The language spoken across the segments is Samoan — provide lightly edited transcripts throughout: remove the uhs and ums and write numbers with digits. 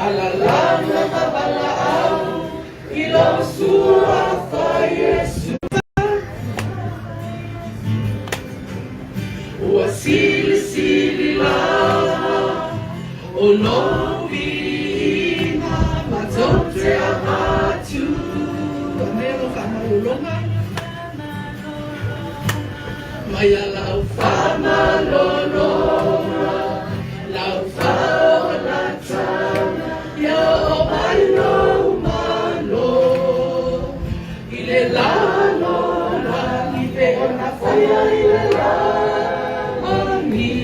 Alalaga ma valaau i lou suafa Iesu. Ua silisili lava o lou viiga matou te avatu. Aumai lau faamalologa. Mai a lau faamalologa, lau faaolataga, ia oo mai lou Malo i le lalolagi pei ona faia i le lagi.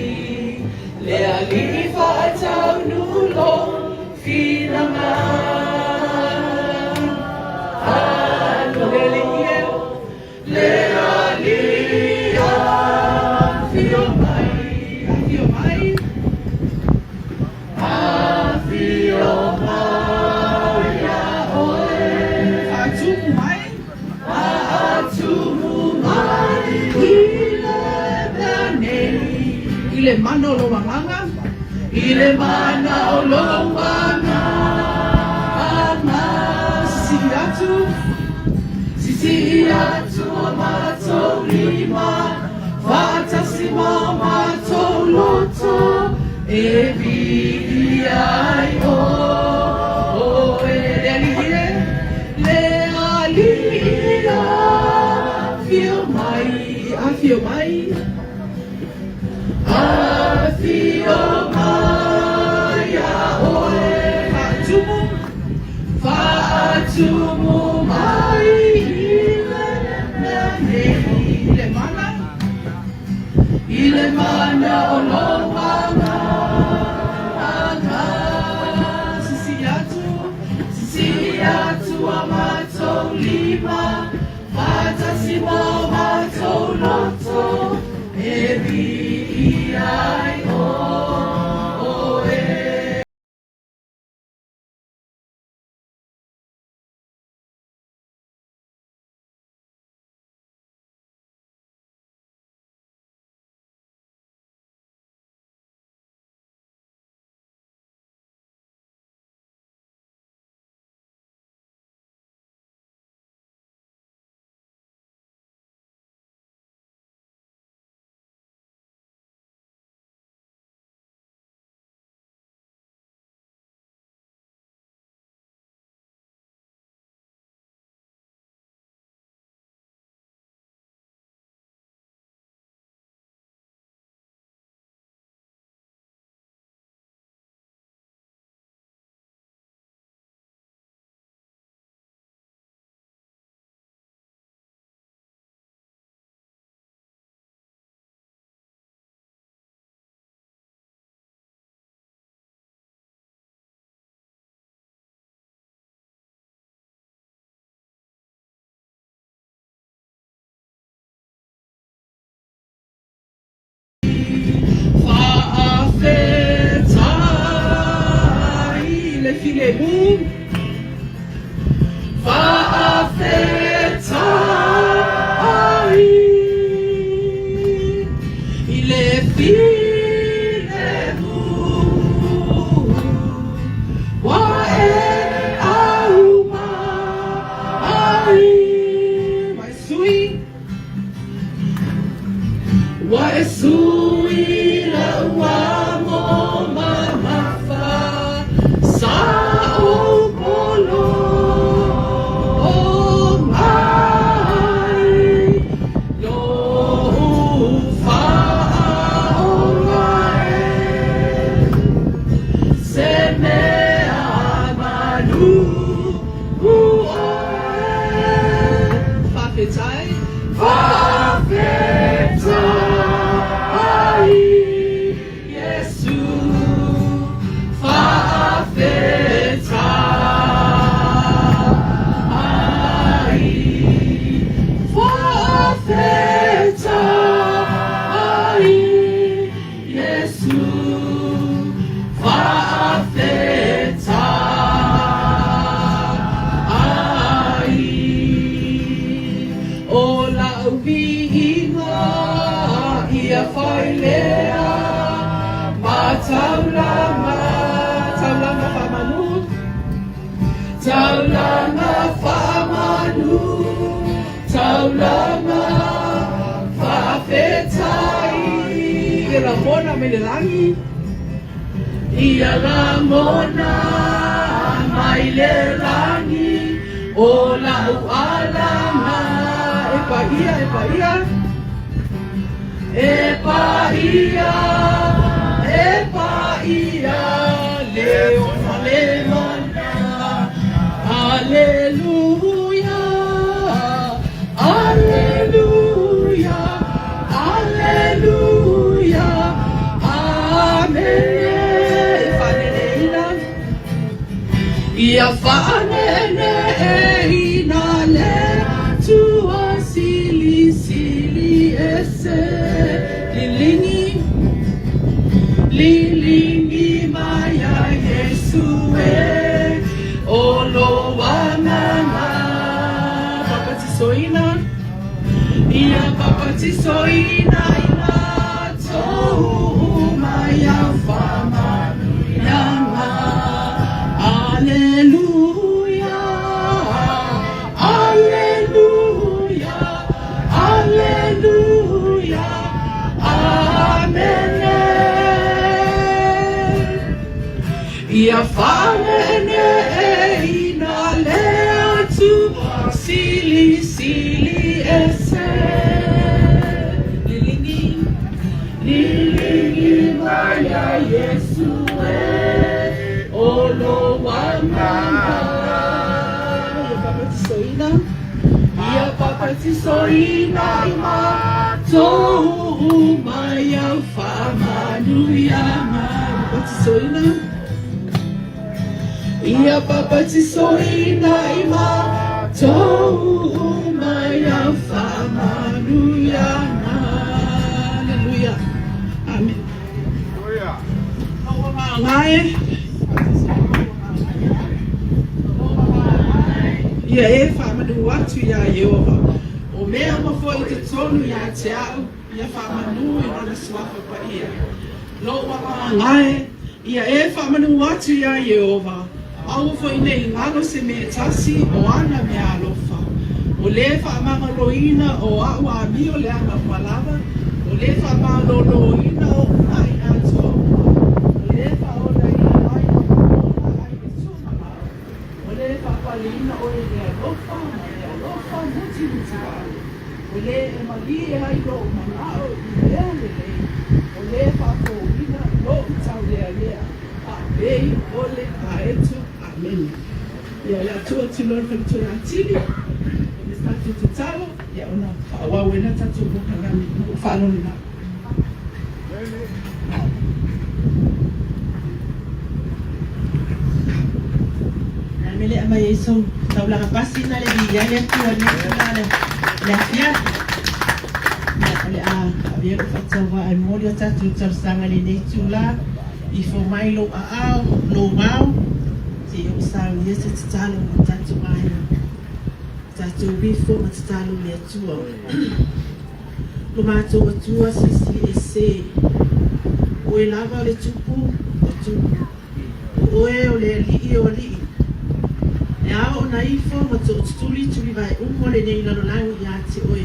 Le Alii faataunuu lou finagalo. Le Alii e. Le Alii afio mai, afio mai, afio mai ia oe. Faatumu mai, faatumu mai i le mea nei. I le mana o lou agaga, i le mana o lou agaga. Sisili atu. Sisii atu o matou lima, faatasi ma o matou loto, e viia ai oe. Le Alii e, le Alii afio mai, afio mai, afio mai ia oe. Faatumu. Faatumu mai i le mea nei. I le mana, i le mana o lou agaga. Sisii atu, sisii atu a matou lima, faatasi ma o matou loto, e viia ai oe. Faafetai le filemu, faafetai i le filemu ua e aumai. Ua e sui. Ua e sui la'u amo mamafa sa ou pologa. lagona mai le lagi. Ia lagona mai le lagi o la'u alaga. E paia, e paia, e paia, e paia le ona le mana. Aleluia, aleluia, aleluia, amene. E faaneneina, ia faaneneina le Atua Silisili Ese. Liligi, liligi mai ia Iesu e o lou agaga. Papatisoina, ia papatisoina i matou uma ia faamanuiaga. Aleluia, aleluia, aleluia, amene. Ia faaneneina le Atua Silisili Ese. Liligi, liligi mai ia Iesu e o lou agaga. Ia papatisoina, ia papatisoina i matou uma ia faamanuiaga. Papatisoina, ia papatisoina i matou uma ia faamanuiaga. Aleluia. Amen. Lou agaga e. Ia e faamanu atu iā Ieova. O mea uma foi i totonu ia te a'u, ia faamanu i Lona Suafa Paia. Lou agaga e, ia e faamanu atu iā Ieova, aua foi ne i galo se mea e tasi o ana mea alofa. O le faamagaloina o a'u amio leaga uma lava, o le faamalōlōina oʻu maʻi atoa uma, o le faaolaina mai ma ka ai le tuumalao, o le faapaleina oe i le alofa ma le alofa mutimutivalu, o le e malie ai lou manaʻo i mea lelei, o le faafouina lou taulealea, faapei o le aeto. Amene. Ia, o le a tuu atu loa le faletua ia Tili, o le tatou tatalo, ia ona faaauau ai lea tatou polokalame. Ma lou faaaloalo lava. Le mea lea aumai ai sou taulaga pasi na le viia ai le Atua i lenei itula le afiafi. Ia, o le a avea lou faatauvaa e momoli a tatou talosaga i lenei itula, ifo mai lou aao, lou vao, seia ou saunia se tatalo mo tatou aiga. Tatou ifo ma tatalo i le Atua. Lo matou Atua Silisili Ese, o Oe lava o le Tupu o Tupu, o Oe o le Alii o Alii. E ao ona ifo ma tootutuli tulivae uma lenei lalolagi ia te Oe,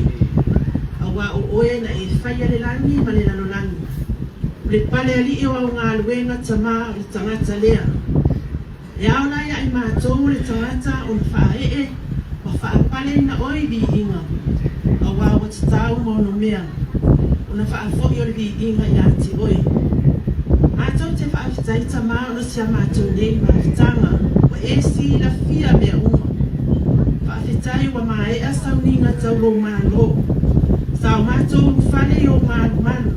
auā o Oe na e faia le lagi ma le lalolagi. O le pale alii o au galuega Tamā o le tagata lea. E ao la ia i matou o le tagata ona faaee ma faapaleina oe i viiga, auā ua tatau ma ono mea ona faafo'i o le viiga ia te oe. Matou te faafetai Tamā ona si a matou nei mafutaga ua e silafia mea uma. Faafetai ua maea sauniga tau lou Malo. Sa o matou ulufale i ou malumalu.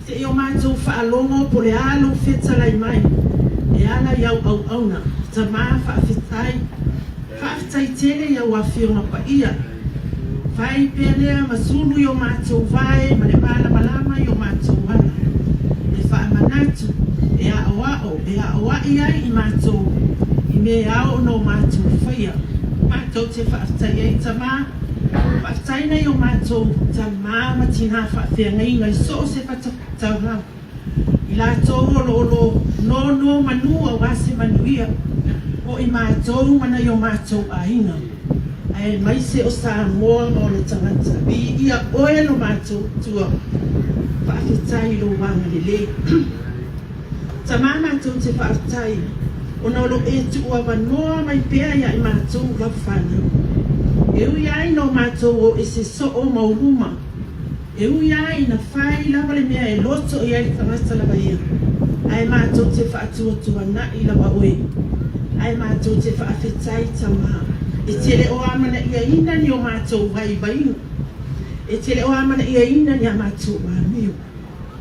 Se i o matou faalogo po le a lou fetalai mai e ala i au auauna. Tamā faafetai, faafetai tele i au afioga paia. Fai pea lea ma sulu i o matou vae ma le malamalama i o matou ala. E faamanatu, e aʻoaʻo, e aʻoaʻi ai i matou i mea e ao ona o matou faia. Matou te faafetai ai Tamā, faafetai nai o matou Tamā ma tinā faafeagaiga i so o se fata-taulaga, i latou o lo o lo nono manu auā se manuia o i matou ma nai o matou aiga, aemaise o Samoa ma ona tagata. Viia oe lo matou Atua. Faafetai i lou agalelei. Tamā matou te faafetai ona o lo e tuu avanoa mai pea ia i matou lau fanau. E ui ai no matou o ese soo ma uluma, e ui ai ina fai lava le mea e loto i ai le tagata lava ia, ae matou te faatuatuanai lava oe. Ae matou te faafetai Tamā, e te le o amanaiaina ni o matou vaivaiga, e te le o amanaiaina ni a matou amio.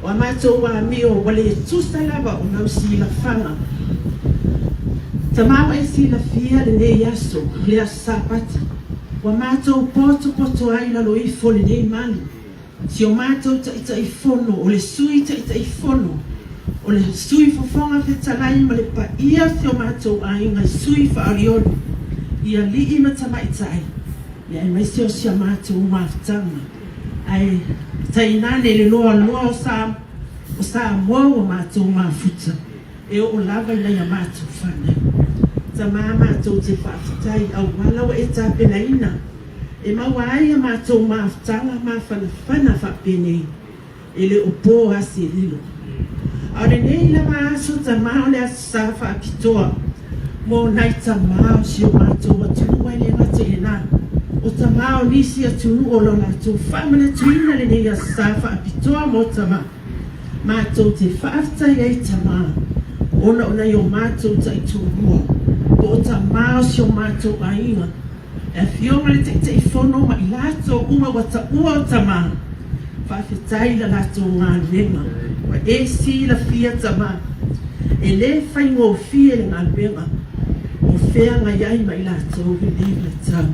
O a matou amio ua le tusa lava o lau silafaga. Tamā ua e silafia lenei aso, le Aso Sapati, ua matou potopoto ai i lalo ifo o lenei malu. Si o matou Taitaifono, o le Sui Taitaifono, o le Sui Fofoga Fetalai ma le paia o si o matou aiga i sui faaolioli, i alii ma tamaitai, aemaise o si a matou mafutaga. Ae tainane le loaloa o sa o Samoa ua matou mafuta e oo lava i nai a matou fanau. Tamā matou te faafetai auala ua e tapenaina e maua ai a matou mafutaga mafanafana faapenei e le o po a se lilo. A o lenei lava aso tamā o le aso sa faapitoa mo nai tamā o si o matou atunuu ae le gata i lenā, o tamā o nisi atunuu o lo latou faamanatuina lenei aso sa faapitoa mo tamā. Matou te faafetai ai tamā ona o nai o matou taitulua po o tamā o si o matou aiga, E Afioga le Taitaifono ma i latou uma ua taua o tamā, faafetai i la latou galuega. Ua e silafia tamā, e le faigofie le galuega o feagai ai ma i latou i lenei vaitau.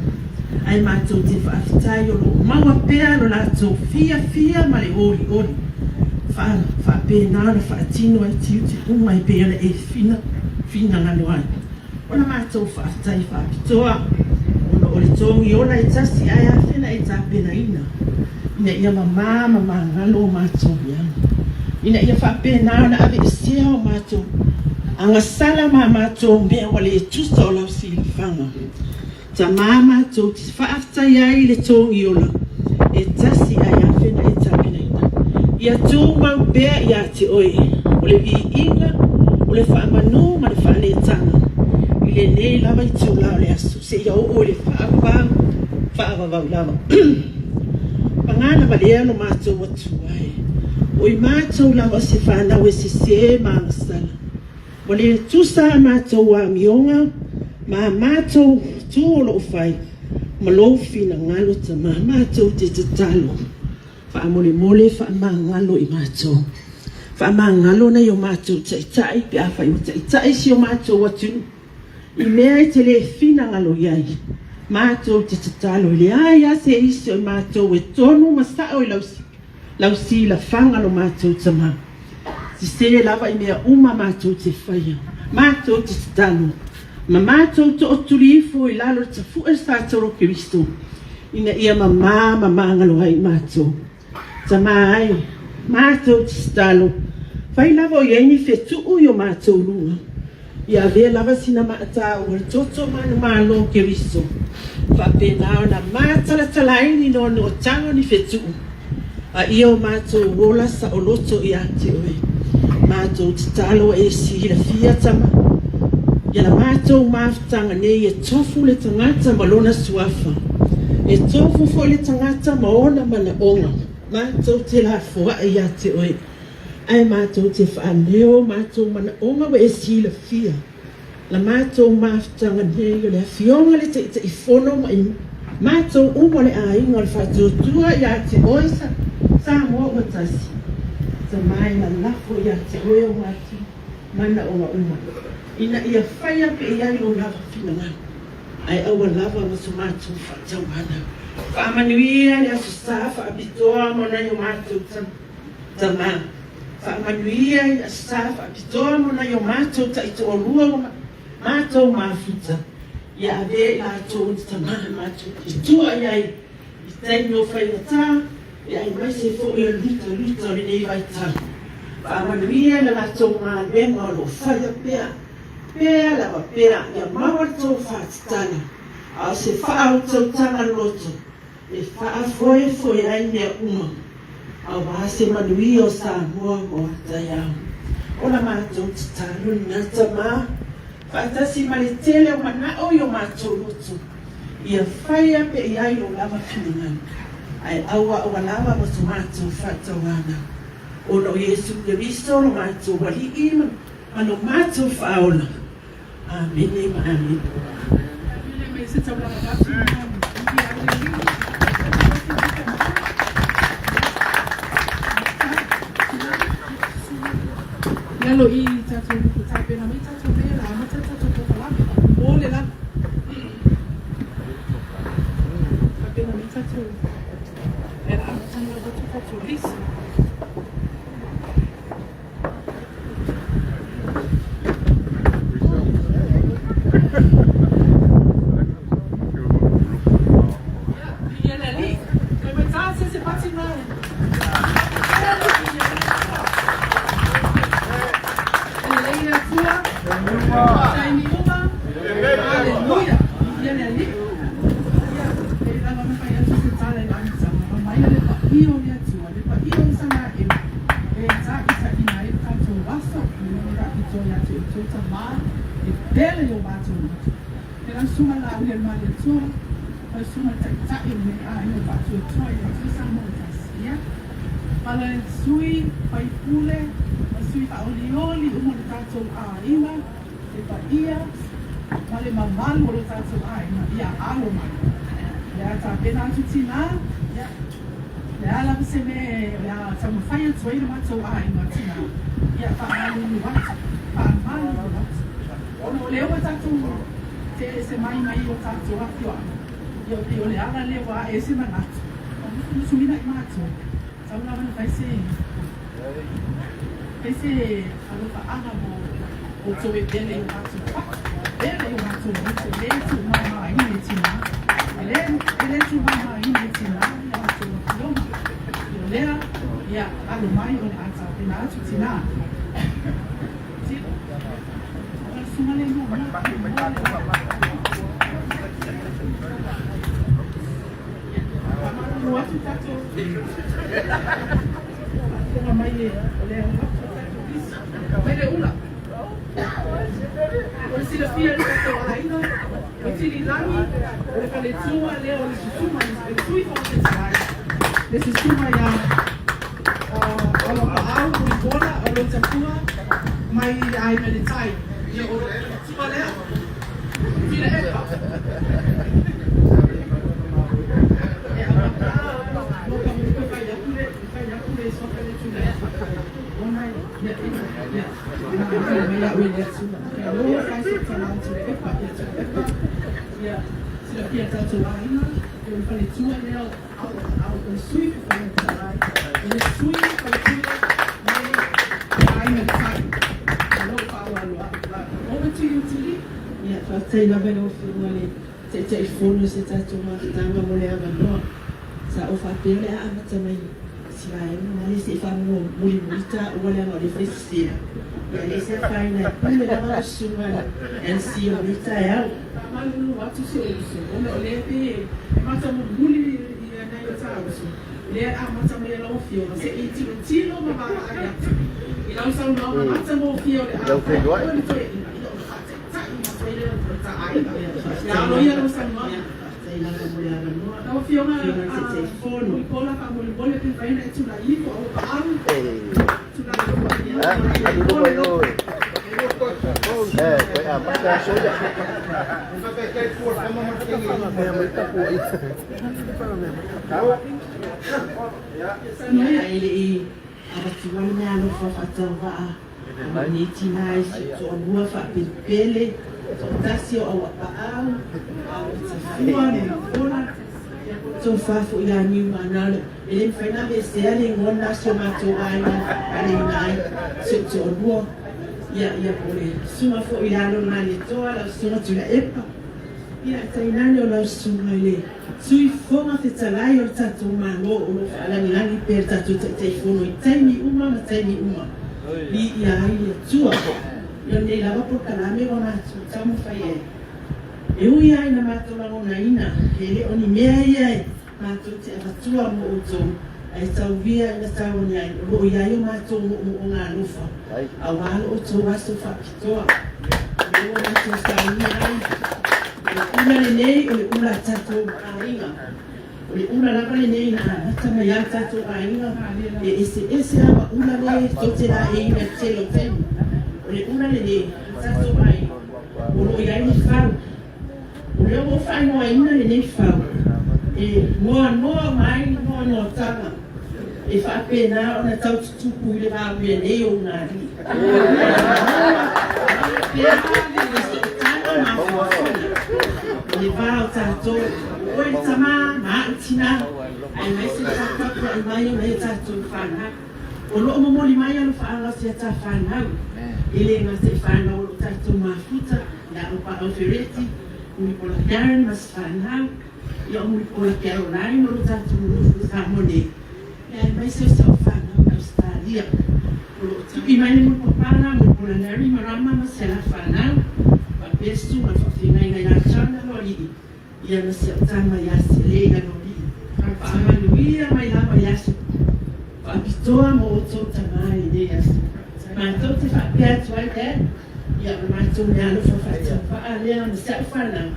Ae matou te faafetai o lo o maua pea lo latou fiafia ma le olioli faapena ona faatino ai tiute uma e pei ona e finagalo ai. O la matou faafetai faapitoa ona o le togi ola e tasi ae afena e tapenaina ina ia mama ma magalo o matou leaga, ina ia faapena ona aveesea o matou agasala ma matou mea ua le tusa o lau silafaga. Tamā matou te faafetai ai i le togi ola e tasi ae afena e tapenaina. Ia tumau pea ia te oe o le viiga, o le faamanū ma le faaletaga i lenei lava itulā o le aso seia oo i le faavavau faavavau lava. Pagā lava lea lo matou Atua e, o i matou lava se fanau e sesē ma agasala. Ua le tusa a matou amioga ma a matou tu o loo fai ma lou finagalo Tama matou te tatalo faamolemole faamagalo i matou faamagalo nai o matou taitai pe afai ua taitai si o matou atunuu i mea e te le finagalo i ai matou te tatalo e leai a se isi o i matou e tonu ma sao i lau silafaga lo matou Tama. Sesē lava i mea uma matou te faia, matou te tatalo, ma matou tootuli ifo i lalo le tafue sa tolo Keriso, ina ia mamā ma magalo ai matou. Tamā ai, matou te tatalo, fai lava o i ai ni fetuu i o matou luga, ia avea lava sina maataua le toto manumalo o Keriso, faapena ona matalatala ai ni noanoataga o ni fetuu, A ia o matou ola saoloto ia te oe. Matou tatalo e silafia tama. Ia la matou mafutaga nei e tofu le tagata ma lona suafa. E tofu foi le tagata ma ona manaoga. Matou te lafoai ia te oe. Ae matou te faaleo matou manaoga ua e silafia. La matou mafutaga nei o le Afioga le Taitaifono ma i matou uma o le aiga o le Faatuatua ia te oe Samoa ua tasi. Tama e lalafo ia te oe o matou manaoga uma, ina ia faia pe i ai lou lava finagalo, ae aua lava ma so matou faatauana. Faamanuia le Aso Sa faapitoa mo nai o matou tama. Tama, faamanuia i Aso Sa faapitoa mo nai o matou taitoalua ua matou mafuta, ia avea i latou i tama matou te tua i ai i taimi o faigata, e aemaise foi o le lutaluta o lenei vaitau. Faamanuia i la latou galuega o lo o faia pea, pea lava pea, ia maua le tou faatatala, a o se faautautaga loto e faafoefoe ai mea uma. Aua se manuia o Samoa mo a taeao. O la matou tatalo lena tama, faatasi ma le tele o manao i o matou loto, ia faia pe i ai lo lava finagalo, ae aua ua lava mo so matou faatauana, ona o Iesu Keriso lo matou Alii ma lo matou Faaola. Amene ma amene. Lalo i tatou tapena mai tatou mea la amata tatou polokalame mo le lalo tapena mai tatou mea la amata lava tatou lisi. E tākitaina ai le tatou aso i lona faapitoa ia te outou tama e pele i o matou loto. He lausunga la uli a le Malietoa, lausunga le taitai o lenei aiga o faatuatua i le Atua Samoa e tasi. Ia, ma le sui faipule, ma sui faaolioli uma o le tatou aiga, le paia ma le mamalu o lo tatou aiga, ia alo mai. O le a tapena atu tinā, ia, O le a lava se mea o le a taumafai atu ai le matou aiga tinā, ia faamalulu atu, faamalulu atu. Ona o lea ua tatou te ese mai mai o tatou afioaga, ia pei o le ala lea ua ae ai se manatu, ua musumusuina i matou, tau lava ina fai se, fai se alofaaga mo outou e pele i o matou fatu, pele i o matou loto, e le tuumamaina e tinā, e le, e le tuumamaina e tinā ia matou afioga. Ia o lea, ia alo mai o le a tapena atu tinā. Tilo, o le susuga le muamua, muamua le Faamalulu atu tatou. Faafofoga mai e o lea ua atu tatou lisi. Mai le ula. O le silafia e le tatou aiga, o Tililagi, o le faletua lea o le susuma, le sui fofoga fetalai, le susuma ia Olopaau Mulipola o Lotafua mai le aiga i le tai. Ia o le faletua lea. Tila epa. E amata mo ka mo ka fai atu le fai atu le soka le tula. Ona ia ia mai au e le atua. Lo fai se tala atu epa ia tu epa. Ia silafia tatou aiga o le faletua lea au au o le sui fofoga fetalai. O le sui faipule mai le aiga tai. O lou faaaloalo Over to you, Tili. Ia, faafetai lava i lau Afioga i le Taitaifono i se tatou mafutaga mo le avanoa. Sa ou faapea o le a amata mai si vaega na le se i faamulimuli taua leaga o lea foi sesea. Ia leai se afaina e pule lava lau susuga i le MC o lenei taeao. Faamalulu atu si ou uso, ona o lea pei e matamumuli ia nai o ta uso, lea e amata mai e lau Afioga se i tilotilo ma vaavaai atu i lau saunoaga matagofie o le a fai atu le toeaina, ia ona faataitai atu ai lea o ta aiga. Ia aloaia lau saunoaga. Faafetai lava mo le avanoa. Lau Afioga Afioga i le Taitaifono. Mulipola faamolemole pe mafai ona e tulai ifo aua paau. Tulai ifo Ia, e le i avatua le meaalofa faatauvaa a lenei tina i si toalua faapelepele, toatasi o Auapaau, Tafua, Mulipola, tofa foi ia Niumaanalo. E le mafai ona aveesea le igoa lena o si o matou aiga e aleina ai si ou toalua. Ia, ia po o le susuga foi i le alo o le Malietoa, lau susuga Tuilaepa. Ia, tainane o lau susuga i le Sui Fofoga Fetalai o le tatou Malo o lo o faalagilagi pea le tatou Taitaifono i taimi uma ma taimi uma. Viia ai le Atua. Ia o lenei lava polokalame ua matou taumafai ai. E ui lava ina matou lagonaina, e le o ni mea ia e matou te avatua mo outou. Ae tauia ina tau ane ai, o loo i ai o matou moomooga alofa, auā lo outou aso faapitoa, o lea ua matou saunia ai. O le ula lenei o le ula a tatou aiga. O le ula lava lenei na amata mai ai tatou aiga, e eseese lava ula le tou te laeiina i le tele o taimi. O le ula lenei a tatou aiga, o loo i ai le fau. O lea ua ou faaigoaina lenei fau e noanoa uma ai noanoataga e faapena ona tau tutupu i le vaoia nei o ugalii. Noanoa pea le sootaga mafanafana o le va o tatou, o oe le tama ma au tina, aemaise le taputapuai mai o nai a tatou fanau. O lo o momoli mai alofaaga o si a ta fanau, e le gata i fanau o lo o tatou mafuta, ia Opaau Fereti, Mulipola Karen ma si fanau, ia o Mulipola Caroline o lo o tatou nonofo i Samoa nei, ia aemaise o si au fanau i Ausetalia. O lo o tui mai le Mulipapala, Mulipola Larry Marama ma si ala fanau, faapea Susuga i le Faafeagaiga ia John Aloalii, ia ma si au tama ia Sele Aloalii. Faamanuia mai lava i aso faapitoa mo outou tama i lenei aso. Matou te faapea atu ai, Dad, Ia, o le matou meaalofa faatauvaa lea ma si au fanau.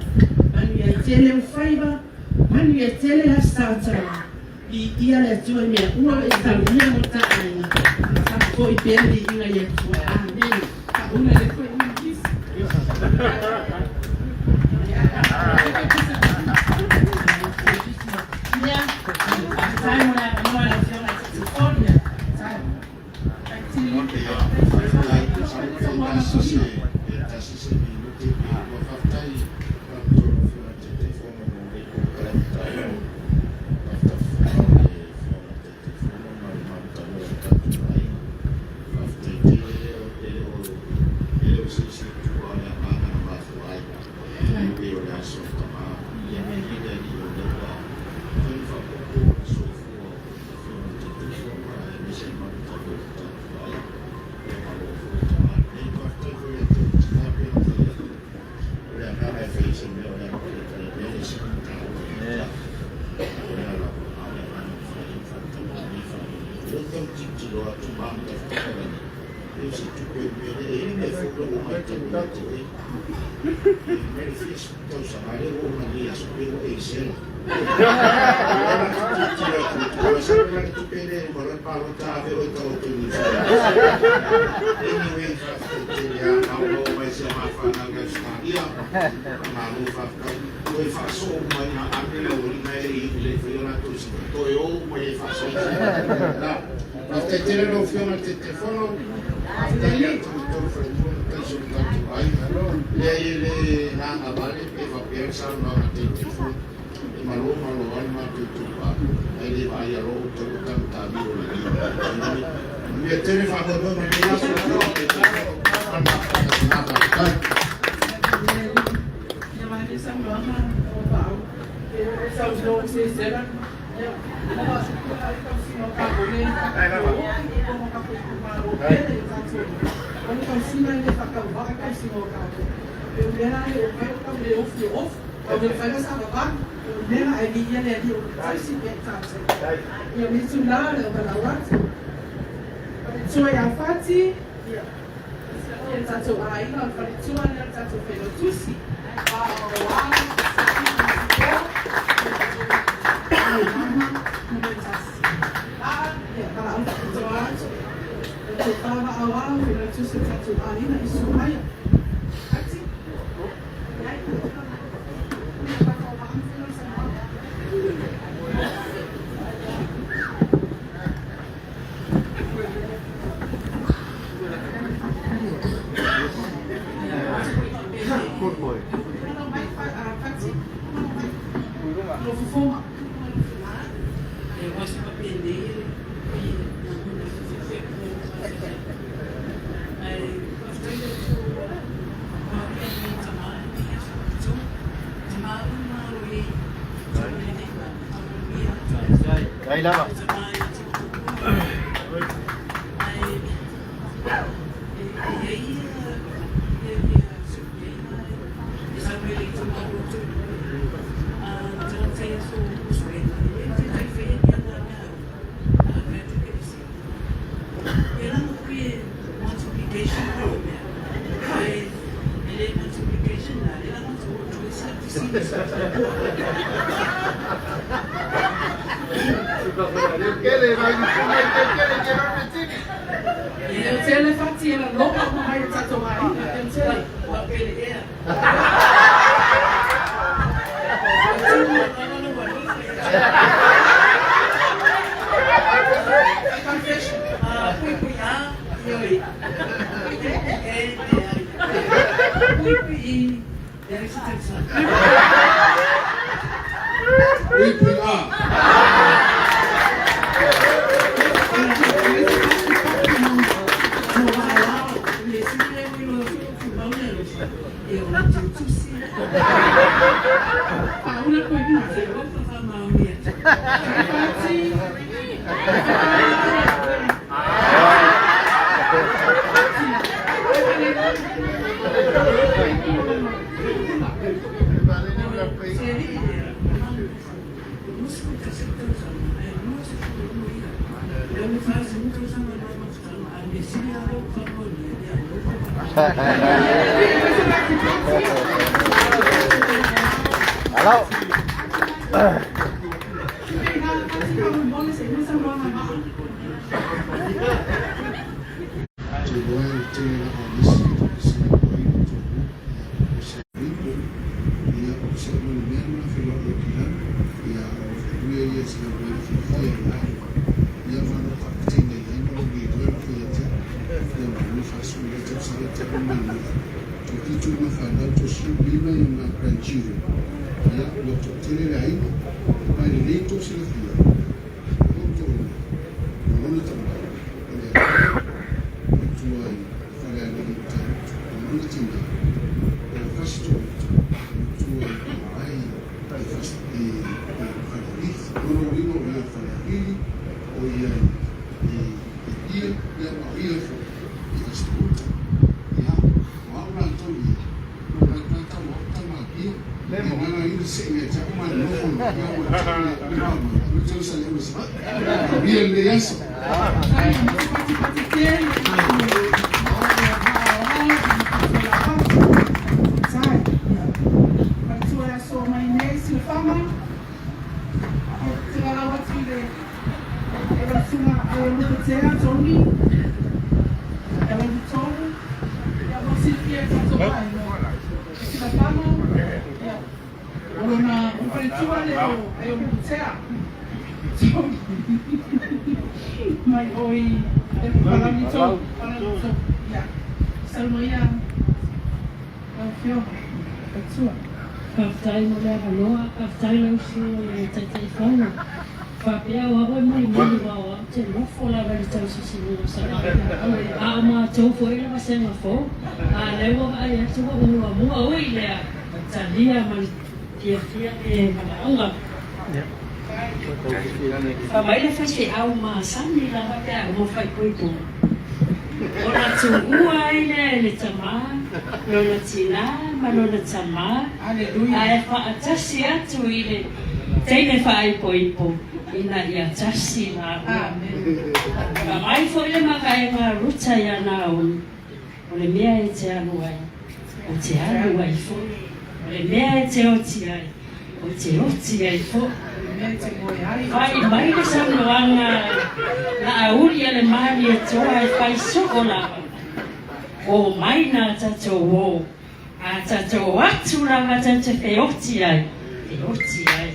Manuia tele ou faiva, manuia tele le Aso Saotaga. Viia le Atua i mea uma e saunia mo ta aiga. Faafoi pea le viiga i le Atua. Amene. Una le foi una kisi. Ia, faafetai mo le avanoa i lau Afioga i le Taitaifono. Ia manaia saunoaga o Paau e oo saunoa i Sesela. Ia, ua ai tausiga o Kabone i tatou o o tatou itumalo pele i tatou o le tausiga e le faatauvaa tausiga o tatou. E pei o mea la e o fai o tau le ofi e ofi, tau le fai le savavali, o le mea la e viia le Alii o lo o tausi pea i tatou. Ia, o le itula o le valaau atu. Faletua ia Fati, ia. Ia le tatou aiga, o le faletua lea o le tatou failautusi, Dai lava. Tele fati e la loa o mai o tatou aiga. Tele. Confession. Pui a, ioe. Pui e, leai. Pui i, leai se tausaga. Pui a. Paula koe ni. Fati. Hello. Te roa le tele la o nisi se o i to o se ripo ia o se o le mea na whila o ki lalo ia o whia ia se o le whia ia ia ma no ka tine ia ma lo gi lo no whia te ia ma no fa su le te sa le te o me no to ki tu ma fa na to su lima ia ma grandchildren ia lo to tele le aina ma le le to se le whia o to o lona tama o le tua i whare a lili ta o lona tina o le fasito tua i ai i fas i i whare lili o lima o ia whare lili o ia i i ia ia ma ia fo i fasito ia o au rātou ia o rātou o tama ia e mana i se ia ta uma no fo ia o ta ia ma o sa le o sa ia le yaso. Mai oi e palani tau, palani tau. Ia. Saunoa ia lau Afioga, Atua. Faafetai mo le avanoa, faafetai lau Afioga i le Taitaifono. Faapea o au e molimoli aua o au te nofo lava i le tausisiga o Savaii. A o matou foi le vasega fou, a o lea ua vaai atu ua ou muamua, ui lea, talia ma le fiafia le valaauga. Fa mai le faifeau masani lava pe a uma faaipoipoga, ona tuua ai lea e le tamā lona tinā ma lona tamā, ae faatasi atu i le teine faaipoipo ina ia tasi lāua. Fa mai foi le mavaega a Ruta iā Naomi, O le mea e te alu ai, o te alu ai foi. O le mea e te oti ai, o te oti ai foi. Fai mai le saunoaga laauli a le Malietoa e fai soo lava, O mai nā tatou o, a tatou atu lava tatou te feoti ai, feoti ai.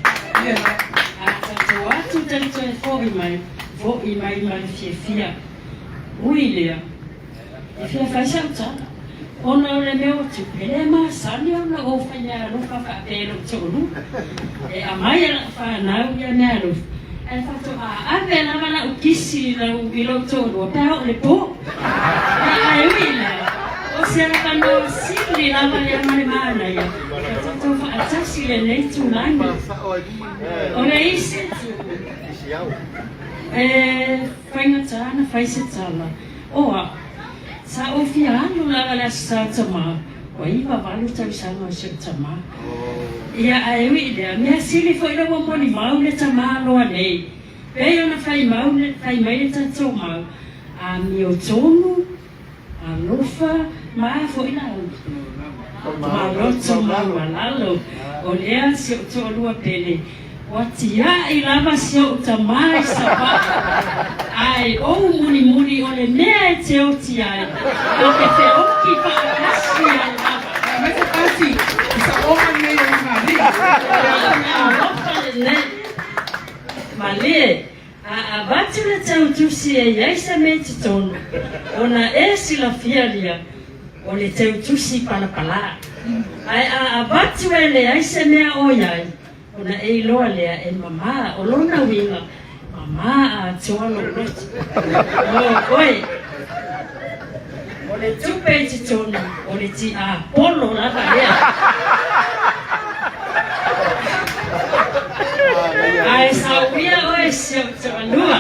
A tatou atu tatou toe fo'i mai, fo'i mai ma le fiafia. Ui lea, E fia fai sau tala, ona o le mea o tupe, e le masani ona ou fai meaalofa faapea i lou toalua. E aumai e lau fanau ia meaalofa, ae faatoa ave lava lau kisi i lou toalua pe a oo i le po. Ae ui i lea, o se avanoa sili lava lea ma le manaia ua tatou faatasi i lenei itulagi. O le isi itu, e faigata ona fai se tala, O au, sa ou fia alu lava le Aso Sa Tamā, ua 98 tausaga o si ou tamā. Ia, ae ui i lea, mea sili foi lea ua molimau le tamā loa nei, pei ona fai mau le, fai mai le tatou mau, amiotonu, alofa, ma a foi lauli. Ma loto maualalo. O lea si ou toalua pele, ua tiai lava si ou tama i Savaii, ae ou mulimuli o le mea e te oti ai, ou te feoki faatasi ai lava. Aumai se pasi i saoga lenei o Ugalii. O le alofa lenei. Malie, a avatu le tautusi e i ai se mea i totonu, ona e silafia lia, o le teutusi palapala. Ae a avatu e leai se mea o i ai, ona e iloa lea e mamā, o lona uiga, mamā atoa lou loto. O oe, o le tupe i totonu, o le tiapolo lava lea. Ae sauia oe si ou toalua.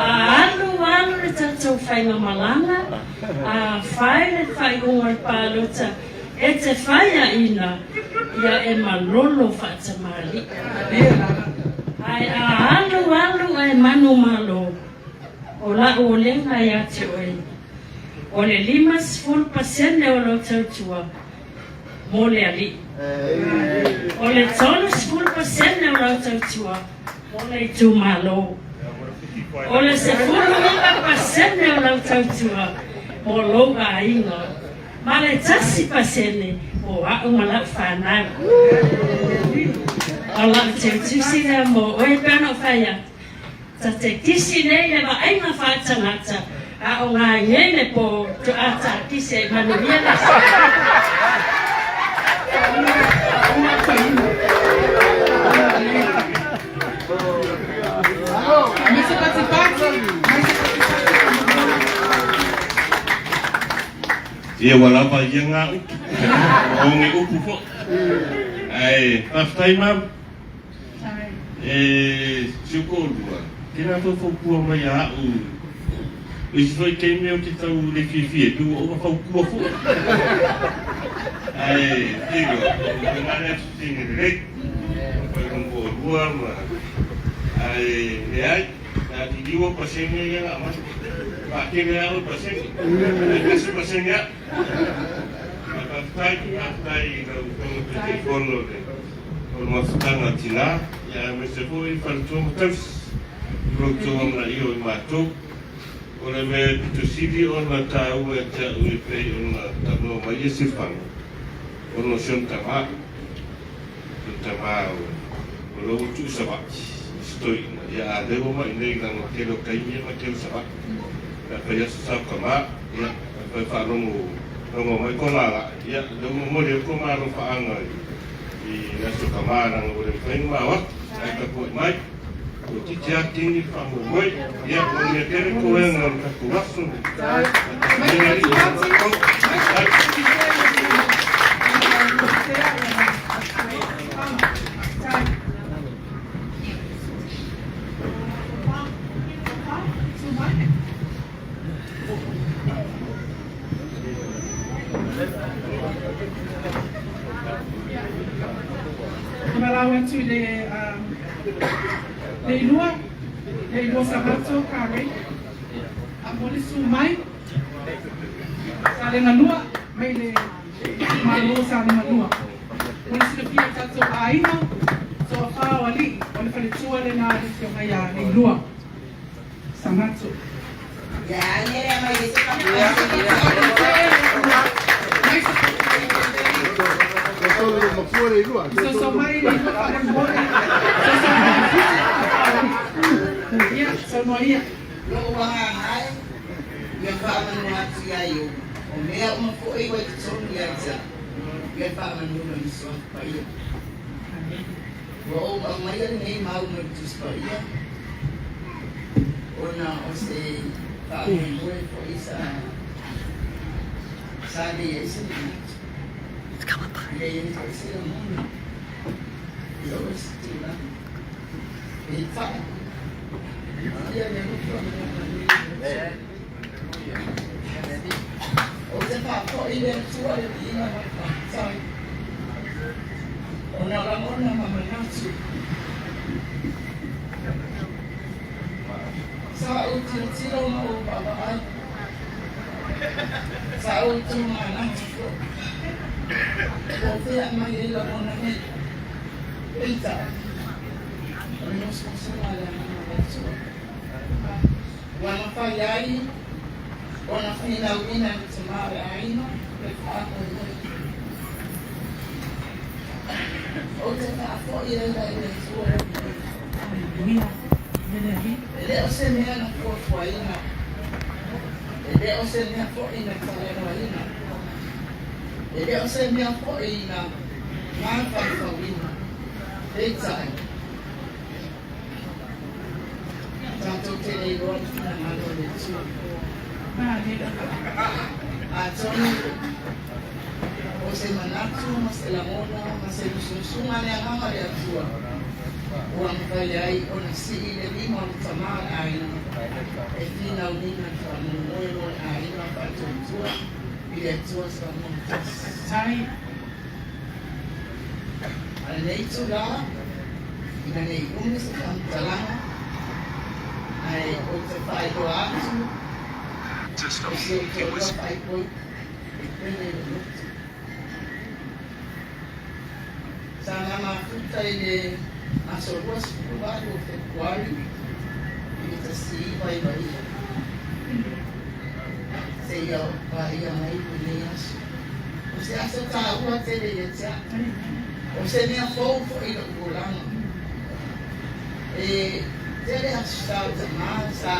A alu alu le tatou faigamalaga, a fai le faaiuga o le palota e te faiaina, ia e malolo faatamalii. Ae a alu alu ae manumalo, o la'u olega ia te oe, o le 50% o lou tautua mo le Alii, o le 30% o lau tautua mo le itumalo, o le 19% o lau tautua mo lou aiga, ma le 1% mo a'u ma la'u fanau. O la'u teutusi lea mo oe pe ana ou fai atu, ta te kisi nei le vaaiga faatagata, a o gaige le po to'a takisi ai manuia le aso. Ia ua lava ia ngā upu. O nge upu foʻi. Ae faafetai mama. E si ou toalua, tēnā faufautua mai a a'u o isi foi taimi ou te tau le fiafia ai, pei ua ou fautua foi. Ae tino, o lena lea tusiga lelei, fai lona toalua ma ae leai, na liliu au pasene ia na aumai. Faatele lava oe pasene, ae tasi pasene a'u. Ae faafetai, faafetai i lau Afioga Taitaifono le O le mafutaga tinā, ia aemaise foi faletua ma tausi i lo outou amanaia o i matou. O le mea e pito sili ona taua ia te a'u e pei ona talanoa mai ia Silefano, ona o si ona tamā, si ona tamā o lea ua tuu i Savaii i si toeaina, ia a lea ua mai nei leaga o le tele o taimi ia ma te o i Savaii. Pe a fai aso sa o tamā, ia a fai faalogo logo mai kona alaa, ia lea ua momoli ai ko ma alofaaga i I aso tama leaga ua le mafai ona mao atu, ae tapuai mai, ua titi lava kini le faamoemoe, ia ua mea tele toega o le tatou aso, le Alii o le matou. Valaau atu i le Leilua, Leilua Savato Carey, a mo le su mai, Salega 2, mai le Malo Salega 2. Mo le silafia e tatou aiga, toafa o alii, o le faletua lena a le afioga ia Leilua Savato. Soso mai le faamoemoe, soso mai le fusi, ia, saunoa ia. Lou agaga e, ia faamanu atu ia Iobu, o mea uma foi ua i totonu ia te au, ia faamanu lona Suafa Paia. Ua ou aumaia lenei mau mai le Tusi Paia, ona o se faamoemoe foi sa sa leai se manatu, leai foi se lagona i oo i se tulaga. Peitai, ia le alofa ma le agalelei o le Atua. Ou te faafoi i le Atua le viiga ma le faafetai, ona lagona ma manatu. Sa ou tilotilo ma ou vaavaai Sa ou tumanatu foi po o fea e aumai ai lagona nei. Peitai, o le musumusuga a le Agaga o le Atua ua mafai ai ona finauina e le tamā o le aiga le faamoemoe. Ou te faafoi ai la i le Atua le viiga. E le o se mea na fuafuaina, e le o se mea foi na talanoaina, e le o se mea foi na mafaufauina. Peitai, tatou te le iloa le finagalo o le Atua. Atonu o se manatu ma se lagona ma se musumusuga a le Agaga o le Atua ua mafai ai ona sii le lima o le tamā o le aiga e finauina le faamoemoe mo le aiga faatuatua i le Atua Samoa Tasi. A lenei itulā, ina ne i umi se faamatalaga, ae ou te faailoa atu o si ou toalua faaipoipo e pele i le loto. Sa na mafuta i le aso 28 o Fepuari i le 1999 seia paia mai lenei aso. O se aso taua tele ia te au. O se mea fou foi i lou olaga. E tele aso sa ou tamā sa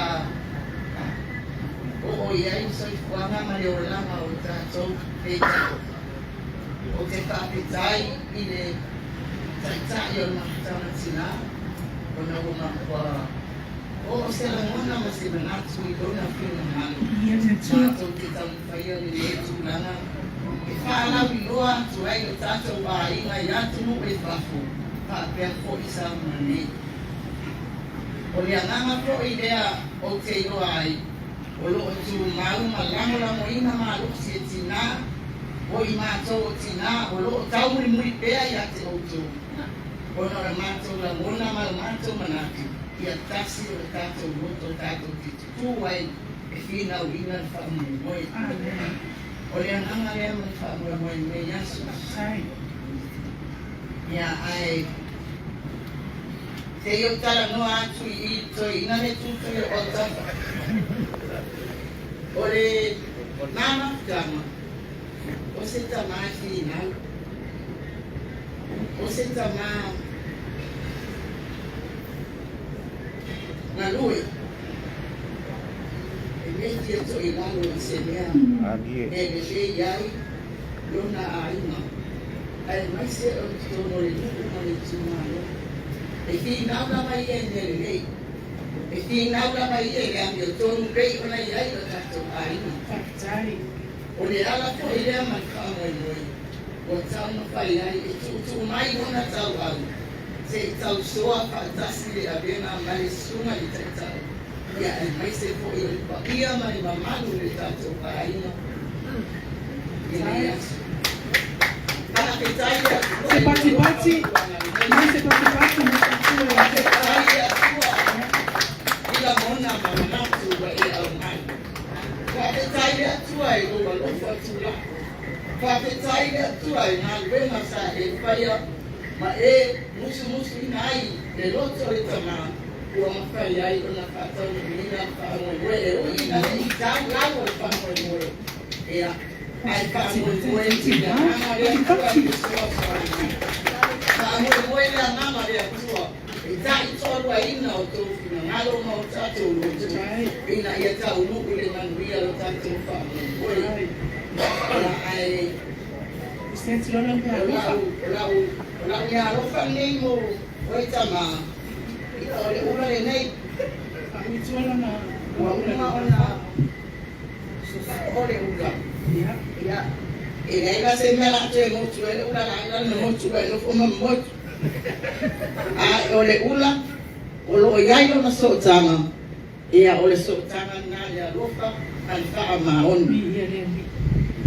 oo i ai le soifuaga ma le olaga o tatou peitai. Ou te faafetai i le Taitai o le Mafutaga Tinā ona ua matua oo se lagona ma se manatu i lona finagalo matou te taumafaia lenei tulaga e faalauiloa atu ai lo tatou aiga i atunuu i fafo faapea foi Samoa nei. O le agaga foi lea ou te iloa ai o lo o tumau ma lagolagoina malosi e tinā o i matou o tinā o lo o taumulimuli pea ia te outou ona o le matou lagona ma le matou manatu ia tasi o le tatou loto tatou te tutū ai e finauina le faamoemoe. O le agaga lea ma le faamoemoe i lenei aso. Ia ae Se i ou talanoa atu i i toeaina le tutui o autafa. O le mamaftama, o se tamā e finau, o se tamā galue, e le fia toilalo i se mea e lelei ai lona aiga, aemaise o totonu o le nuu ma le itumalo. E finau lava ia i mea lelei. E finau lava ia i le amiotonu pei ona i ai lo tatou aiga. Faafetai. O le ala foi lea ma le faamoemoe ua taumafai ai e tuutuu mai lona tauau se i tausoa faatasi le avega ma le susuga i le Taitai, ia aemaise foi o le paia ma le mamalu o le tatou aiga i lenei aso. Faafetai le Atua Se i le alofa patipati, ma lona mai agalelei. se patipati mo tatou e Faafetai le Atua i lagona ma manatu ua e aumai. Faafetai le Atua i lou alofa tulai. Faafetai le Atua i galuega sa e faia ma e musumusuina ai le loto o le tamā ua mafai ai ona faataunuuina le faamoemoe e ui ina le i tau lau o le faamoemoe. Ia, ae faamoemoe i le agaga o le Atua i le fesoasoani mai. Faamoemoe i le agaga o le Atua e taitoaluaina o tou finagalo ma o tatou loto ina ia taunuu i le manuia lo tatou faamoemoe. Ia, ae o lau meaalofa lenei mo oe tamā, ia o le ula lenei ua uma ona o le ula. Ia, e leai la se mea o le a toe motu ai le ula la na motu ai nofo ma motu. Ae o le ula o lo o i ai lona sootaga, ia o le sootaga lena i le alofa ma le faamaoni.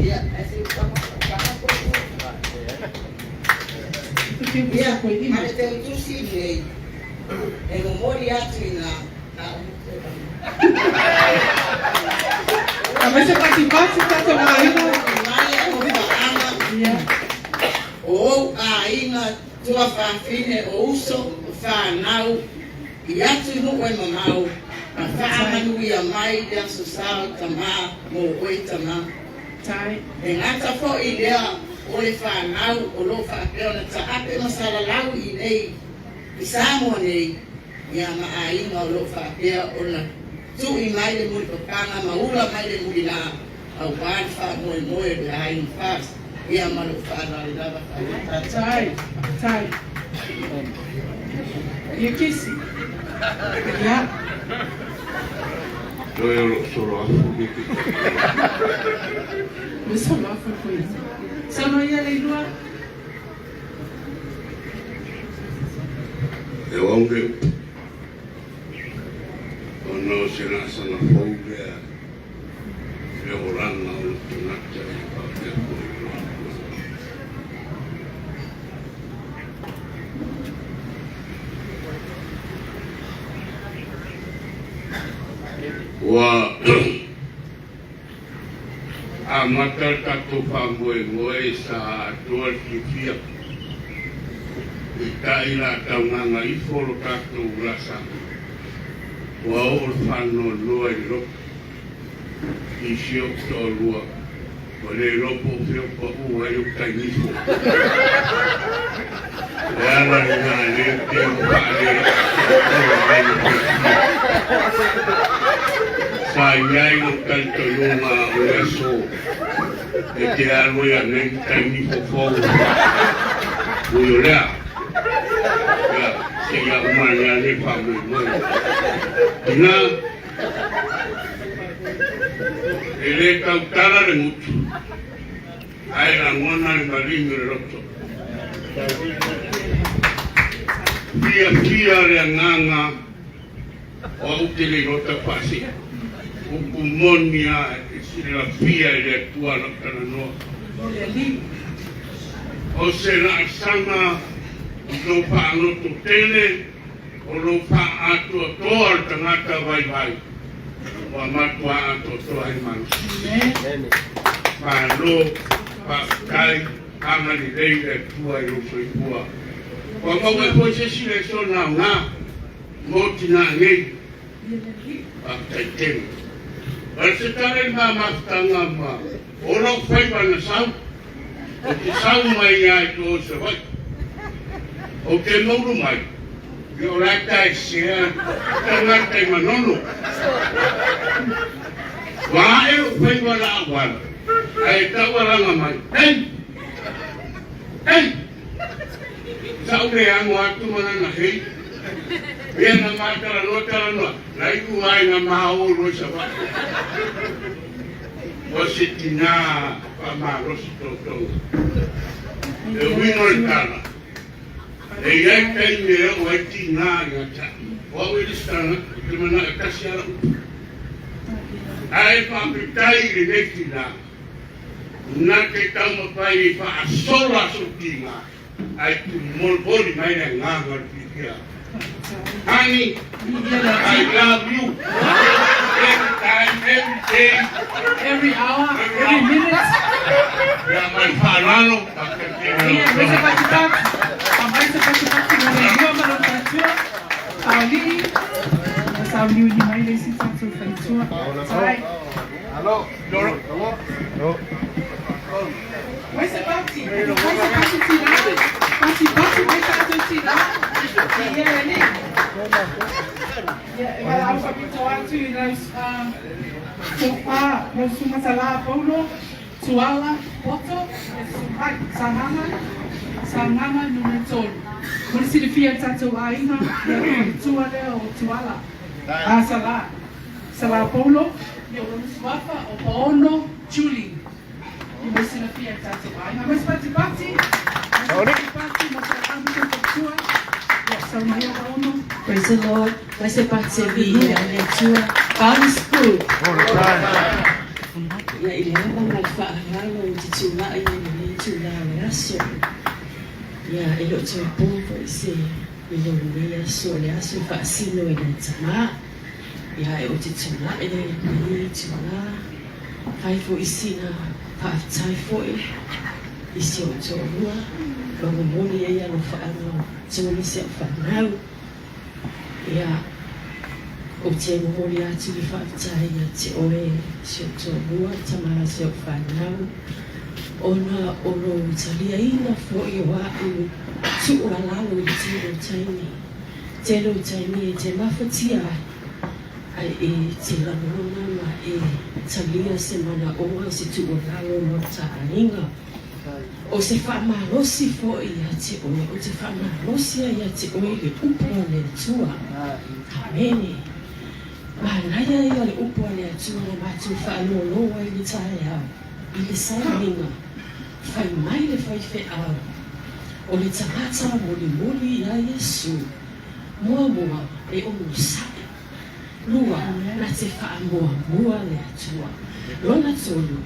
Ia, ae se i Ia, ma le teutusi nei, e momoli atu i ina Aumai se patipati tatou aiga. Mai alofaaga Ia. o ou aiga tuafafine o uso o fanau i atunuu e mamao ma faamanuia mai le Aso Sa o Tamā mo oe tamā. Tai. E gata foi i lea o le fanau o lo o faapea ona taape ma salalau i inei i Samoa nei, ia ma aiga o lo o faapea ona tui mai le mulipapaga ma ula mai le mulilā aua le faamoemoe o le aiga FAST. Ia ma lou faaaloalo lava faafetai. Tai. Tai. Ia Kesi. Ia. Toe o loo solo afu le ke. Ua solo afu le foi. Saunoa ia Leilua. E o au le upu. Ona o se laasaga fou lea i le olaga o lou tagata e faapea foi i lou atugaluga. Ua amata le tatou faamoemoe sa atoa le fiafia peitai la taugaga ifo lo tatou laasaga ua oo le faanoanoa i le loto i si ou toalua ua le iloa po o fea o pau ai ou tainifo. O le ala lena lea ou te ono faale-atoatoa ai le fiafia. Sa i ai lou talitonuga o le aso e te alu ai anei le tainifo fou ui o lea. Ia, seia uma ane lava lenei faamoemoe. Tina, e le tautala le gutu, ae lagona le maligi o le loto. Fiafia le agaga o au te le iloa taufaasee. Upu moni lava e silafia e le Atua lau talanoa. O se laasaga i lou faaloto tele, o lou faaatoatoa o le tagata vaivai, ua matua atoatoa ai malosi. Malo faafetai, agalelei le Atua i lou soifua. Ua maua ai foi se isi lesona aoga mo tinā nei. Faafetai tele. O le se tala i le ma mafutaga ma o lou faiva na sau, ou te sau mai lava i o i Savaii. Ou te moulu mai, ia o la e taesea tagata i Manono. Ua ae lou faiva la auala, ae taualaga mai, Hei! Hei! Sa ou le ago atu ma lana hei. Ia na ma talanoa talanoa, na iu ai na ma o loa i Savaii. O se tinā faamalosi totoga. E uiga o le tala, e i ai taimi e oo ai tinā ia te au. O au e lesitala, ou te manao e tasi lava lau upu. Ae faafetai i lenei tinā. Na te taumafai e faasola sou tiga, ae tumolimoli mai le agaga o le fiafia. Honey, I love you every time, every day, Every hour, every minute. Ia ma le faaaloalo, faafetai tele Ia, lau aemaise Afioga. patipati. Aumai se patipati mo le lua ma lona matua, Paolii, na sauniuni mai le isi tatou faletua. Tai. Mai se pati, mai se pati tinā, pati pati mai tatou tinā. Ia e alii. Ia, e valaau faapitoa atu i lau tofa, lau Susuga Salā Paulo, Tuala, Poto, e Susuga Sagaga, Sagaga Nu.3. Mo le silafia e le tatou aiga, ia o le faletua lea o Tuala, a Salā. Salā Paulo, ia o lona suafa o Paono Julie. I mo silafia e le tatou aiga. Aumai se patipati, aumai se patipati mo Salā ma sona faletua. Ia, sau mai ia Paono. Praise the Lord. Mai se pati e viia ai le Atua. Paono School. Ia i le ava ma le faaaloalo ou te tulai ai i lenei itula o le aso. Ia e le o toe po foi se lilo o lenei aso, o le aso e faasino i nai tama. Ia e ou te tulai ai i lenei itula. Fai foi sina faafetai foi i si ou toalua ma momoli ai alofaaga o tolu si au fanau. Ia, ou te momoli atu le faafetai ia te oe si ou toalua, tama si au fanau, ona o lou taliaina foi o a'u tuualalo i le tele o taimi. Tele o taimi e te mafatia ai, ae e te lagona ma e talia se manaoga, se tuualalo ma ta aiga. O se faamalosi foi ia te oe, ou te faamalosi ai ia te oe i le upu a le Atua. Amene. Manaia ia o le upu a le Atua na matou faalōlō ai i le taeao, i le sailiga, fai mai le faifeau, o le tagata molimoli iā Iesu, muamua e onosai. Lua, na te faamuamua le Atua. Lona tolu,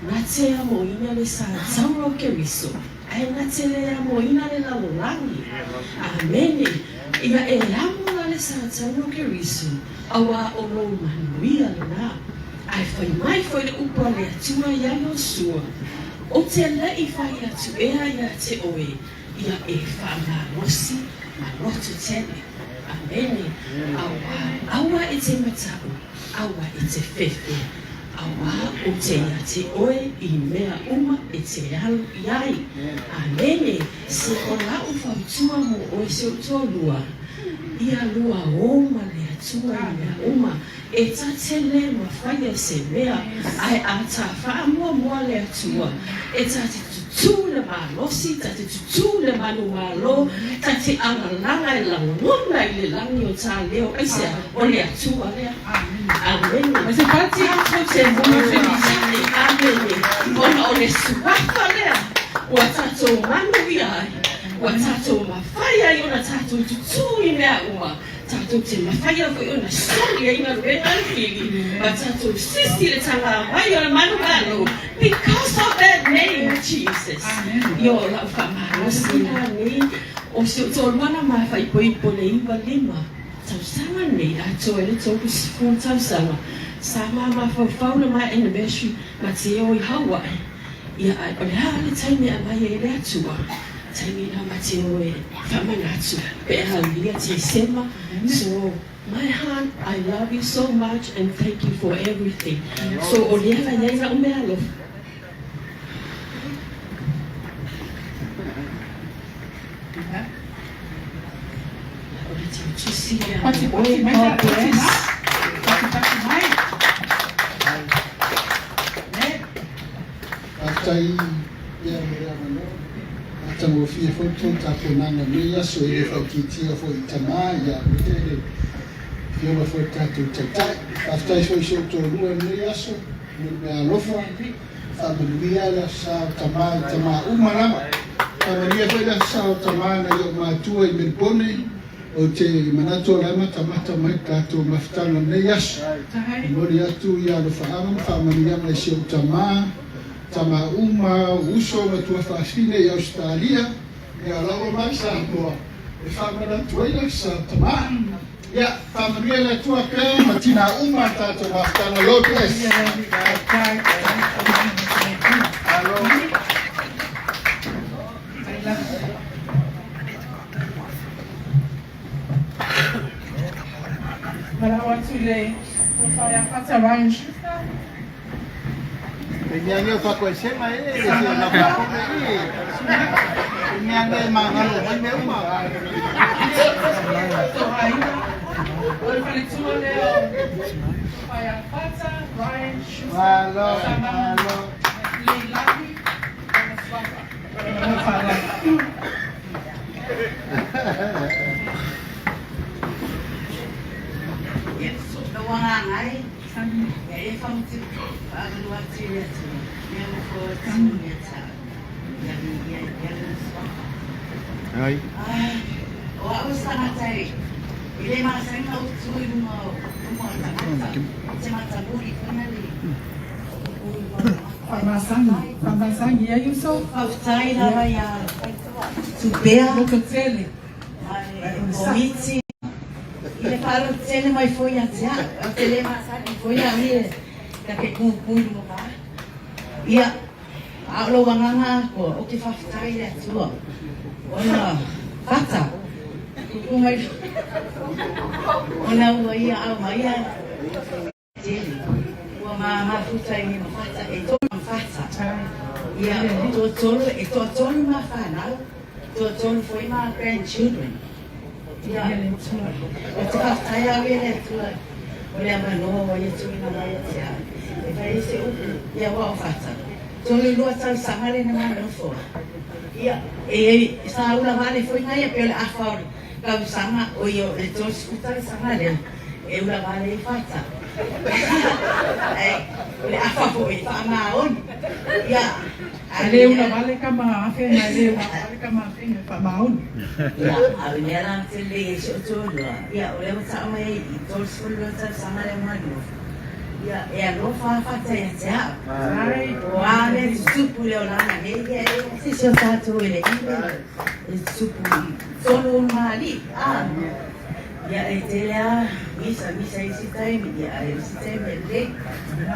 na te amoina le sa taua o Keriso, ae na te le amoina le lalolagi. Amene. Ia e amo la le sa taua o Keriso, auā o lou manuia lenā. Ae fai mai foi le upu a le Atua iā Iosua, O te leʻi fai atu ea iā te oe, Ia e faamalosi ma loto tele. Amene. Auā, aua e te mataʻu, aua e te fefe, auā o te ia te oe i mea uma e te alu i ai. Amene. Se o laʻu fautua mo oe se ou toalua, ia lua o ma le Atua i mea uma, E ta te le mawhai e se mea, ae a ta whaamuamua le Atua, e ta te tutū le malosi, ta te tutū le manumalo, ta te alalala e lagona i le lagi o ta leo, aisea? O le Atua lea. Amene. Tatou te mulimulitai, amene, ona o le suafa lea ua tatou manuia ai, ua tatou mafai ai ona tatou tutū i mea uma. Tatou te mafaia foi ona soli ai galuega a le fili ma tatou sisi le taga mai o le manumalo because of that name Jesus. Io lau faamalosi la nei o si ou toalua na ma faaipoipo le 95 tausaga nei atoa i le 30 tausaga sa ma mafaufau le ma anniversary ma te o i Hawaii ia ae o le a le taimi e aumai ai le Atua taimi la ma te o e faamanatu pe a aulia Tesema so my heart I love you so much and thank you for everything so o lea la iai la'u meaalofa. O le tautusi lea mo oe God bless. Faafetai pea mo le avanoa. Matagofie foi le tou tapenaga i lenei aso, e le faaitiitia foi i tama ia aemaise le afioga foi i le tatou Taitai. Faafetai foi i si ou toalua i lenei aso mo le meaalofa. Faamanuia le Aso Sa o Tama i tama uma lava. Faamanuia foi le Aso Sa o Tama nai ou matua i Melbourne. Ou te manatu o la e matamata mai le tatou mafutaga i lenei aso. Momoli atu ia alofaaga ma faamanuiaga i si ou tama, tama uma, ou uso ma tuafaafine i Ausetalia, ia o la ua mai Samoa e faamanatu ai le Aso Sa o Tama. Ia, faamanuia le Atua pea ma tina uma le tatou mafutaga. Lord bless. Malao atu i le Whaea Fata Ryan Schuster. E mea nei o fakoesega e le se na faakome e. E mea nei mangalo mai mea uma. Tohaina. O le faletua lea o Whaea Fata Ryan Schuster. Malo, Sama malo. Leilani Lona Suafa. Lona faaaloalo. Lau agaga e, ia e faamanu atu i le Atua, mea ua foatu ia te au, ia viia ai pea lona suafa. Ai. Ai, o au o se tagata e, e le masani ona ou tu i luma o luma o tagata, ou te matamuli foi na le Faamasani, faamasani ia Iuso. Faafetai lava ia Tupea Loto tele. ma le Komiti. I le faalototele mai foi ia te au, ou te le masani foi au i Ta te kūkū i luga vā. Ia, a o lou agaga atoa, ou te faafetai i le Atua, ona fata, tupu mai ona ua ia aumaia tele, ua ma mafuta i ma fata, e tolu ma fata. Ia, toatolu, e toatolu ma fanau, toatolu foi ma grandchildren. Ia, ou te faafetai au ia i le Atua mo le avanoa ua ia tuuina mai ia te au e fai ai se upu, ia aua o Fata, 32 tausaga lena ma nofo. Ia, e i ai, sa ula vale foi na ia pei o le afa o le tausaga, oi o le 30 tausaga lea e ula vale ai Fata. Ae o le afa foi e faamaoni. Ia, E le ula vale ka ma afega, e le ula vale ka ma afega e faamaoni. Ia, a o le mea la te lelei ai si ou toalua, ia, o lea ua tau mai ai i 32 tausaga lea ma nofo, ia, e alofa lava Fata ia te au. O a mea tutupu i le olaga nei, ia, e leai se isi o tatou e le i le tutupu i totonu o ma alii, a. Ia, e tele lava misa, misa i isi taimi, ia, a o isi taimi e lelei.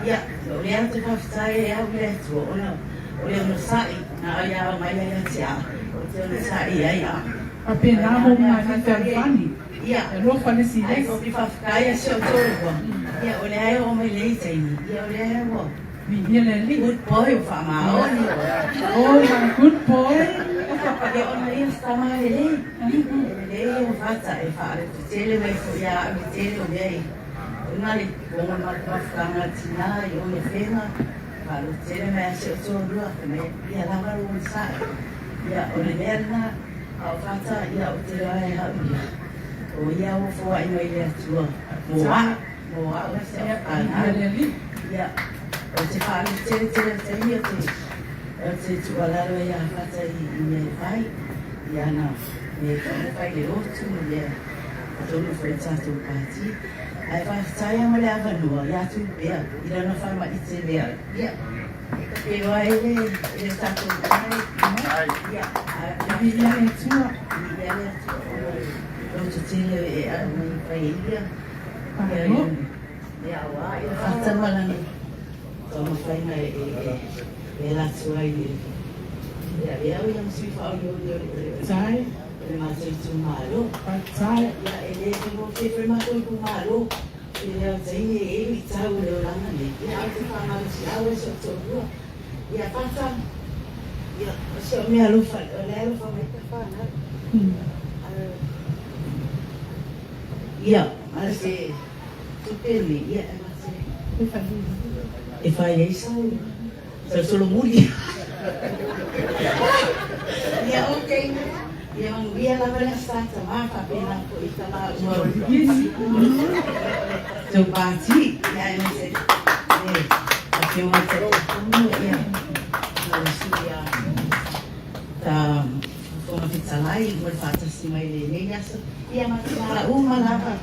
Ia, o lea ou te faafetai ai au i le Atua, ona o le onosai na ia aumai ai ia te au, ou te onosai ai au. Faapena mo Marie Fealofani, Ia, e alofa le isi i le ai isi. ou te faafetai ia si ou toalua, ia, o lea e oo mai lenei taimi, ia, o lea ua. Viia le Alii. Good boy ua faamaoni. Oh my good boy. Ia ona ia se tama lelei. Lelei ia ua fata e faaletotele mai foi ia au le tele o mea i ona le ona mafutaga tina i ona fega faaletotele mai a si ou toalua fai mai ia lava lou onosai. Ia o le mea lena a o fata ia ou te iloa e au ia o ia ua foai mai le Atua mo au. Mo au e se au Ia, o te whaalu tele o te taimi o te, o te tuualalo ai a Fata i, i mea e fai, i ana mea e taumafai le lotu ma mea tonu foi le tatou pati. Ae faafetai lava mo le avanoa ia Tupea i lana faamaite lea. Ia, e tapeloa ai le, le tatou ai. Ia, ae Viia le Atua. Viia le Atua ona o le loto tele e aumai fai ai ia. Ia, a se tupe nei, ia e mate e fai ai sau sau solomuli. Ia ok, ia manuia lava le aso sa tama faapena foi i tama uma o tou pati, ia aemaise le afioga i le Taitaifono, ia ma le sui a ta Fofoga Fetalai mo le faatasi mai i lenei aso. Ia ma te mala uma lava.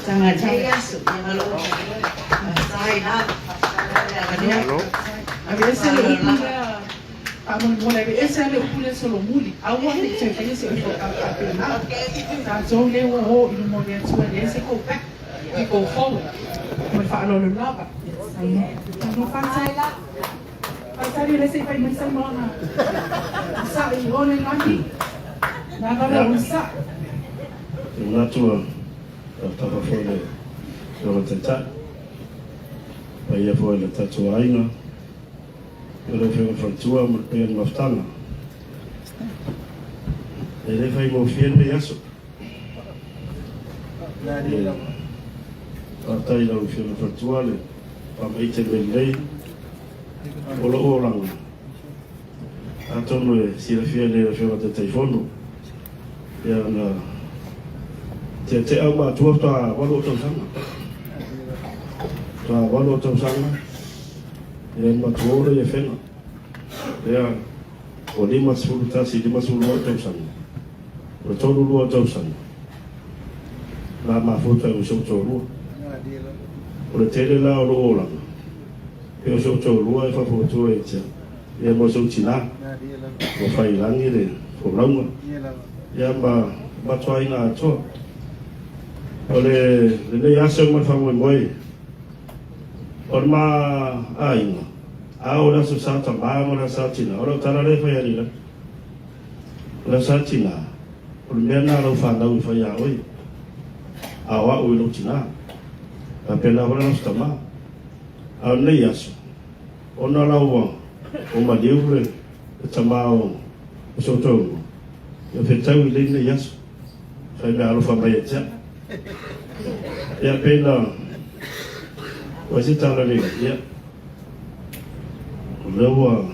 Tanga nei aso. Ia malo faafetai lava. Faafetai lava le avanoa. Aveese le upu lea faamolemole, aveese lava le upu lea solomuli. Aua ne i toe faia se upu faapena. Tatou lea ua o i luma o le Atua, e leai se go back, we go forward. Ma le faaaloalo lava. Malo faafetai. Faafetai lea se i fai mai saunoaga. Sa'i i o le lagi. Lava le onosai. Te manatu a tafa foi le Afioga Taitai, paia foi le tatou aiga, o le Afioga Faletua ma le paia o le mafutaga. E le faigofie lenei aso. E faafetai i lau Afioga Faletua le faamaite mea lelei o lou olaga. Atonu e silafia e le Afioga Taitaifono, ia na teatea au matua faatoa 8 o tausaga. Faatoa 8 o tausaga, ia na matua ola i Afega. Ia, o 51, 52 tausaga, o le 32 tausaga, na mafuta i si ou toalua. O le tele la o lou olaga, Pei o si ou toalua e faafuatua ia te au, ia ma si ou tina, ua fai i lagi le folauga, ia ma matou aiga atoa. O le lenei aso ma le faamoemoe, O le ma aiga, a o le Aso Sa Tamā ma le Aso Sa Tinā, o lau tala lea e fai alii O le Aso Sa Tinā, o le mea lena a lau fanau e fai iā oe, a o a'u i lou tinā. Faapena foi le Aso Tamā. A o lenei aso, ona la ua ua maliu le tamā o si ou toeulua, ia fetau i lenei aso, fai mea alofa mai ia te a'u. Ia pei na o ai se tala lelei, ia o lea ua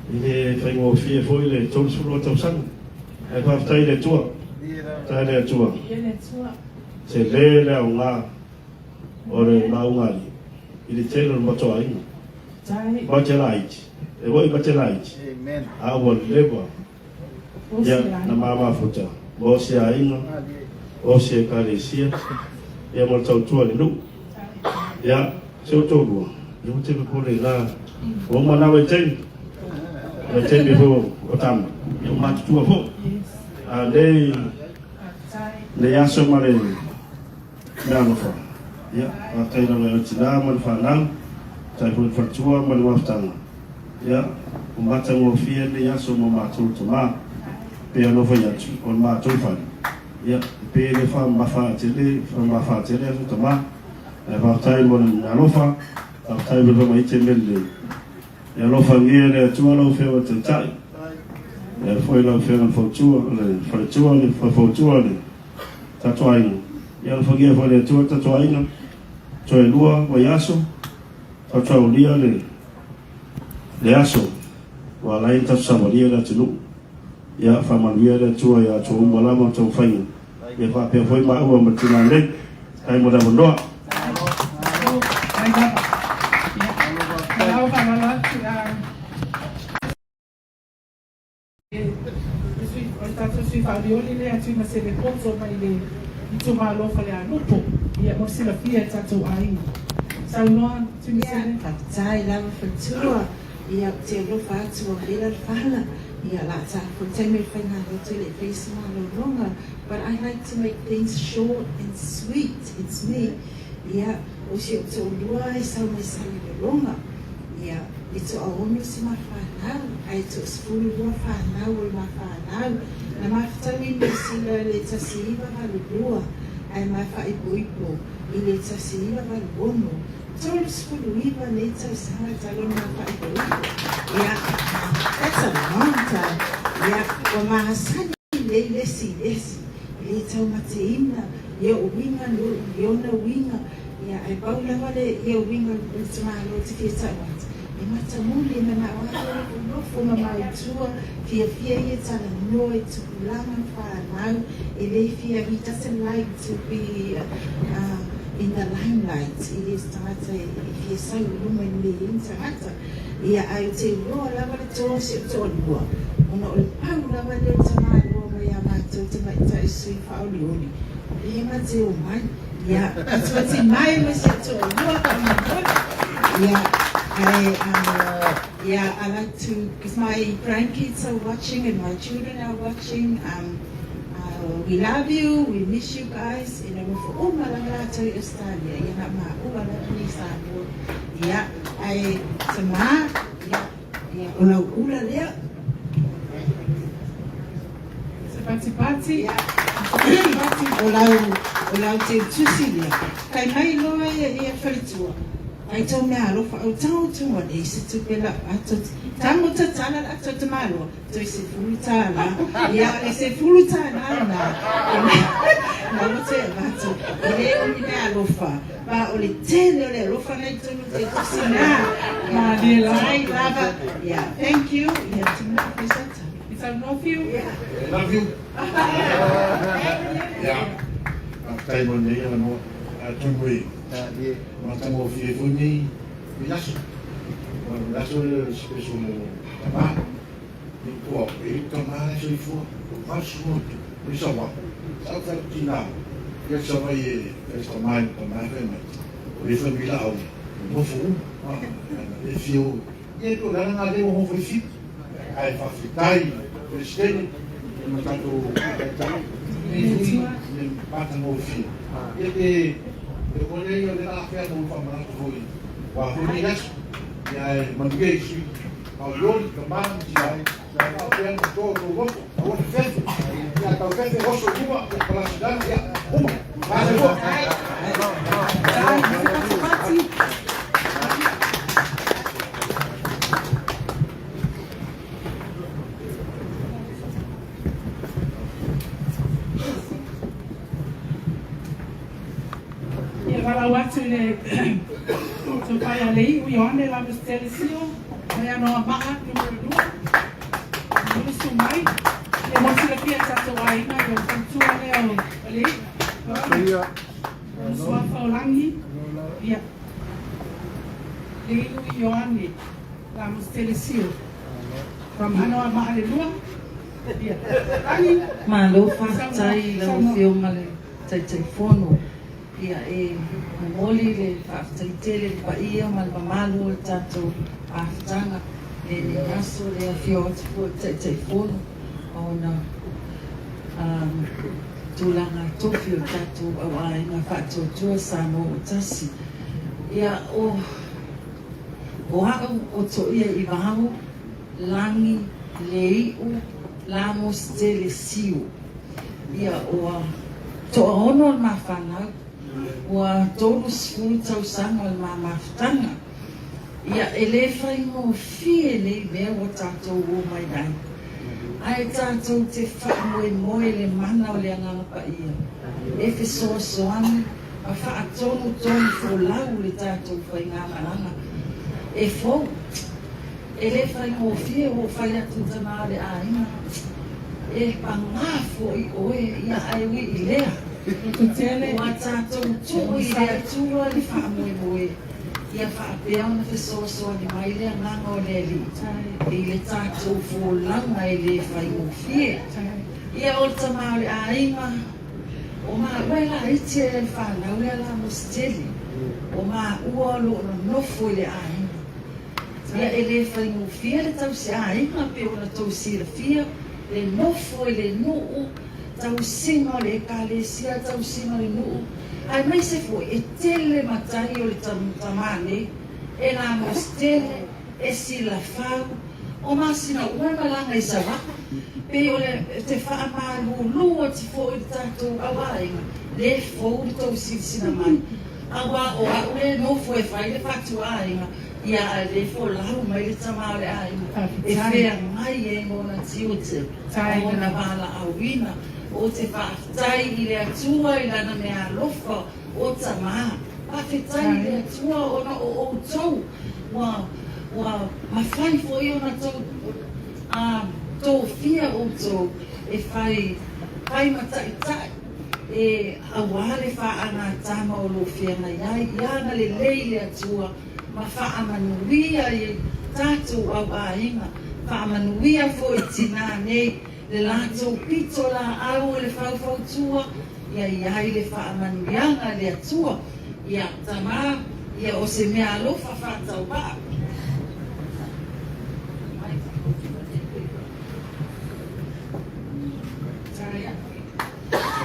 e le faigofie foi le 32 tausaga. Ae faafetai i le Atua. Faafetai i le Atua. Tele le aoga o le maugalii i le tele o le matou aiga. Ma te laiti, e moni ma te laiti, a ua leva ia na ma mafuta mo se aiga, o se ekalesia, ia ma le tautua i le nuu. Ia, si ou toalua, ia ua te popole i la, ua uma na vaitaimi, vaitaimi foi o tama, ia ua matutua foi. A nei, nei aso ma le Mea alofa. Ia, faafetai lava i lau tinā ma le fanau, faafetai foi i le faletua ma le mafutaga. Ia, ua matagofie lenei aso mo matou tamā. Pei ona ou fai atu, o le matou fale, ia, e pei e le faamamafa tele, faamamafa tele aso tamā. Ae faafetai mo le mea alofa, faafetai mo le faamaite mea lelei. Ia alofagia e le Atua lau Afioga i le Taitai, e ala foi lau Afioga i le Fautua, le Faletua, le Faufautua, le tatou aiga. Ia alofagia foi e le Atua le tatou aiga, toe lua vaiaso, tatou aulia le, le aso ua ala ai ona tatou savalia le atunuu. Ia faamanuia le Atua ia outou uma lava ma taumafaiga. Ia faapea foi maua ma le tinã nei. Faafetai mo le avanoa. O le tatou sui faolioli lea Tuimaseve Poto mai le itumalo o Falealupo. Ia mo le silafia e le tatou aiga. Saunoa Tuimaseve. Ia, faafetai lava faletua. Ia, ou te alofa atu ua vela le fala. Ia, la tatou taimi o le faigalotu e le i faia se malologa. But I like to make things short and sweet. It's me. Ia, o si ou toalua e sau mai Salelologa. Ia, e toaono si ma fanau, ae toasefulu lua fanau o le ma fanau. Na mafutau i Niu Sila i le 1982, ae ma faaipoipo i le 1986. 39 nei tausaga talu ona ma faaipoipo. Ia, that's a long time. Ia, ua masani lelei le isi i le isi, e le taumateina ia uiga i ona uiga. Ia, ae pau lava le ia uiga o le tamaloa ou te fia tau atu, e matamuli, e manao lava ia nofonofo ma mautua, fiafia ia talanoa i tupulaga ma fanau, e le fia, he doesn't like to be in the limelight, e le o se tagata e fia sau i luma i mea e i ai ni tagata. Ia, ae ou te iloa lava le toa o si ou toalua, ona o le pau lava lea o le tamaloa mai a matou tamaitai sui faaolioli, o lea ma te omai. Ia, patipati mai ma si ou toalua faamolemole. Ia, ae, yeah, I like to, because my grandkids are watching and my children are watching, we love you, we miss you guys. E nonofo uma lava latou i Australia, ia na maua lava nei Samoa. Ia, ae tamā, ia, ia, o lau ula lea. Se patipati. Ia, o lau, o lau teutusi lea. Kai mai loa ia, ia faletua. Kai tau mea alofa au tango tunga nei se tupe lau ato, tango tatala le ato tamaloa. Toe $10. Ia, le $10 lena, na ua toe avatu, e le o ni mea alofa, ma o le tele o le alofa na i totonu o te tusi na. Malie lava. Faafetai lava. Ia, thank you. Ia, tuna koe sa tala. It's I love you. Yeah. I love you. Ia, faafetai mo lenei avanoa. Atonu e matagofie foi nei aso. O le aso lea o le special mo tama. Ua e tama le soifua, ua 87, o le sawa, sa ou fai atu tina, ia Savaii e fai se tama i tama e fai mai, o le fai mai laau, nofo uma, e fia o, ia e pei o le ala lena lea ua nofo i Fiti, ae faafetai i le Peresetene ma tatou taitai, nei foi le matagofie, ia te. Ia ua nei o le la afea mo faamanatu foi ua foi nei aso. Ia e manuia i sui maolioli, tama ma tina. Ia faapea ona to tou loto, aua ne fefe. Ia tau fefe oso i luma, ia palasi i lalo, ia uma. Masoifua. Ia valaau atu i le Tofa ia Lei'u Ioane Lamositele Sio mai Anoamaa Numera 2 Mulisu mai. Ia mo le silafia e tatou aiga ia o le faletua lea o Lei'u Ioane. O le suafa o Lagi ia Lei'u Ioane Lamositele Sio from Anoamaa le 2 ia Lagi. Malo faafetai i lau Afioga le Taitaifono. Ia e momoli le faafetai tele i le paia ma le mamalu o le tatou afutaga i lenei aso, le afio atu foi o le Taitaifono ma ona tulaga tofi o le tatou auaiga faatuatua Samoa ua tasi. Ia o o au o Toia Ivao Lagi Lei'u Lamositele Siu. Ia, ua toaono le ma fanau, ua 30 tausaga o le ma mafutaga. Ia, e le faigofie nei mea ua tatou o mai ai, ae tatou te faamoemoe i le mana o le Agaga Paia e fesoasoani ma faatonutonu folau le tatou faigamalaga e fou. E le faigofie ua ou fai atu i tama o le aiga, e pagā foi oe ia ae ui i lea, ua tatou tuu i le Atua le faamoemoe ia faapea ona fesoasoani mai le Agaga o le Alii i le tatou folauga e le faigofie. Ia o le tama o le aiga, o maua e laiti ai le fanau lea la Mositele, o maua o lo o nonofo i le aiga. Ia e le faigofie le tausiaiga pei ona tou silafia le nofo i le nuu, tausiga o le ekalesia, tausiga o le nuu, aemaise foi e tele matai o le tama nei e lamosi tele, e silafau, o masina uma e malaga i Savaii. Pei o le te faamalulu atu foi i le tatou auaiga, le fou le tou silasila mai, aua o au le nofo e fai le fatuaiga, Ia a le folau mai le tama o le aiga e feagai ai ma ona tiute ma ona valaauina. Ou te faafetai i le Atua i Lana meaalofa o tama. Faafetai i le Atua ona o outou ua ua mafai foi ona tou a tofia outou e fai fai ma taitai e auā le faagatama o lo o feagai ai. Ia agalelei le Atua ma faamanuia i tatou au aiga, faamanuia foi i tinā nei le latou pito laau o le faufautua, ia i ai le faamanuiaga a le Atua, ia tamā, ia o se mea alofa faatauvaa.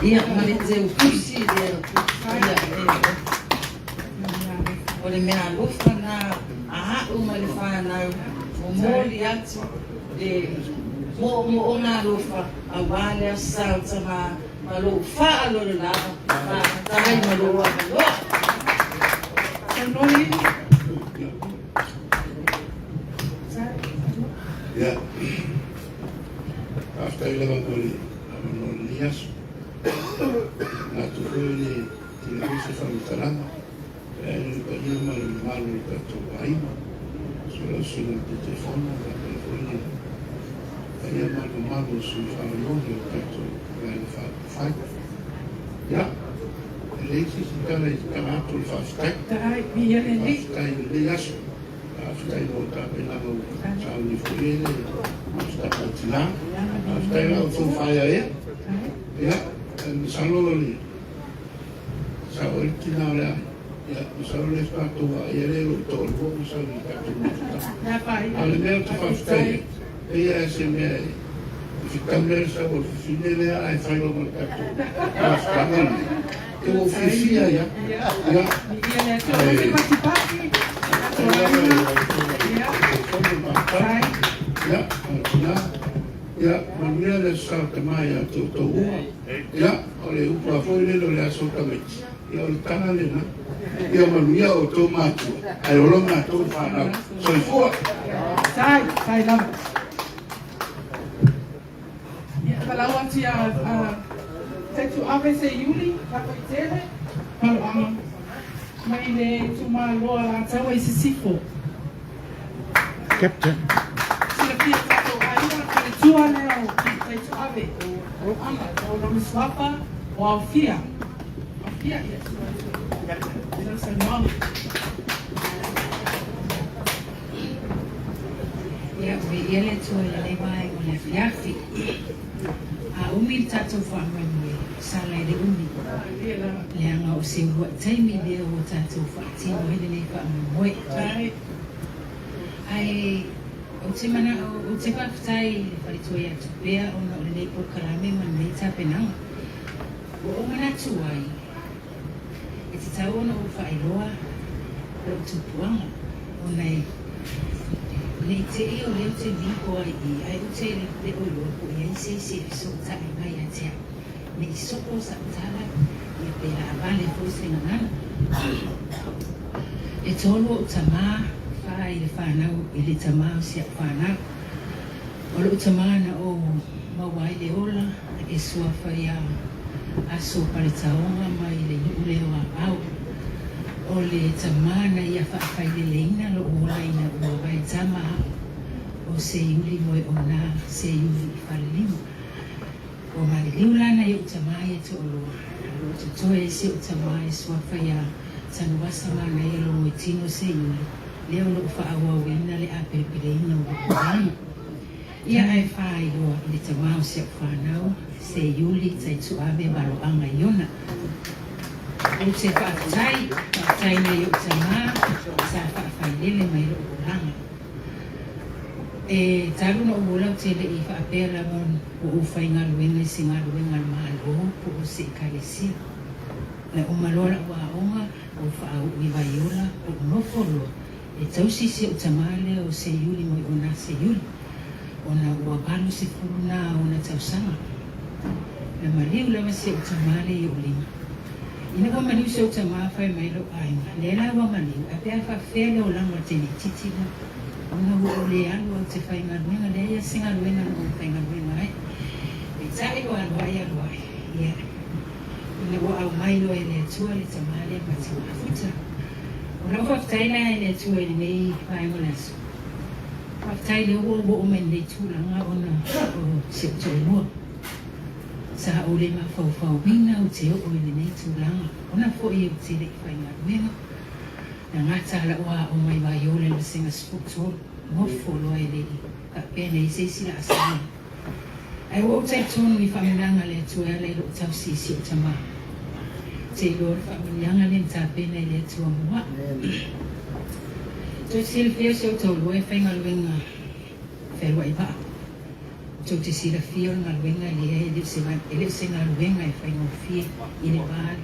Ia, ma le teutusi lea, ia, e. O le mea alofa na a a'u ma le fanau, momoli atu le mo'omo'oga alofa auā le Aso Sa o Tamā ma lou faaaloalo lava, faafetai ma lou avanoa. Ia, faafetai lava mo le avanoa o lenei aso. Manatu foi le Tele foi se faamatalaga e ae le paia ma le mamalu o le tatou aiga, Sualausi ma le Taitaifono faapea foi le paia ma le mamalu o sui faaleloni o le tatou Vaega Faaupufai. Ia, e leai se isi tala e tatala atu o le faafetai. Faafetai i lenei aso, faafetai mo tapenaga ua sauni foi ai le mafutaga a tina. Faafetai la outou faeaea. Ia, masalo o le Sao ai le tina o le aiga. Ia, masalo o lea faatoa tou vaaia lea lou toalua ma sau i le tatou mafutaga. A o le mea ou te faafetai ai, pei lava se mea e E fetau lea le sau o le fafine lea ae fai loa ma le tatou mafutaga lenei. Ia ua ou fiafia ai lava. Ia. Ae faafetai lava i lau Afioga i le Taitaifono le mafutaga. Ia, o lena. Ia, manuia le Aso Sa o Tama ia te outou uma. Ia, o le upu lava foi lele o le aso o tamaiti, ia o le tala lena. Ia manuia outou matua, ae ola matou le fanau. Soifua! Sai, sai lava. Ia, falau atu ia Taituave Seiuli, Lakoitele, Paloama, mai le itumalo o Alataua i Sisifo. Captain. Silafia e tatou aiga, o le faletua lea o Taituave, o Loama, o lona suafa, o Aofia. Aofia, ia, saunoaga. Ia, viia le Atua i lenei vaega o le afiafi. A umi le tatou faamoemoe, sala i le umi, leaga o se uluai taimi lea ua tatou faatino ai lenei faamoemoe. Ae ou te manao, ou te faafetai i le faletua ia Tupea ona o lenei polokalame ma lenei tapenaga. Ua ou manatu ai, E tatau ona ou faailoa lou tupuaga ona e ne i te i o lea ou te ligo ai i ae ou te le o iloa po o i ai se isi e fesootai mai ia te au. Ne i soko sa'u tala ia pe laavale foi se gagana. E tolu o'u tamā, fa i le fanau i le tamā o si a'u fanau. O lo'u tamā na ou maua ai le ola e suafa iā Aso Paletaoga mai le nu'u lea o Aao. O le tamā na ia faafaileleina lo'u ola ina ua vaetama a'u o Seiuli Moeona Seiuli i Falelima. Ua maliliu la nai o'u tamā ia to'aloa, a o lo'o totoe ai si o'u tamā e suafa iā Tanuvasa Manaia Logoitino Seiuli, lea o lo'o faaauauina le apelepeleina o lo'u olaga. Ia ae faailoa i le tamā o si a'u fanau, Seiuli Taituave Valoaga Iona. Ou te faafetai, faafetai nai o'u tamā sa faafailele mai lo'u olaga. E talu ona ou ola ou te le'i faapea lava ua ou faigaluega i se galuega a le Malo po o se Ekalesia. Na uma loa la'u aoga, ou faauu i Vaiola, ou nofo loa e tausi si o'u tamā lea o Seiuli Moeona Seiuli, ona ua 80 na ona tausaga. Na maliu lava si o'u tamā lea i o'u lima. Ina ua maliu si o'u tamā fai mai lo'u aiga, lea la ua maliu, ae pe a faafefea le olaga o le teineitiiti lea? Ona ua ou le alu au te faigaluega, leai a se galuega na ou faigaluega ai. Peitai ua alu ai alu ai, ia, ina ua aumai loa e le Atua le tamā lea ma te mafuta. O lau faafetai la i le Atua i lenei vaega o le aso. Faafetai lea ua ou oo mai i lenei tulaga ona o si ou toalua. Sa ou le mafaufauina ou te oo i lenei tulaga ona foi ou te le i faigaluega. Na gata la'u aoga i Vaiola i le vasega 13, nofo loa e le i faapea nei se isi laasaga. Ae ua ou talitonu i faamuliaga a le Atua e ala i lo'u tausi i si ou tamā. Ou te iloa o le faamuliaga lea na tapena e le Atua mo a'u. Tou te silafia o si ou taulua e faigaluega fealuai vaa. Tou te silafia o le galuega lea e le o se, e le o se galuega e faigofie i le va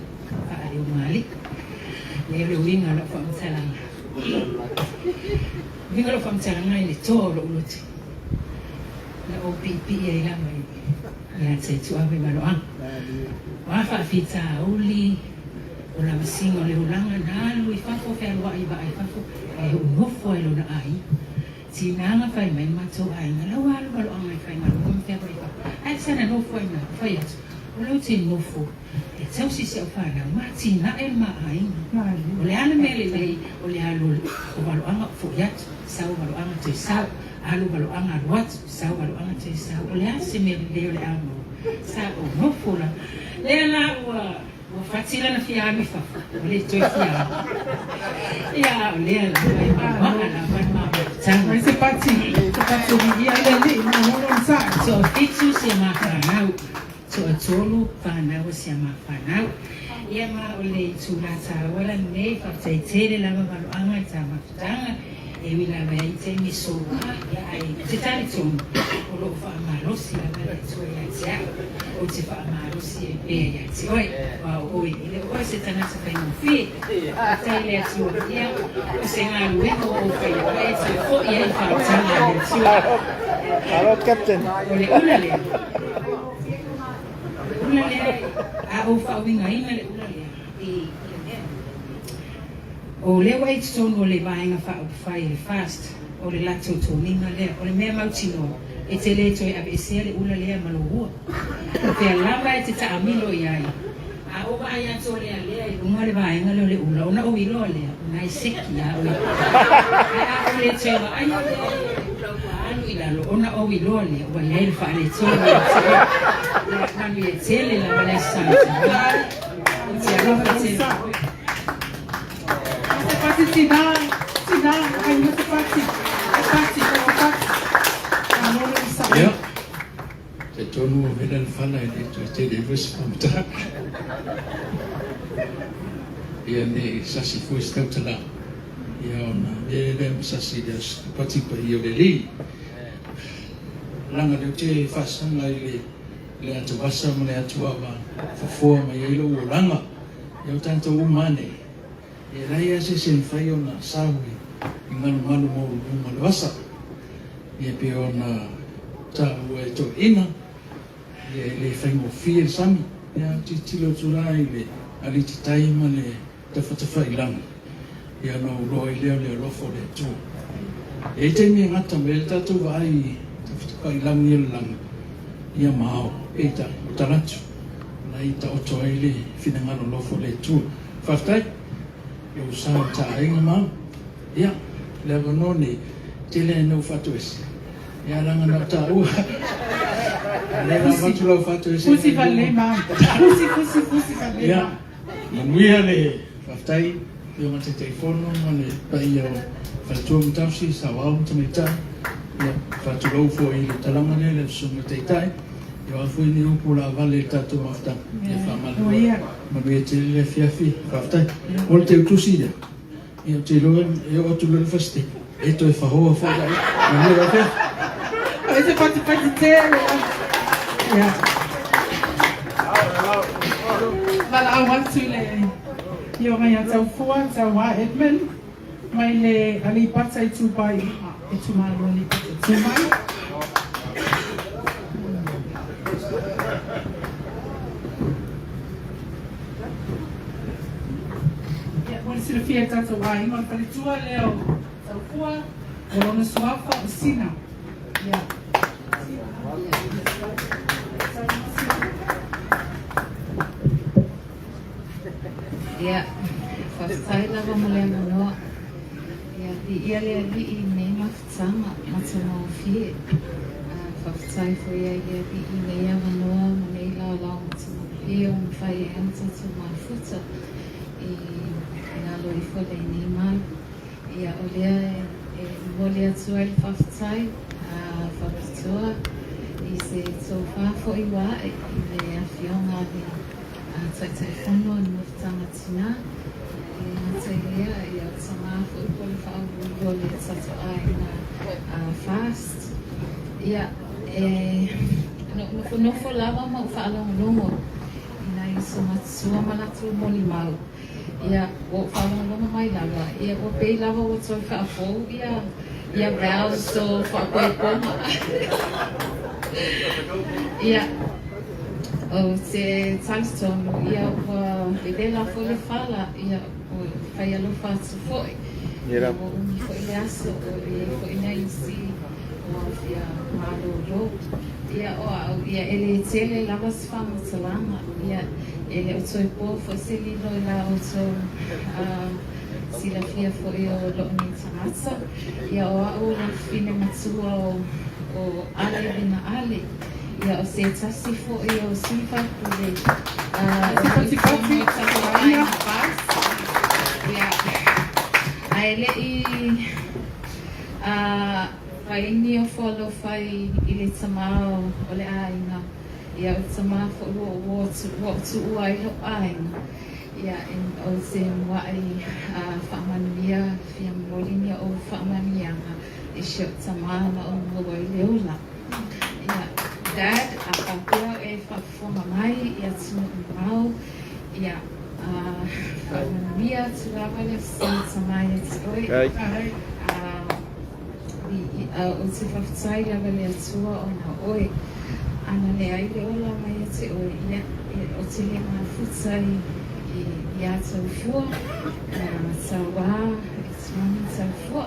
faaleomalii. Lea o le uiga o lau faamatalaga. Uiga o lau faamatalaga i le toa o lou loto. Na ou piipii ai lava i ia Taituave ma Loaga. O a faafitauli, o lavasiga o le olaga, na alu i fafo fealuai vaa i fafo, ae ou nofo ai lona aiga. Tinaga fai mai le matou aiga, la ua alu maloaga e faigaluega ma fealuai i fafo. Ae sana nofo ai ina, fai atu, o la ou te nofo e tausi si au fanau ma atinae le ma aiga. O le a le mea lelei o le alu o valoaga o foi atu, sau valoaga toe sau, alu valoaga alu atu, sau valoaga toe sau. O le a se mea lelei o le a maua? Sa ou nofo la. Lea la ua Ua fati lana fia alu i fafo, ua le toe fia alu. Ia, o lea lava e maluaa lava le mafutaga. Mai se pati, se pati o viia le Alii, malo lona saʻa. Toafitu si a ma fanau, toatolu fanau o si a ma fanau. Ia ma o le itula taua lenei, faafetai tele lava maloaga i ta mafutaga, e ui lava e ai taimi soa, ia ae ou te talitonu o lo o faamalosi lava. le Atua ia te a'u, ou te faamalosi ai pea ia te oe, aua o oe, e le o oe se tagata faigofie. Faafetai i le Atua, ia, o se galuega ua ou faia, ua e toe fo'i ai i faautaga a le Atua. Alo Captain. O le ula lea, o le ula lea, a ou faauigaina le ula lea i ia mea. O lea ua e i totonu o le Vaega Faaupufai, le FAST, o le latou toniga lea. O le mea mautinoa, e te le toe aveesea le ula lea ma lou ua. O fea lava e te taamilo i ai, a ou vaai atu o lealea i luga le vaega lea o le ula, ona ou iloa lea, o na e seki ia oe. Ae a ou le toe vaaia lea i le ula ua alu i lalo, ona ou iloa lea ua i ai le faaletonu ia te oe. Ia manuia tele lava le Aso Sa. Ou te alofa tele i oe. Se pati tina, tina, ai mo se pati, se pati, se pati. Malo le usa. Ia, talitonu ua vela le fala e le toe tele ai foi se faamatalaga. Ia ne i sasi foi se tautalaga, ia ona avea lea ma sasi i le aso Sapati paia o le Alii. Leaga o lea ou te faasaga i le le atuvasa ma le atuava fofoa mai ai lou olaga. Ia o tatou uma ane, e leai lava se isi e mafai ona sau i malumalu maualuluga o le vasa. Ia pei ona taua e toeaiina, ia e le faigofie le sami. Ia tilotilo atu la i le alititai ma le tafatafailaga, ia ona ou iloa ai lea o le alofa o le Atua. E i ai taimi e gata mai ai le tatou vaai i tafatafailagi o le lagi, ia ma ao, peitai, o talaatu, o la e taoto ai le finagalo alofa o le Atua. Faafetai i lou sa mataaiga ma au. Ia, le avanoa nei, tele lava ina ou faatoese, ia leaga na o taua. A o lea la avatu lau faatoesega Fusi faalelei ma. Fusi, fusi, fusi faalelei ma. Ia, Manuia le faafetai Afioga Taitaifono ma le paia o Faletua ma Tausi, Saoao ma Tamaitai. Ia, faatulou foi i le talaga lea i le Susuga Taitai. Ia o a foi ni upu laavale i le tatou mafutaga, ia faamalulu atu. Manuia tele le afiafi. Faafetai. Mo le teutusi lea, ia ou te iloa e oo atu loa i le fasiteke, e toe fahoa foi laia. Manuia le afiafi. Ai se patipati tele. Ia. Valaau atu i le Afioga ia Taufua Tauā Edmund mai le Aleipata Itupa i Uta, Itumalo Aleipata Itupa. Ia, mo le silafia e tatou aiga, o le faletua lea o Taufua, o lona suafa o Sina. Ia. Ia, faafetai lava mo le avanoa. Ia, viia le Alii i nei mafutaga matagofie. Faafetai foi ai le Alii i nei avanoa ma nei laolao matagofie ua mafai ai ona tatou mafuta i lalo ifo o lenei malu. Ia, o lea e momoli atu ai le faafetai faapitoa i se tofa foi ua ae i le Afioga a le Taitaifono o le Mafutaga Tinā. E le gata i lea, ia, o tamā foi po o le faauluulu o le tatou aiga FAST. Ia, e nofonofo lava ma ou faalogologo i nai uso matutua ma latou molimau. Ia, ua ou faalogologo mai lava, ia ua pei lava ua toe faafou ia ia vows o faapoipoga. Ia, ou te talitonu, ia ua vevela foi le fala, ia ua fai alofa atu foi. Ia ua umi foi le aso, ua i ai foi nai isi ua fia malolo. Ia, o au, ia e le tele lava se faamatalaga, ia, e le o toe po foi se lilo i la outou silafia foi o lou nei tagata. Ia, o au o le fafine matua o, o Ale Vena Ale, ia, o se tasi foi o sui faipule o i totonu o tatou aiga FAST. Ia, ae le i fai ni ofo alofa i le tamā o le aiga, Ia, o le tamā foi ua ou tuua ai lou aiga, ia, ou te muaʻi faamanuia, fia momoli ni ou faamanuiaga i si ou tamā na ou maua ai le ola. Ia. Dad, a faapea o e faafofoga mai i atunuu mamao, ia, faamanuia atu lava le Aso Sa ia te oe. Ou te faafetai lava i le Atua ona o oe. Ana leai le ola mai ia te oe, ia, ou te le mafuta i a taufua, tauā, e tuani taufua.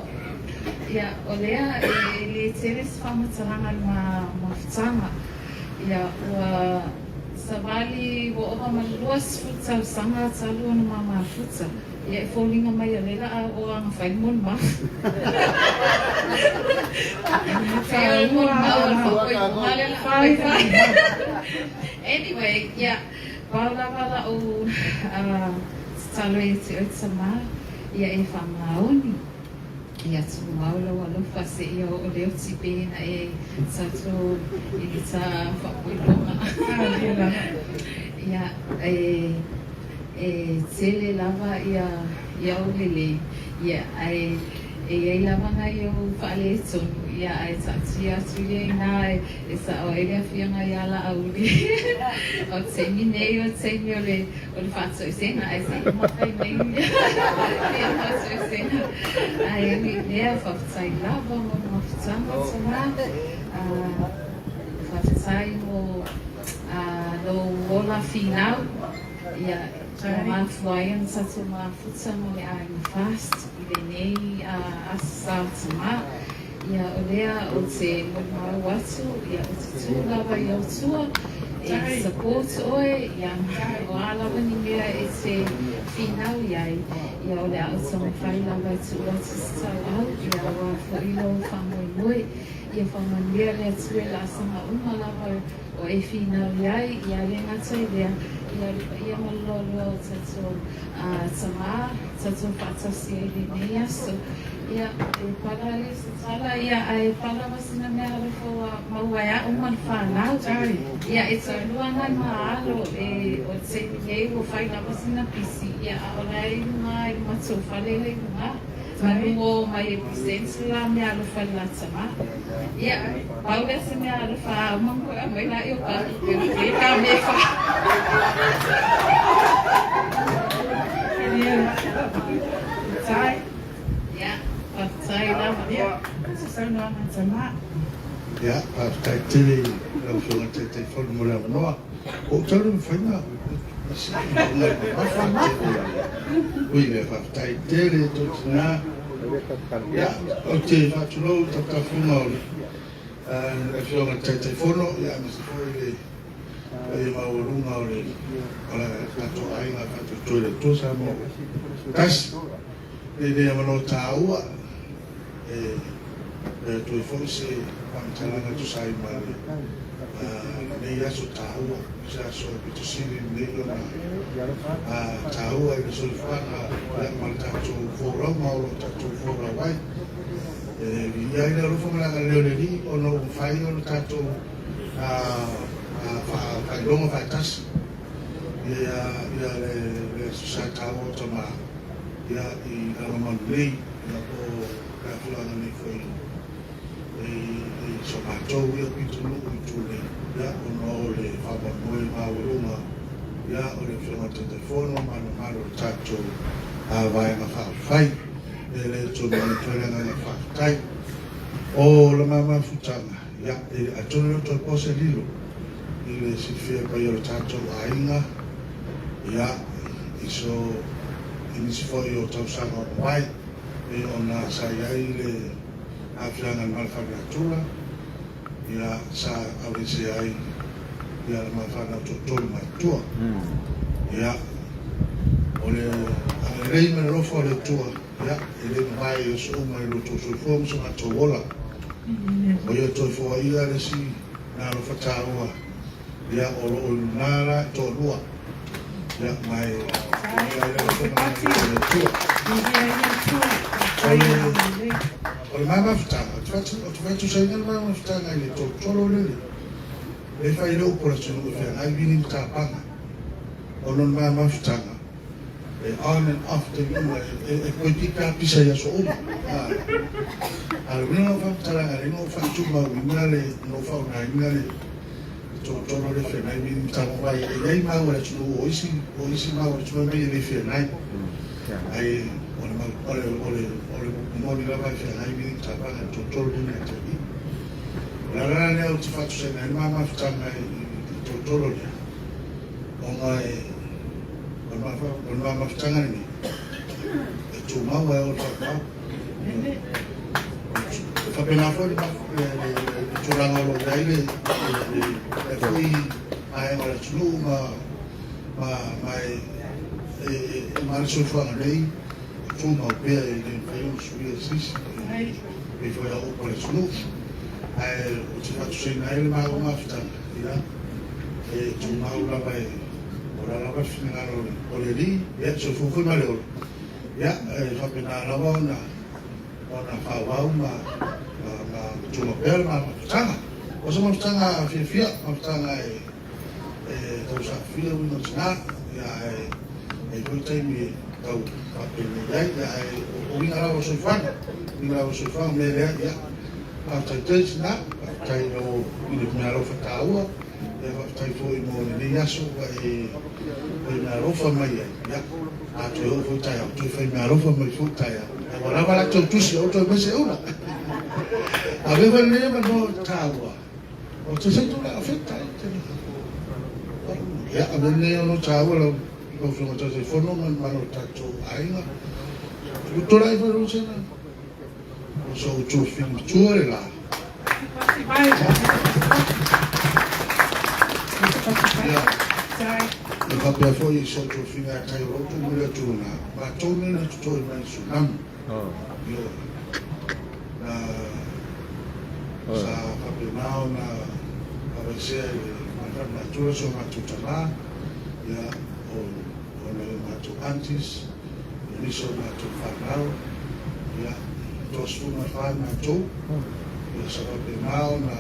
Ia, o lea e le tele se faamatalaga i le mafutaga. Ia, ua savali ua ova ma le 20 tausaga talu ona ma mafuta. Ia, e foliga mai o lea la a oo ana fai le molimau. Pei o le molimau o le faapoipoga lea la a fai fai. Anyway, ia, pau lava la'u tatalo ia te oe tama, ia e faamaoni. Ia tumau lou alofa seia oo leoti pe na e tatou i le ta faapoipoga. Ia, e, e tele lava ia, ia ou lelei, ia, ae e i ai lava nai ou faaletonu, ia, ae taatia atu ia inā e, e sao ai le afiaga iā Laauli. O le taimi nei o le taimi o le O le faatoesega ae se i makai mai ia faatoesega. Ae ui i lea, faafetai lava mo le mafutaga tama. Faafetai mo lou ola finau. Ia, ua mafua ai ona tatou mafuta ma le aiga Fast i lenei Aso Sa tama. Ia, o lea ou te molimau atu, ia, ou te tū lava i ou tua, e support oe, ia, o a lava ni mea e te finau i ai, ia, o le a ou taumafai lava e tuu atu se tauau, ia, aua foi lou faamoemoe, ia faamanuia le Atua i laasaga uma lava o e finau i ai, ia, le gata i lea, ia, le paia ma le loaloa o tatou tama, tatou faatasi ai i lenei aso. Ia, e pala le se tala, ia, ae pala ma sina mea alofa ua maua e a'u ma le fanau. Ia, e toalua nai ma alo, e, o le taimi nei ua fai lava sina pisi, ia, a o la e i luga i le matou fale la i luga. Manu o mai e present le la mea alofa i le la tama. Ia, pau lea se mea alofa a uma ma koe aumai laia o tatou birthday ka me fa. Ia, faafetai lava. Ia, se saunoaga tama. Ia, faafetai tele i lau Afioga i le Taitaifono mo le avanoa. Ua ou tau le mafai ona Ui lea, faafetai tele tou tina. Ia, ou te faatulou i tafatafuga o le Afioga i le Taitaifono, ia aemaise foi le paia maualuga o le tatou aiga faatuatua i le Atua Samoa ua tasi. E le avanoa taua e fai atu ai foi se faamatalaga e tusa ai ma lenei aso taua, o se aso e pito sili lenei ona taua i le soifuaga ma le tatou folauga o lo o tatou folau ai. E viia ai le alofa ma le agalelei o le Alii ona ua mafai ona tatou faailoga faatasi ia le Aso Sa taua o Tama ia i Lalomanu nei, ia po o le afioaga nei foi i so matou ia pitonuu i tua nei, ia ona o le faamoemoe maualuga ia o le Afioga i le Taitaifono ma le mamalu o le tatou Vaega Faaupufai. E le toe momoli atu ai le agaga faafetai. O le ma mafutaga, ia, e atonu e le o toe po se lilo i le silafia paia o le tatou aiga, ia, i so, i nisi foi o tausaga ua mavae, pei ona sa i ai le aafiaga i le Malefalenatura, ia, sa aveesea ai ia le ma fanau toatolu matutua. Ia, o le agalelei ma le alofa o le Atua, ia, e le mavae i aso uma i lo outou soifua ma so matou ola. O ia toe foaia le isi na alofa taua, ia, o lo o i luna la e toalua, ia, ma e viia ai le alofa ma le agalelei o le Atua. O le ma mafutaga, ou te faatusaina le ma mafutaga i le tolotolo lele, e fai le upu a le atunuu e feagai vili ma tapaga, ona o le ma mafutaga, E on and off taimi uma, e toeitiiti lava pisa i aso uma. A o le uiga o faamatalaga, lea na ou faatumauina le, na ou faaaogaina le. tolotolo lea e feagai ma matagaluega e i ai mau a le atunuu o isi o isi mau a le atunuu e le feagai ae o le o le o le o le moni lava e feagai ma matagaluega e tolotolo lea ia te i. O le ala la lea ou te faatusaina ai le ma mafutaga i le tolotolo lea ona e o le ma mafutaga lenei e tumau ai o le faavavau. E faapena foi le tulaga o lo o i ai le foi vaega o le atunuu ma ma e ma le soifuaga nei e tumau pea e le mafai ona suia e se isi e pei foi a upu a le atunuu. Ae ou te faatusaina ai le maua mafutaga, ia, e tumau lava e o la lava le finagalo o le Alii, ia, soifua foi ma le ola. Ia, e faapena lava ona ona faaauau ma ma tumau pea le mafutaga. O se mafutaga fiafia, mafutaga e e tausaafia uiga o tina, ia ae e i ai foi taimi e tau faapenei ai, ia ae o uiga lava o soifuaga, uiga lava o soifuaga, o le mea lea, ia, faafetai tele tina, faafetai i lau i le meaalofa taua. Ia faafetai foi mo lenei aso ua e fai meaalofa mai ai. Ia, a toe oo foi taeao, toe fai meaalofa mai foi taeao. Ae ua lava la tou tusi, aua toe aumai se ula. Avea foi lenei avanoa taua, o te se tulaga fetai. Ia, avea lenei avanoa taua lau Afioga Taitaifono ma le mamalu o le tatou aiga. Tulai foi lau Sena. O so outou fili matua le la. Ia, e faapea foi i so outou figa e tai o lo outou muli atu lena, matou nei na totoe mai i tsunami. Ioe. Na sa faapena ona aveesea i le Fale so matou tama, ia, o, o nai o matou aunties, o nisi o matou fanau, ia, 34 matou, ia sa faapena ona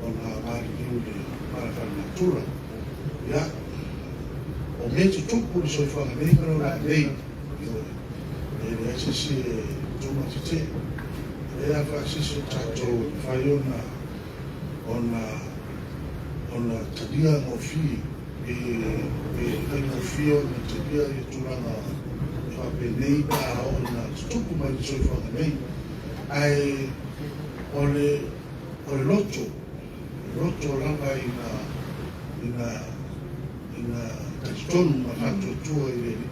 ona maliliu i le mala faalenatura. Ia, o mea tutupu i le soifuaga nei ma le olaga nei, ioe, e leai se isi e tumatetee, e leai lava se isi o tatou e mafai ona ona ona talia gofie pe pe faigofie ona talia ia tulaga faapenei pe a oo ina tutupu mai le soifuaga nei. Ae o le o le loto, loto lava ina ina ina talitonu ma faatuatua i le Alii.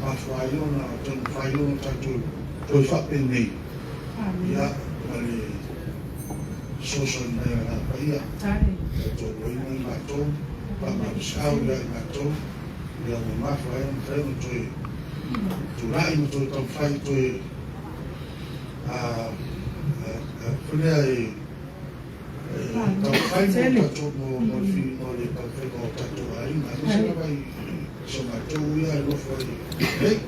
Mafua ai ona taumafai ona tatou toe faapenei ia ma le fesoasoani mai a le Agaga Paia, tautualuaina i matou, faamalosiau ia i matou, ia ua mafua ai ona mafai ona toe tulai ma toe taumafai toe foi lea e taumafai mo tatou mo mo le mo le taumafaiga o tatou aiga, aemaise lava i so matou ia e nofo ai nei.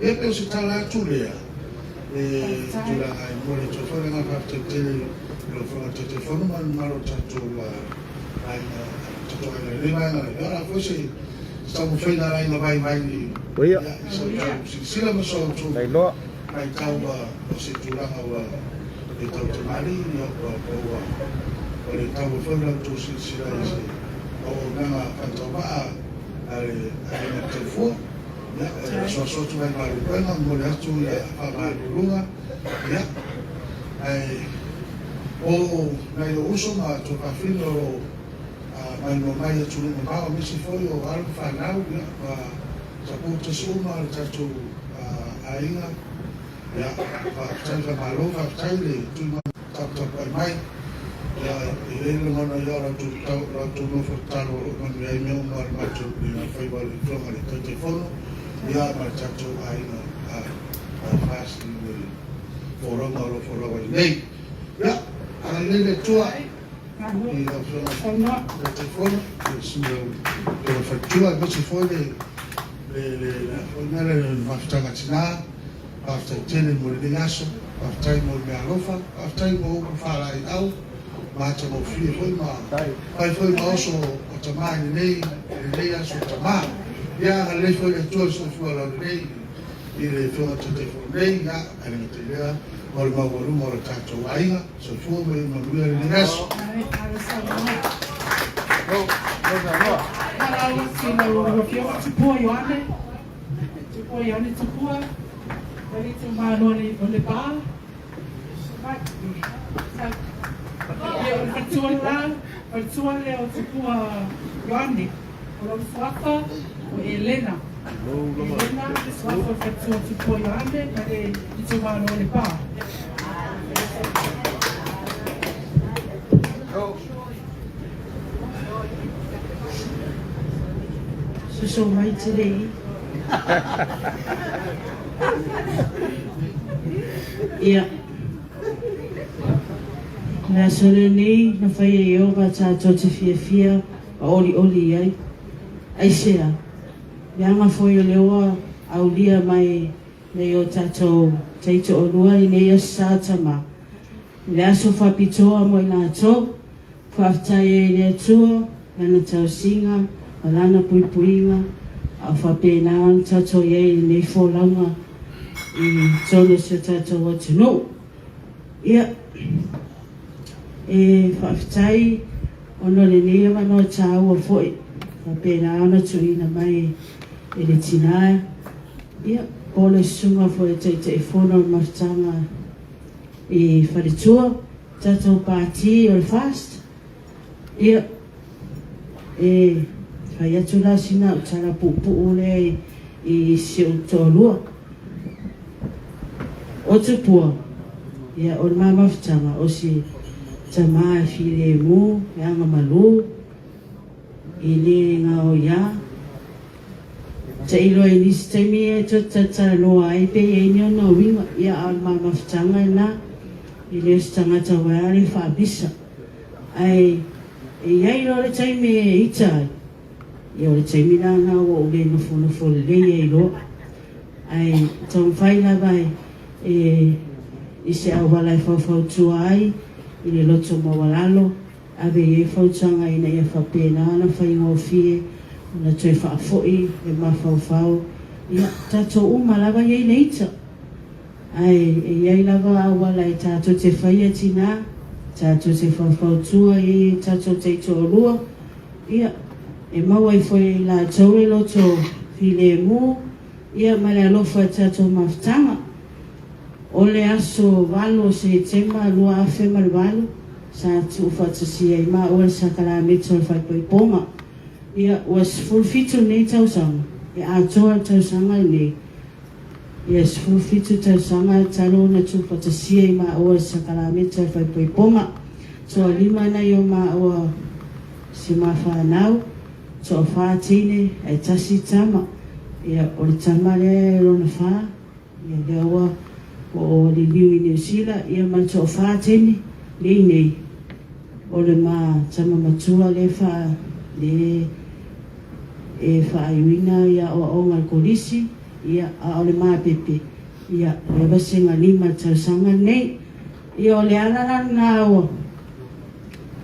Ia pei o se tala atu lea e tulaga ai mo le toe foi le agaga faafetai tele i lau Afioga i le Taitaifono ma le mamalu o le tatou aiga, tatou aiga i lenei vaega. Ia o le a foi se taumafaiga a le aiga vaivai ia i sa outou silasila ma sa outou matau o se tulaga ua le tautamalii ia ua ua ua le taua foi la outou silasila i se auaunaga faatauvaa a le aiga taufua. Ia, e asuasu atu nai malupuega, momoli atu ia faamaluluga, ia, ae o nai ou uso ma tuafafine o lo o maimoa mai i atunuu mamao, aemaise foi o alo ma fanau, ia, ma supporters uma o le tatou aiga, ia, faafetai, faamalo, faafetai le tui mai, taputapuai mai, ia, e i ai le lagona, ia, o la outou nofo tatalo o lo o manuia ai mea uma a le matou faiva o le Afioga i le Taitaifono, ia, ma le tatou aiga FAST i le folauga o lo o folau ai nei. Ia, agalelei le Atua i lau Afioga i le Taitaifono, i le sui o le faletua, aemaise foi le le mafutaga tina. Faafetai tele mo lenei aso, faafetai mo le meaalofa, faafetai mo upu faalaeiau ma atagofie foi ma fai foi ma oso o tama i lenei aso o tama. Ia agalelei foi le Atua i le soifua laulelei i le Afioga Taitaifono nei, ia ae le gata i lea mo le maualuga o le tatou aiga. Soifua ma ia manuia lenei aso. Faalaau atu i lau Afioga Tupua Ioane, Tupua Ioane Tupua, mai le itumalo o Lepa. Ia, o le faletua lena, faletua lea o Tupua Ioane. O lona suafa o Elena. Elena, suafa o le faletua o Tupua Ioane mai le itumalo o Lepa. Susu mai te Ia. O le aso lenei na faia e Ieova tatou te fiafia ma olioli i ai. Aisea? Leaga foi o lea ua aulia mai nei o tatou taitoalua i nei aso sa tama. I le aso faapitoa mo i latou, faafetai ai i le Atua, Lana tausiga ma Lana puipuiga, a o faapena ona tatou i ai i lenei folauga i totonu o si o tatou atunuu. Ia, e faafetai ona o lenei avanoa taua foi faapena ona tuuina mai e le tinã, ia, po o le susuga foi a Taitaifono o le Mafutaga i Faletua, tatou Pati o le FAST. Ia, e fai atu la sina au tala puupuu lea i si ou toalua. O Tupua, ia o le ma mafutaga o si tama e filemu, e agamalu, e le gaoia. Tailo i nisi taimi e toe talatalanoa ai pe i ai ni ona uiga, ia a o le ma mafutaga lena, e le o se tagata uaea le faamisa. Ae e i ai loa le taimi e ita ai, ia o le taimi la lena ua ou le nofonofo lelei ai loa. Ae taumafai lava e i se auala e faufautua ai i le loto maualalo, ave i ai fautuaga ina ia faapena ona faigofie ona toe faafoi le mafaufau. Ia, tatou uma lava e i ai le ita. Ae e i ai lava auala e tatou te faia tinā, tatou te faufautua i ai e tatou taitoalua, ia, e maua ai foi e i latou le loto filemu, ia, ma le alofa i tatou mafutaga. O le aso 8 o Setema 2008, sa tuufaatasia ai maua le sakalameta o le faaipoipoga. Ia, ua 17 nei tausaga, e atoa le tausaga lenei, Ia 17 tausaga talu ona tuufatasia i maua le sakalameta o le faaipoipoga. Toalima nai o maua si ma fanau, toafa teine ae tasi tama. Ia o le tama lea e lona fa, ia lea ua oo liliu i Niu Sila, ia ma le toafa teine lea i nei. O le ma tama matua lea fa le e faaiuina ia aoaoga i le kolisi, Ia, a o le mapepe, ia, lea vasega lima le tausaga lenei. Ia, o le ala la lena ua,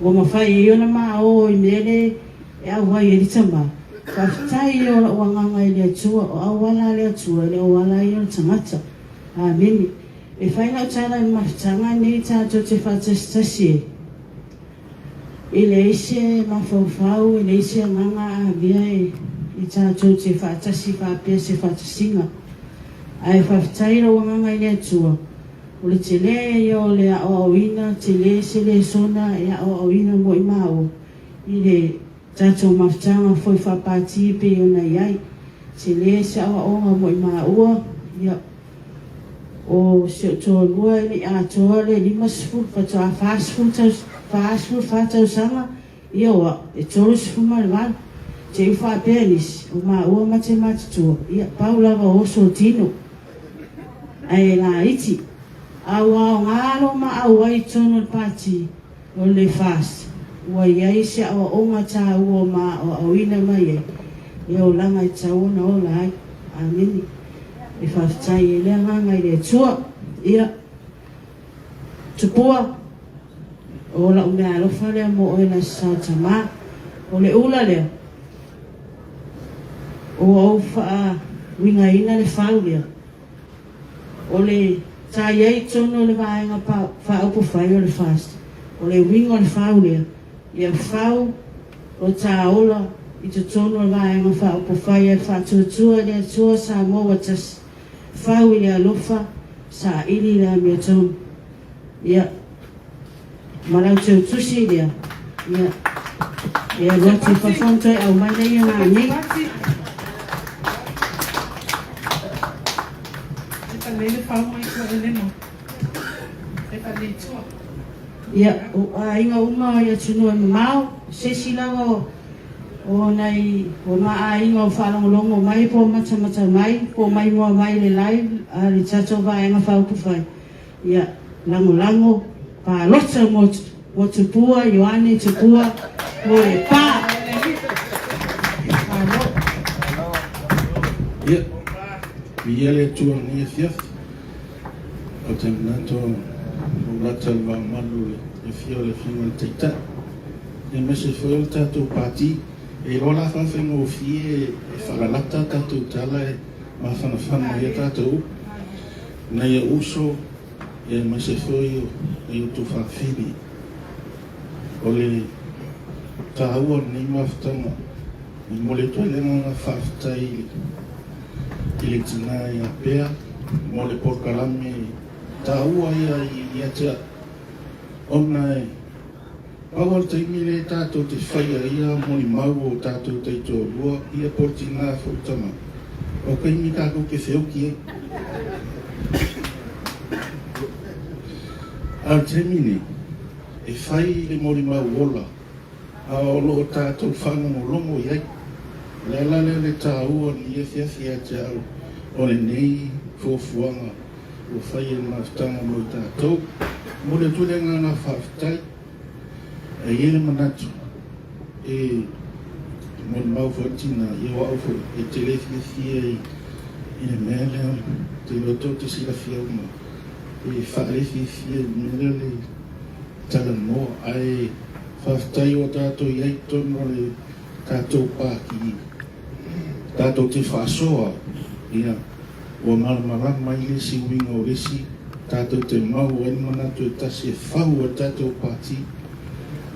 ua mafai ai ona ma o i mea le e auai ai le tama. Faafetai ia o lou agaga i le Atua, o auala a le Atua, e le o ala ia o le tagata. Amene. E fai lau tala i le mafutaga lenei tatou te faatasitasi ai. E leai se mafaufau, e leai se agaga avea e tatou te faatasi faapea se faatasiga. Ae faafetai lou agaga i le Atua, o le tele ia o le aoaoina, tele se lesona e aoaoina mo i maua i le tatou mafutaga foi faapati pei ona i ai. Tele se aoaoga mo i maua, ia, O si ou toalua e le i atoa le 50, faatoa 44 tausaga, ia o au, e 38. Te i faapea nisi, o maua ma te matutua, ia pau lava o oso o tino. Ae laiti. A ua aoga lo maau ai i totonu o le pati o le FAST, ua i ai se aoaoga taua o ma aoaoina mai ai le olaga e tatau ona ola ai. Amene. E faafetai ai le agaga i le Atua. Ia, Tupua, o lau meaalofa lea mo oe le Aso Sa Tamā. O le ula lea, ua ou faauigaina le fau lea. O le sa i ai i totonu o le Vaega Faaupufai o le FAST, o le uiga o le fau lea, ia fau. O tā ola i totonu o le Vaega Faaupufai a le Faatuatua i le Atua Samoa ua tasi, fau i le alofa, saili i le amiotonu. Ia, ma lau teutusi lea, ia, e alu atu i fafo ona toe aumai lea nanei. Ia, o aiga uma i atunuu e mamao, o se isi lava o, o nai o ma aiga o faalogologo mai po o matamata mai po o maimoa mai i le live a le tatou Vaega Faaupufai, ia, lagolago, palota mo, mo Tupua, Ioane Tupua, mo le pa. Ia, viia le Atua i lenei afiafi. Ou te manatu ua ou lata i le vaomalu i le afio o le Afioga i le Taitai, aemaise foi o le tatou Pati. E iloa la faafaigofie e faalalata a tatou tala e mafanafana ai a tatou upu. Nai ou uso, aemaise foi o nai outou faafili. O le taua o lenei mafutaga, e momoli atu ai le agaga faafetai i le tina ia Pea mo le polokalame taua ia ia te au, ona e pau lava le taimi lea tatou te faia ai molimau o tatou taitoalua ia po o le tina foi tama, o taimi tatou te feoki ai. A o le taimi nei, e fai le molimau ola a o lo o tatou faalogologo i ai. O le ala lea o le taua o lenei afiafi ia te au o lenei fuafuaga ua fai e le mafutaga mo i tatou. E momoli atu le agaga faafetai. E i ai le manatu e molimau foi le tina, ia o au foi e tele fiafia i le mea lea, ou te iloa tou te silafia uma, e faalefiafia i le mea lea o le talanoa, ae faafetai ua tatou i ai i totonu o le tatou Pati tatou te faasoa, ia, ua malamalama ai le isi uiga o le isi, tatou te mau ai le manatu e tasi e fau ai le tatou Pati.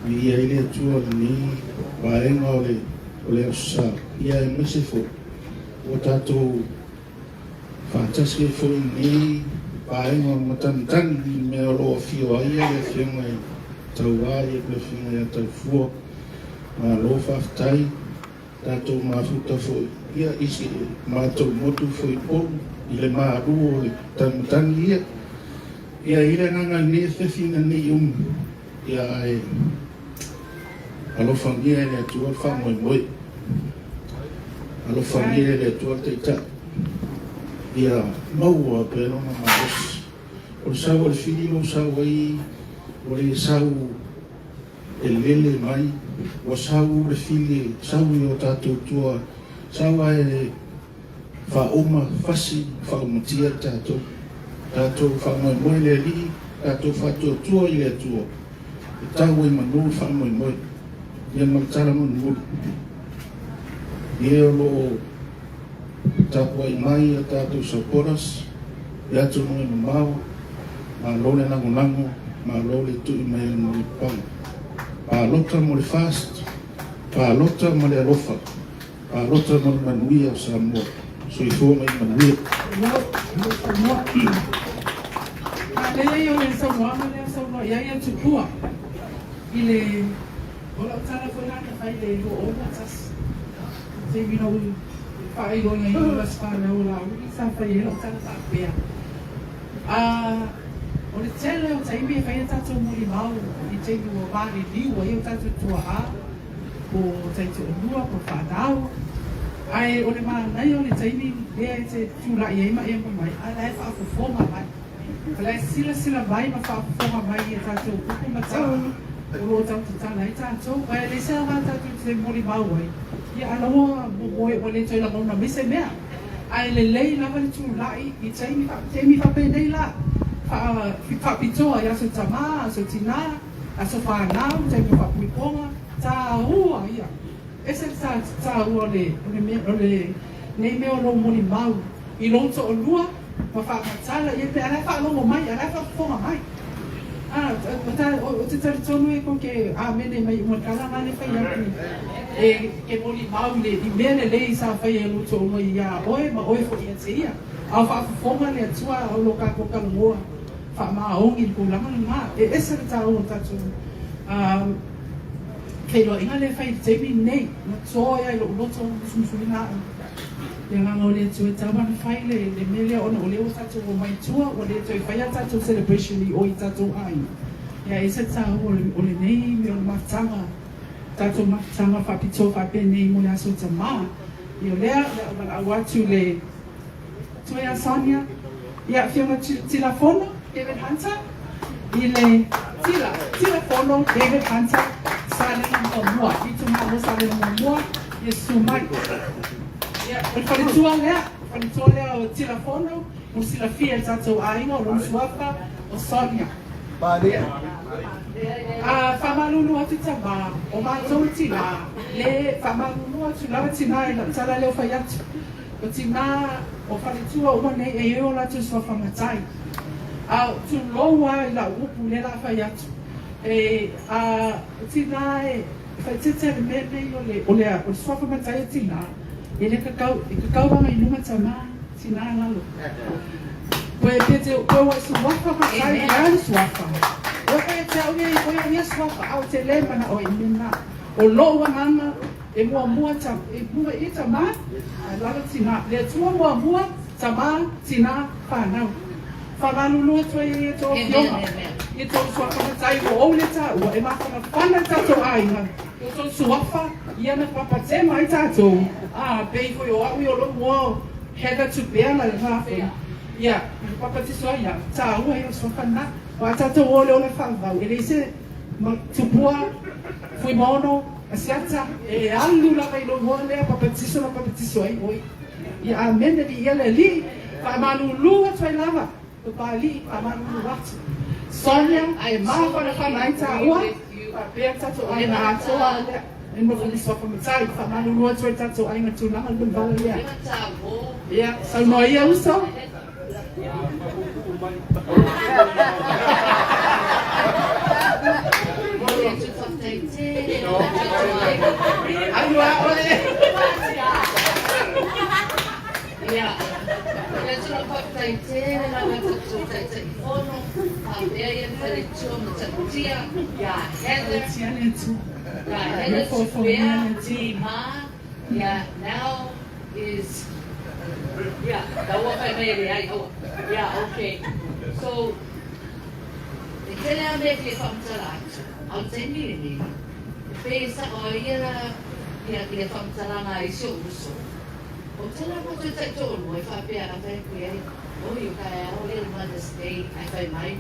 Viia ai le Atua i lenei vaega o le, o le Aso Sa, ia aemaise foi ua tatou Faatasi ai foi i lenei vaega o le matagitagi i le mea o lo o afio ai le Afioga i Tauā ia le Afioga ia Taufua. Malo faafetai, tatou mafuta foi ia i si matou motu foi i Upolu i le malu o le tagitagi ia. Ia i le agaga i lenei afiafi ina ne i umi, ia ae Alofagia e le Atua le faamoemoe. Alofagia e le Atua le Taitai. Ia maua pea lona malosi. O le sau a le fili lou sau ai, ua le sau e lele mai, ua sau le fili, sau i o tatou tua, sau ae faauma fasi, faaumatia i tatou. Tatou faamoemoe i le Alii, tatou faatuatua i le Atua. E tau ai manu le faamoemoe, ia ma le tala mulimuli. E o lo o tapuai mai a tatou supporters i atunuu e mamao, malo le lagolago, malo le tui mai o le mulipapaga. Palota mo le FAST, palota ma le alofa, palota mo le manuia o Samoa. Soifua ma ia manuia. Manaia ia o le saunoaga lea saunoa i ai a Tupua i le o lau tala foi la na fai i le 2021 taimi na ou faailoga i le Aso Fanau o Laauli sa fai ai lau tala faapea a o le tele o taimi e fai a tatou molimau i taimi ua maliliu ai o tatou tuaa po o taitoalua po o fanau ae o le manaia o le taimi lea e te tulai ai ma e mai a la e faafofoga mai. O la e silasila mai ma faafofoga mai i a tatou upu ma tala o lo o tau tatala ai tatou. Ae leai se aoga tatou te molimau ai, ia a la ua momoe ua le toe lagona mai se mea. Ae lelei lava le tulai i taimi, taimi faapenei la, faapitoa i aso tama, aso tina, aso fanau, taimi o faapuipoga, taua ia. Ese le taua o le, o le mea, o le, nei mea o lou molimau i lou toalua, ma faamatala ia pe a la e faalogo mai, a la e faafofoga mai. A, ou te talitonu e kou te amene mai uma tala na le fai atu e ke molimau i le i mea lelei sa faia e lou toalua iā oe ma oe foi ia te ia. A o faafofoga le Atua o lo tatou talanoa faamaoni i le tulaga lena. E ese le taua o le tatou feiloaiga lea e fai i le taimi lenei. Na toe lava i lou loto musumusuina au le agaga o le Atua e tatau ona fai le mea lea ona o lea ua tatou omai i tua ua le toe faia a tatou celebration i o i tatou aiga. Ia e ese le taua o lenei mea o le mafutaga, tatou mafutaga faapitoa faapenei mo le Aso Tama. Ia o lea o le a ou valaau atu i le Matua ia Sonia, ia Afioga Tilafono David Hunter, i le Tila, Tilafono David Hunter, Salega Muamua, Itumalo Salega Muamua, ia susu mai. Ia, o le faletua lea, faletua lea o Tilafono, mo le silafia e le tatou aiga, o lona suafa, o Sonia. A faamalulu atu tamā, o matou e tinā, le faamalulu atu lava tinā i lau tala lea o fai atu. O tinā, o faletua uma nei e i ai o latou suafa matai. A o tulou a i lau upu lea la fai atu. E, a, o tinā e, faaeteete le mea nei o le, o le, o le suafa matai o tinā, e le kakau, e kakau aga i luga tamā, tinā lalo. Koe pe te, koe ua suafa matai, e a le suafa. Ua fai atu au ia i koe au ia suafa, a o te le manao i mea na. O lou agaga, E muamua ta, e mua i tama, a lalo tina. Le Atua muamua, tama, tina, whanau. Whamalulu atu ai e tou afioga, i tou suafa matai ua ou le taua, e mafanafana i tatou aiga, i o tou suafa, ia na papatema ai tatou, a pei foi o au i o lou moa Heather Tupea na lena foi, ia, na papatiso ai au, taua ia o suafa na. O a tatou o le ola faavavau, e leai se Tupua, Fuimaono, Asiata, e alu lava i lou hoa lea papatiso na papatiso ai oe. Ia amene viia le Alii, faamalulu atu ai lava Papalii, faamalulu atu. Sonia, e mafanafana ai taua, faapea le tatou aiga atoa lea. E nofo i suafa matai, faamalulu atu ai tatou aiga tulaga le vala lea. Ia, saunoa ia uso. Now is yeah taua fai mai e leai aua yeah okay so e tele a mea e fia faamatala atu a o le taimi lenei e pei e sao ai ia ia ia faamatalaga a isi ou uso o tala matou taitoalua e faapea a fai atu i ai oi o taeao lea le Mother's Day ae fai mai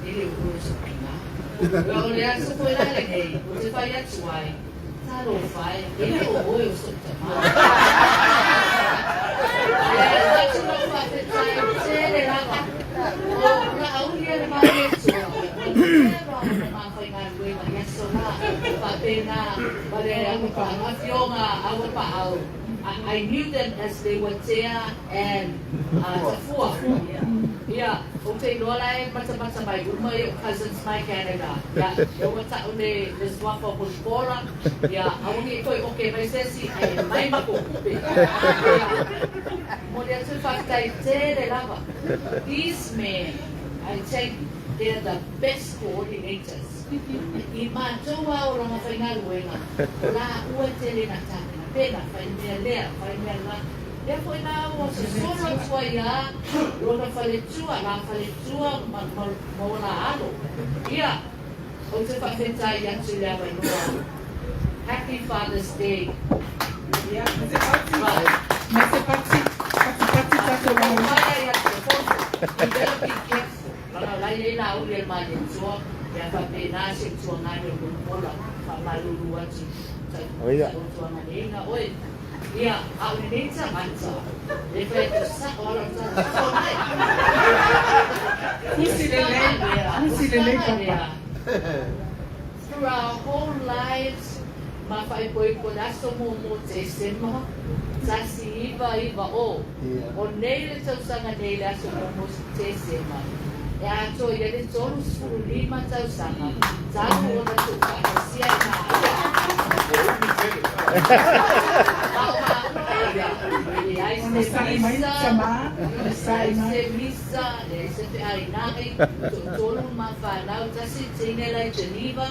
e le o oe o sou tina o le aso foi la lenei ou te fai atu ai Talofa e, e le o oe o so'u tamā. E avatu lau faafetai tele lava. O Laauli a le Malietoa, ua leva ona mafaigaluega i aso la, faapena ma le afioga Auapaau. I knew them as they were Tea and Tafua. Ia, ou te iloa la e matamata mai uma i ou cousins mai Canada. Ia, lea ua ta'u le le suafa o Holy-Paula, ia, aua ne i toe oke mai se isi, ae mai makou kupe. Ia, momoli atu le faafetai tele lava. These men, I tell you, they are the best coordinators. I matou lava o lona faigaluega, o laua e tele na tapena pena, fai mea lea, fai mea la. Lea foi la ua sosolo atu ai a lona faletua, la faletua ma, ma, ma ona alo. Ia, ou te faafetai atu i le avanoa. Happy Father's Day. Ia, ma se pati, ma se pati, pati pati tatou Ua maea ia te fono. You better be careful. Laga la i ai Laauli e le Malietoa, ia faapena se utuagane o lou ola, faamalulu atu, ta utuaganeina oe. Ia, a o lenei tagata, e fai atu sa'o a lau tala, sa'o mai. Fusi lelei, fusi lelei papa. Through our whole lives, ma faaipoipo le aso muamua o Tesema, 1990. O nei le tausaga nei le aso muamua o Tesema. E atoa i ai le 35 tausaga talu ona tuufaatasia e maua. Ma o maua ia, e leai se misa, leai se misa, leai se feaina'i, toatolu ma fanau, tasi teine la i Geneva,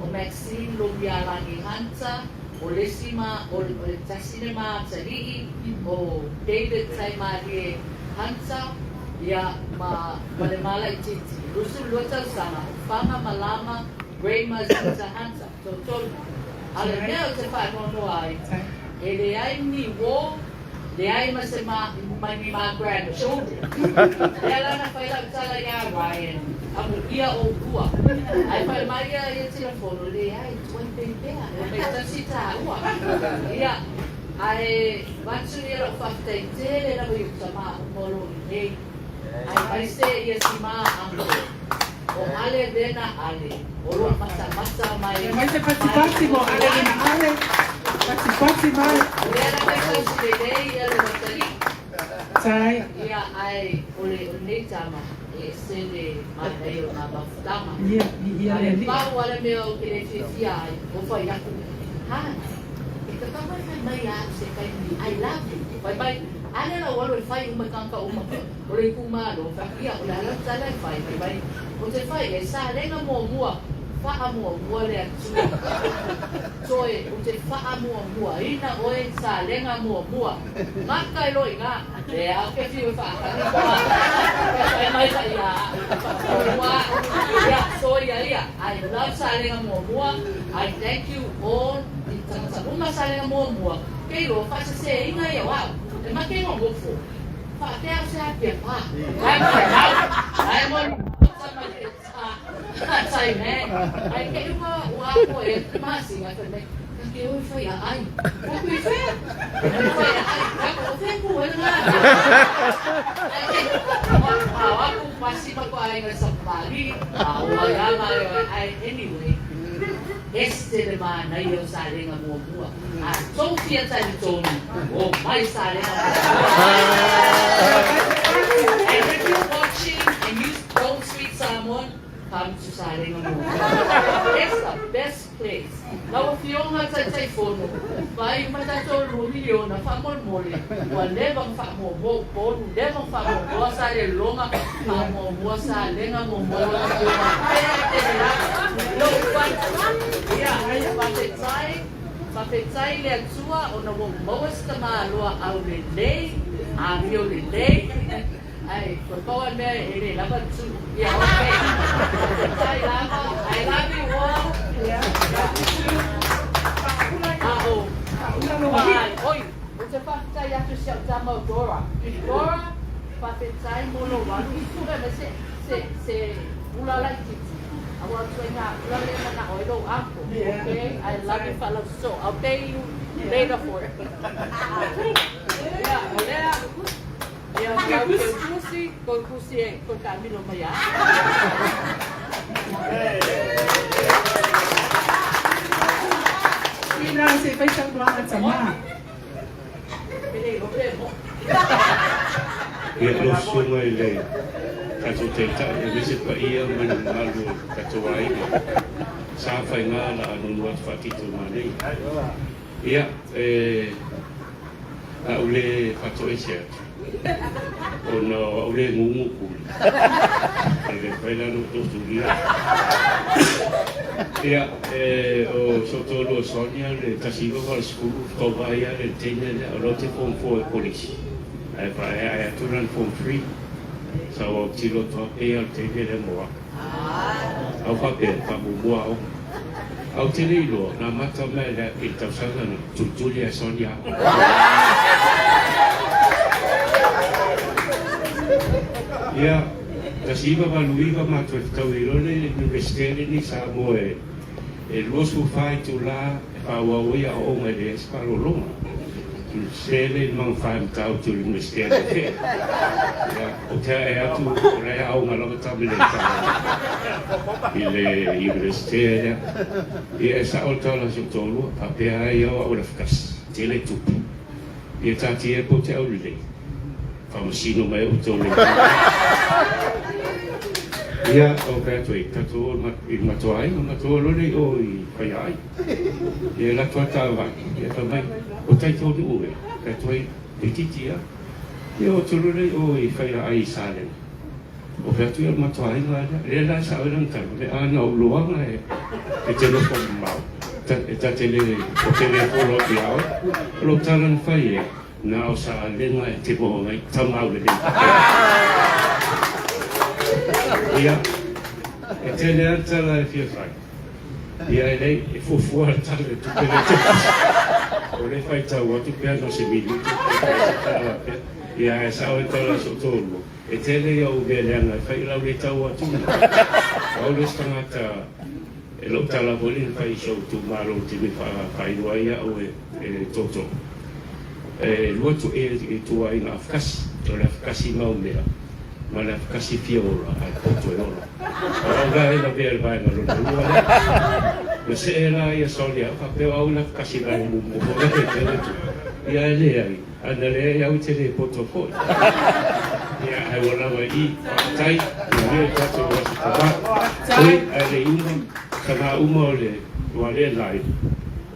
o Maxine Lomialagi Hunter, o le isi ma, o le tasi le ma atalii, o David Taimalie Hunter, ia, ma, ma le ma laitiiti, 22 tausaga, o Faga Malama Ray Mazita Hunter, toatolu. A o le mea ou te faanoanoa ai, e leai ni uō, leai ma se ma, ma ni ma grandchildren. Lea la na fai lau tala iā Ryan, amuia ʻolua. Ae fai mai ia ia telefono, leai, tuai pea, e mai tasi tāua. Ia, ae avatu ia lau faafetai tele lava i ou tama uma o lo o i nei. Aemaise ia si ma uncle, o Ale Vena Ale, o lo o matamata mai. Aemaise patipati mo Ale Vena Ale, patipati mai. O lea la kai tausi lelei ia le matalii. Tai. Ia, ae o le o lenei tama, e ese le manaia o na mafutaga. Ia, ia le Ae alii. pau lava le mea ou te le fiafia ai, o fai atu, Ha, e tatau mai fai mai ia au se taimi, I love you. Fai mai, Ale lau alu e fai uma i tagata uma o le itumalo, fai atu, ia, o le a lau tala e fai, fai mai, ou te fai e salega muamua, faamuamua le Atua. Toe, ou te faamuamuaina oe salega muamua. Gata e loa i ina, lea ou te fiu e faatagi koa, fai mai fai ia au, faamuamua au, ia, soia ia, I love salega muamua, I thank you all i tagata uma salega muamua, kei loa faaseseina ia o au, e make nonofo, faatea au se apia pa, ai mo au, ai mo ma le tai man, ai kei ua ua ako e te masinga, fai mai, ka ke oi fai a ai, ko kui whea, fai a ai, ka ko whea ku e ngā. Ai kei, wa aku pasi ma ko ai nga sa pali, a o ai ama ai, anyway, ese le manaia o salega muamua. A tou fia talitonu, o mai salega muamua. And if you're watching and you don't speak Samoan, come to Salega Muamua. It's the best place. Lau Afioga Taitaifono, fai uma tatou lua miliona faamolemole, ua leva ona faamuamua Upolu, leva ona faamuamua Saleloga, faamuamua Salega muamua lau Afioga pea tele lava. Lou fatu. Ia, faafetai, faafetai i le Atua ona ua ou maua si tamaloa aulelei, amio lelei. Ae, ko le pau lava le mea e le lava le tu. Ia, okay. Faafetai lava. I love you all. Love you too. A o, Ai, oi, ou te faafetai atu i si au tama o Dora. Dora, faafetai mo lou alu i sue mai se, se, se ula laitiiti. Aua o ituaiga ula lea e manao ai lou uncle. Okay? I love you faalauso. I'll pay you later for it. Ia, o lea. Ia, lau ke kusi, ko kusi e ko taamilo mai a. Ina se i fai saunoaga tama. Pele i lope mo. Ia lau susuga i le tatou Taitai aemaise paia ma le mamalu o le tatou aiga sa faiga la a nonu atu faatito ma nei. Ia, e a ou le faatoese atu, ona o au le gugu pule, e le mafai la ona ou tulia. Ia, e, o so toalua o Sonia le 1980, faatoa vaai lava le teine lea, o la ou te form 4 i kolisi, ae faaeaea atu lana form 3, sa ou autilo atu lava pei lava o le teine lea mo au. Au faapea, faamuamua aoga. A ou te le iloa, na amata mai le i le tausaga na tulituli ai Sonia au. Ia, 1989 matou e fetau ai loa le Iunivesite lenei i Samoa e e 24 itula e faaauau ai aoaoga e leai se faalologa. Iunivesite lea i le Magafa e Matautu o le Iunivesite a Lefea. Ia, ou te ae atu o la e aoga lava tama i le i le Iunivesite lea. Ia, e sao le tala a si ou toalua, faapea ai au au e lafakasi, tele tupe. Ia taatia ai po te aulelei, faamasino mai outou le Ia, o fai atu ai, tatou o i le matou aiga, matou o loa lea i o i Faiaai. Ia, e latou lava taavale, ia fai mai, o tatou nuu ea? Fai atu ai, toeitiiti lava. Ia o atu loa lea i o i Faiaai i Salega. O fai atu ia o le matou aiga lea. Lea la e sao ai lana tala, le a na ou loaga e te nofo mamao, e ta te le, ou te le follow atu ia oe. O lou tala na fai ea, Na o Salega e te moho ai, tama au lelei. Ia, e tele lava le tala e fia fai. Ia, e leai, e fuafua le tala i tupe lea e te O lea e faitau atu pe ana o se minute, pe fai se tala faapea. Ia, ae sao le tala a si ou toalua, e tele ia ou mea leaga e fai, o le a ou le tau atu. Pau le isi tagata E lou tala foi lea na fai i si ou itumalo i taimi e faailoa ai au e tootoo. E lua ituaiga afakasi, o le afakasi maumea ma le afakasi fia ola ae poto e ola. O au la e lavea i le vaega lona lua lea. Na see la ia Sonia au faapea o au le afakasi vaega muamua foi lea e tele atu. Ia e leai, a na leai au e te le poto foi. Ia ae ua lava i i, faafetai, manuia le tatou Aso Tama. Oi, ae le i uma, tama uma o le wā lea live,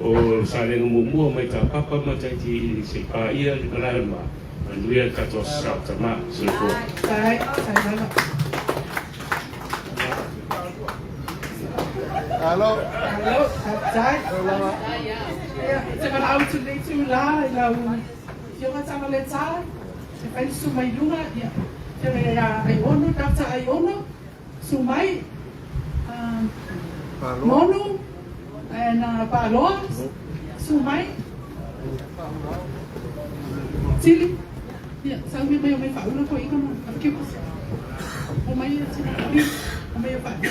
o Salega muamua mai Tapapa ma Tahiti i se i paia le malae o le ma, manuia le tatou Aso Sao Tama. Soifua. Faafetai, faafetai lava. Alo. Alo, faafetai. Ia, ou te valaau atu i lenei itula i lau Afioga Tamaleta, e fai le susu mai luga, ia, Afioga ia Aiono, Doctor Aiono, susu mai, Monu, and Paloa, susu mai, Tili, ia, sauni mai o mai faaula koe ika ma awhikiuka. O mai ia tina i, o mai o faaula.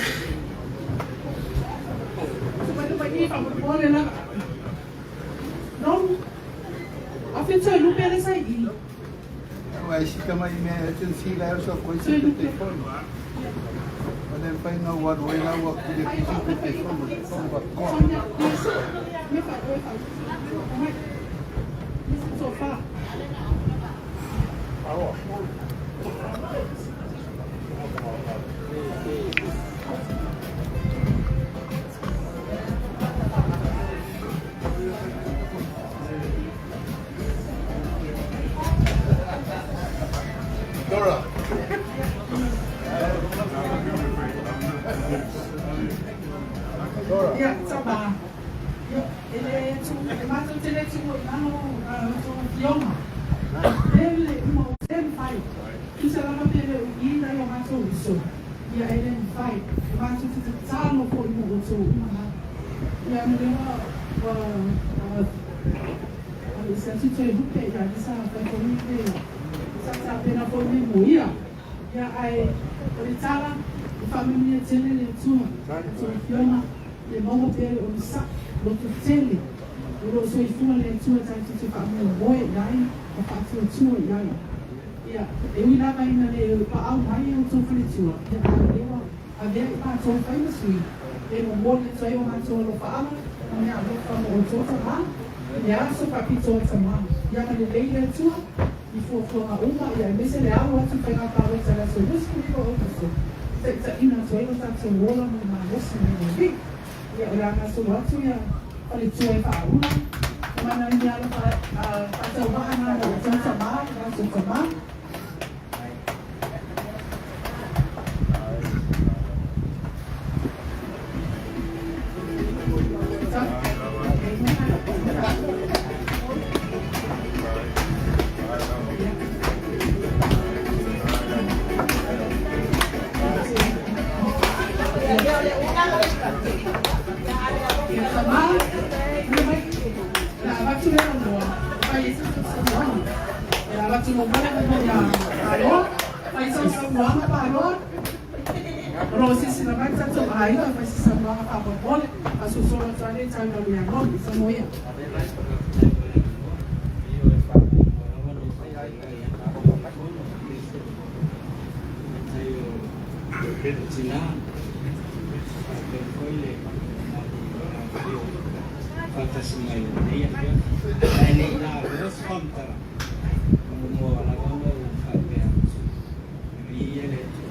Susu mai mai i faamolemole lava. Nonu, afe toe lupe le sai i. Ai sika mai mea e te sila e so koe se te fono. O le fai na waru e la ua kule ki te fono. Fono ba koa. Sonia, yes. Me fa oe fa. Mai. So far. Dora. Dora. Ia, tama. Ia, e le tu, e matou te le tuua i lalo outou afioga. E le uma o le mafai. Tusa lava pe le o i nai o matou uso. Ia, e le mafai. E matou te tatalo foi mo outou uma lava. Ia, ma lea ua, ua, se atu toe lupe ia le sa fai foi le sa tapena foi le mo ia. Ia, ae o le tala, e faamanuia tele le Atua i a outou afioga, ia maua pea le onosai, loto tele, o lo o soifua le Atua tatou te faamoemoe i ai ma faatuatua i ai. Ia, e ui lava ina le paau mai e outou faletua, ia, a o lea ua avea i matou fai ma sui e momoli atu ai o matou alofaala ma mea alofa mo outou tama i le aso faapitoa tama. Ia agalelei le Atua i fuafuaga uma, ia aemaise le alo atu i faiga palota i le aso 29 o Aokuso, e taitaiina atu ai lo tatou ola ma le malosi mai le Alii. Ia, o le a gasolo atu ia faletua e faaula, mana i mea alofa faatauva'a na mo outou tama i le aso tama. O lo o silasila mai tatou aiga fai se saunoaga faamolemole faasolosolo atu ai le tau i lalo i Samoa. Tina, faapea foi le mamalu faatasi mai i lenei afiafi. Ae le i lavea se faamatalaga, muamua lava ona ou faapea atu, Viia le Atua.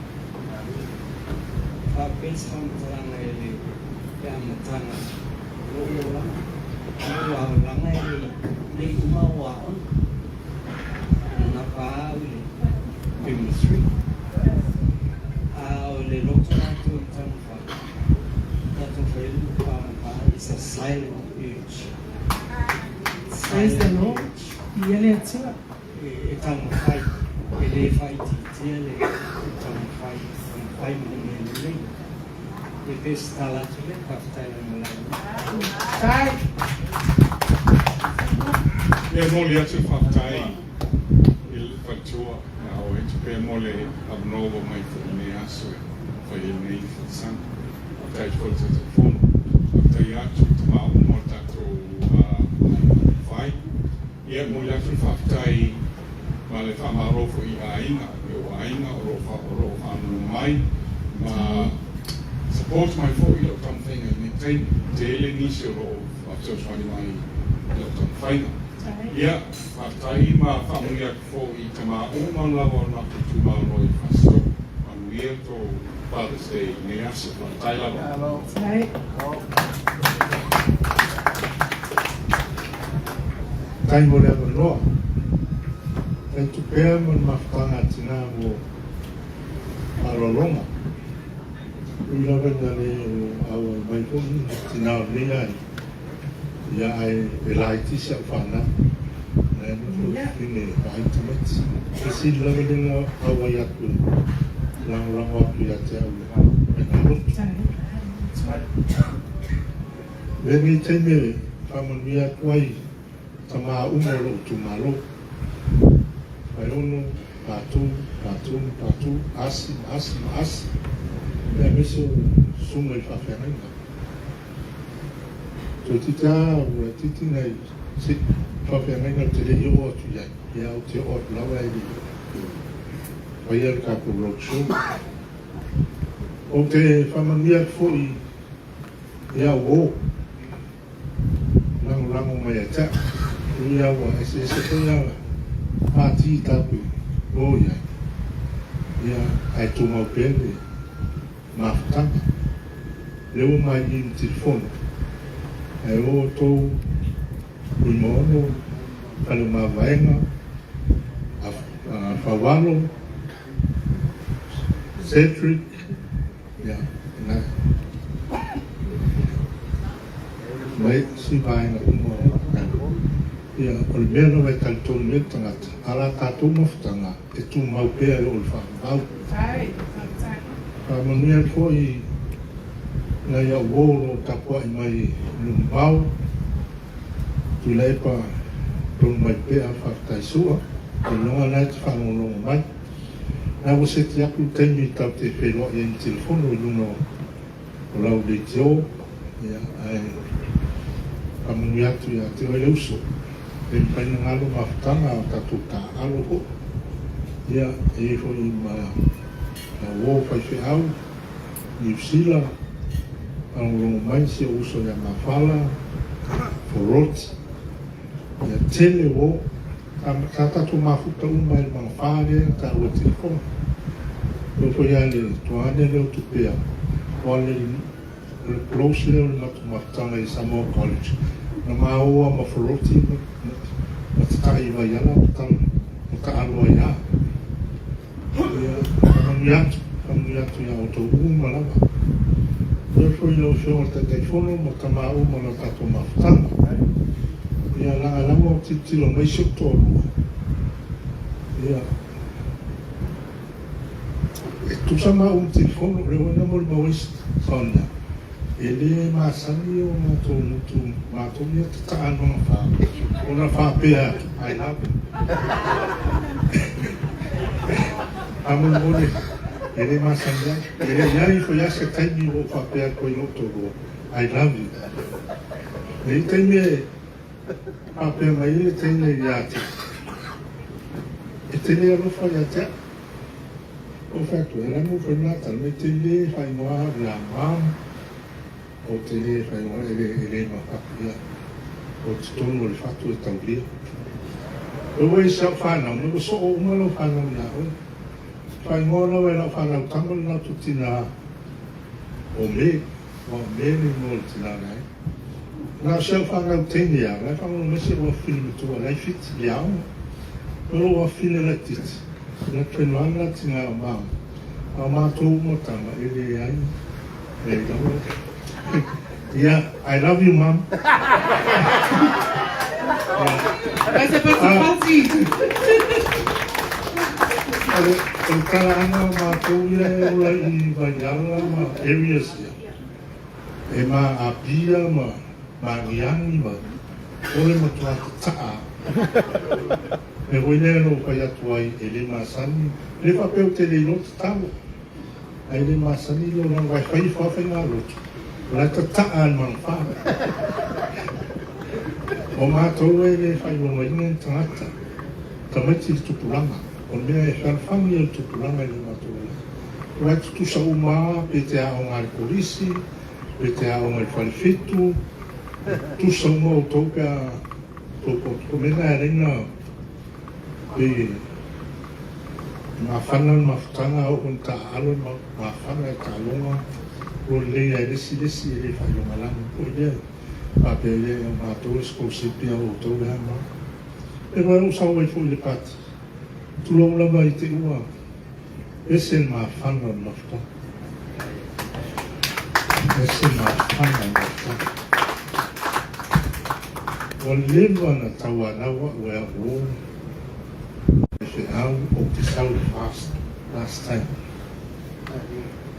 Le i uma ou aoga, na napa au i le Primary 3. A o le loto latou i taumafai, tatou fai ai le mapamapa, it's a silent urge. Praise the Lord. Ia le Atua. E taumafai, e le faaitiitia le taumafai, taumafai ma le mea lelei. E pei o se tala atu lea, faafetai lava mo le avanoa. Faafetai. E momoli atu le faafetai i le faletua ia OH pea mo le avanoa ua aumai foi i lenei aso e fai ai lenei folasaga. Faafetai atu foi i le Taitaifono. Faafetai atu i tama uma o le tatou fai. Ia, e momoli atu le faafetai ma le faamalo foi i aiga, i ou aiga o lo o faanono mai ma support mai foi i lau taumafaiga i lenei taimi. Tele nisi o lo o faafesoasoani mai i lau taumafaiga. Ia, faafetai ma faamanuia atu foi i tama uma lava o le matou itumalo i Fasitoouta. Manuia le tou Father's Day i lenei aso. Faafetai lava. Faafetai mo le avanoa. Taitu pea ma le mafutaga a tina mo faaaloaloga. Ui lava ina le o auai mai foi ni tina o lenei aiga, ia ae e laiti si au fanau. Na e nofo i fafine e vaai tamaiti. E sili lava le na auai atu e lagolago atu ia te au i faigalotu. Lenei taimi e faamanuia atu ai tama uma o lou itumalo. Vaiono, Patu, Patu, Patu, Asi ma Asi ma Asi, aemaise o susuga i faafeagaiga. Toeitiiti lava ua laitiiti nai faafeagaiga ou te le i oo atu i ai, ia ou te oo atu lava e le i faia le tatou road show. Ou te faamanuia atu foi i au uo. Lagolago mai ia te au. Ui a ua eseese foi a pāti i tāku i o i ai, ia, ae tumau pea le mafutaga. Lea ua mai i le tilifono, ae o outou Fuimaono, Faleomavaega, Faualo, Cedric, Ia, na mai isi vaega uma o le Ia, o le mea lava e talitonu ai le tagata, a la tatou mafutaga e tumau pea e oo i le faavavau. Faamanuia atu foi nai au uo o lo o tapuai mai i nuu mamao, Tuilaepa Tonumaipea faafetai Sua, ailoga na e te faalogologo mai. Na ua seti atu le taimi tatou te feiloai ai ma telefono i luga o lau leitio, ia, ae faamanuia atu ia te oe le uso. E le mafai ona galo mafutaga a o tatou taaalo foi. Ia, e i ai foi ma lau uo faifeau, Niu Sila, faalogologo mai si ou uso ia Mafala, Foroti, ia tele uo. Sa tatou mafuta uma i le magafa lea na taua i telefoni. E oo foi lava i le tuaane lea o Tupea, aua o le close lea o le matou mafutaga i Samoa College, na ma o lava ma Foroti ma tatai i Vaiala ma taalo ai lava. Ia, faamanuia atu, faamanuia atu ia outou uma lava. Faafetai foi i lau Afioga i le Taitaifono ma tama uma o la tatou mafutaga. Ia, leaga lava o tilotilo mai si ou toalua, ia, e tusa maua ma telefono, lea foi na molimau ai Sonia, E le masani o matou gutu matou ia tataa magafa ona faapea atu I love you. Faamolemole e le masani ai. E le i ai foi lava se taimi ua ou faapea atu ai i lou toalua I love you. E i ai taimi e faapea mai ai le teine ia te E te le alofa ia te au. Ou fai atu, e lanu foi lena tala mai te le faaigoa au ia Mom, ou te le faaigoa e le e le mafatu ia o totonu o le fatu e taulia. Ua i si au fanau mai ua soo uma lau fanau ia oe. Faaigoa lava e lau fanau tama le latou tina o Me, aua o Me le igoa o le tina o le aiga. Na o si au fanau teine lava, la e faalogologo mai si ou afafine matua, la e i Fiti i le aoga. Ma lou afafine laitiiti, la e train lava le la tina o mama. A o matou uma tama, e leai, leai lava. Ia, I love you mom. Vai se patipati. O le talaaga o matou ia e ola i Vaiala ma areas ia, e ma Apia ma Magiagi ma o le matua tataa. Mea foi lea na ou fai atu ai e le masani, e le faapea ou te le iloa tatalo, ae le masani le olaga aua e fai ifo lava faigalotu, o la e tataa i le magafa. O matou e le faailogaina ni tagata, tamaiti le tupulaga, o le mea e fealofani ai le tupulaga i le matou olaga. Aua e tutusa uma lava pe te aoga i le kolisi, pe te aoga i le falefitu, e tutusa uma outou pe a tou poto. O le mea lena e ala ai ona pei e mafana le mafutaga, a oo foi ina taaalo le mafana e taaloga, ua lelei lava e le isi le isi, e le faailogalanu foi lea. Faapea ai lea, o matou e sikolasipi a o outou e a ma. E vaai ou sau ai foi i le pati, tulou lava i te ua ese le mafana o le mafutaga. Ese le mafana o le mafutaga. Ua leva na tauanau au e au uo faifeau ou te sau i le fast last time.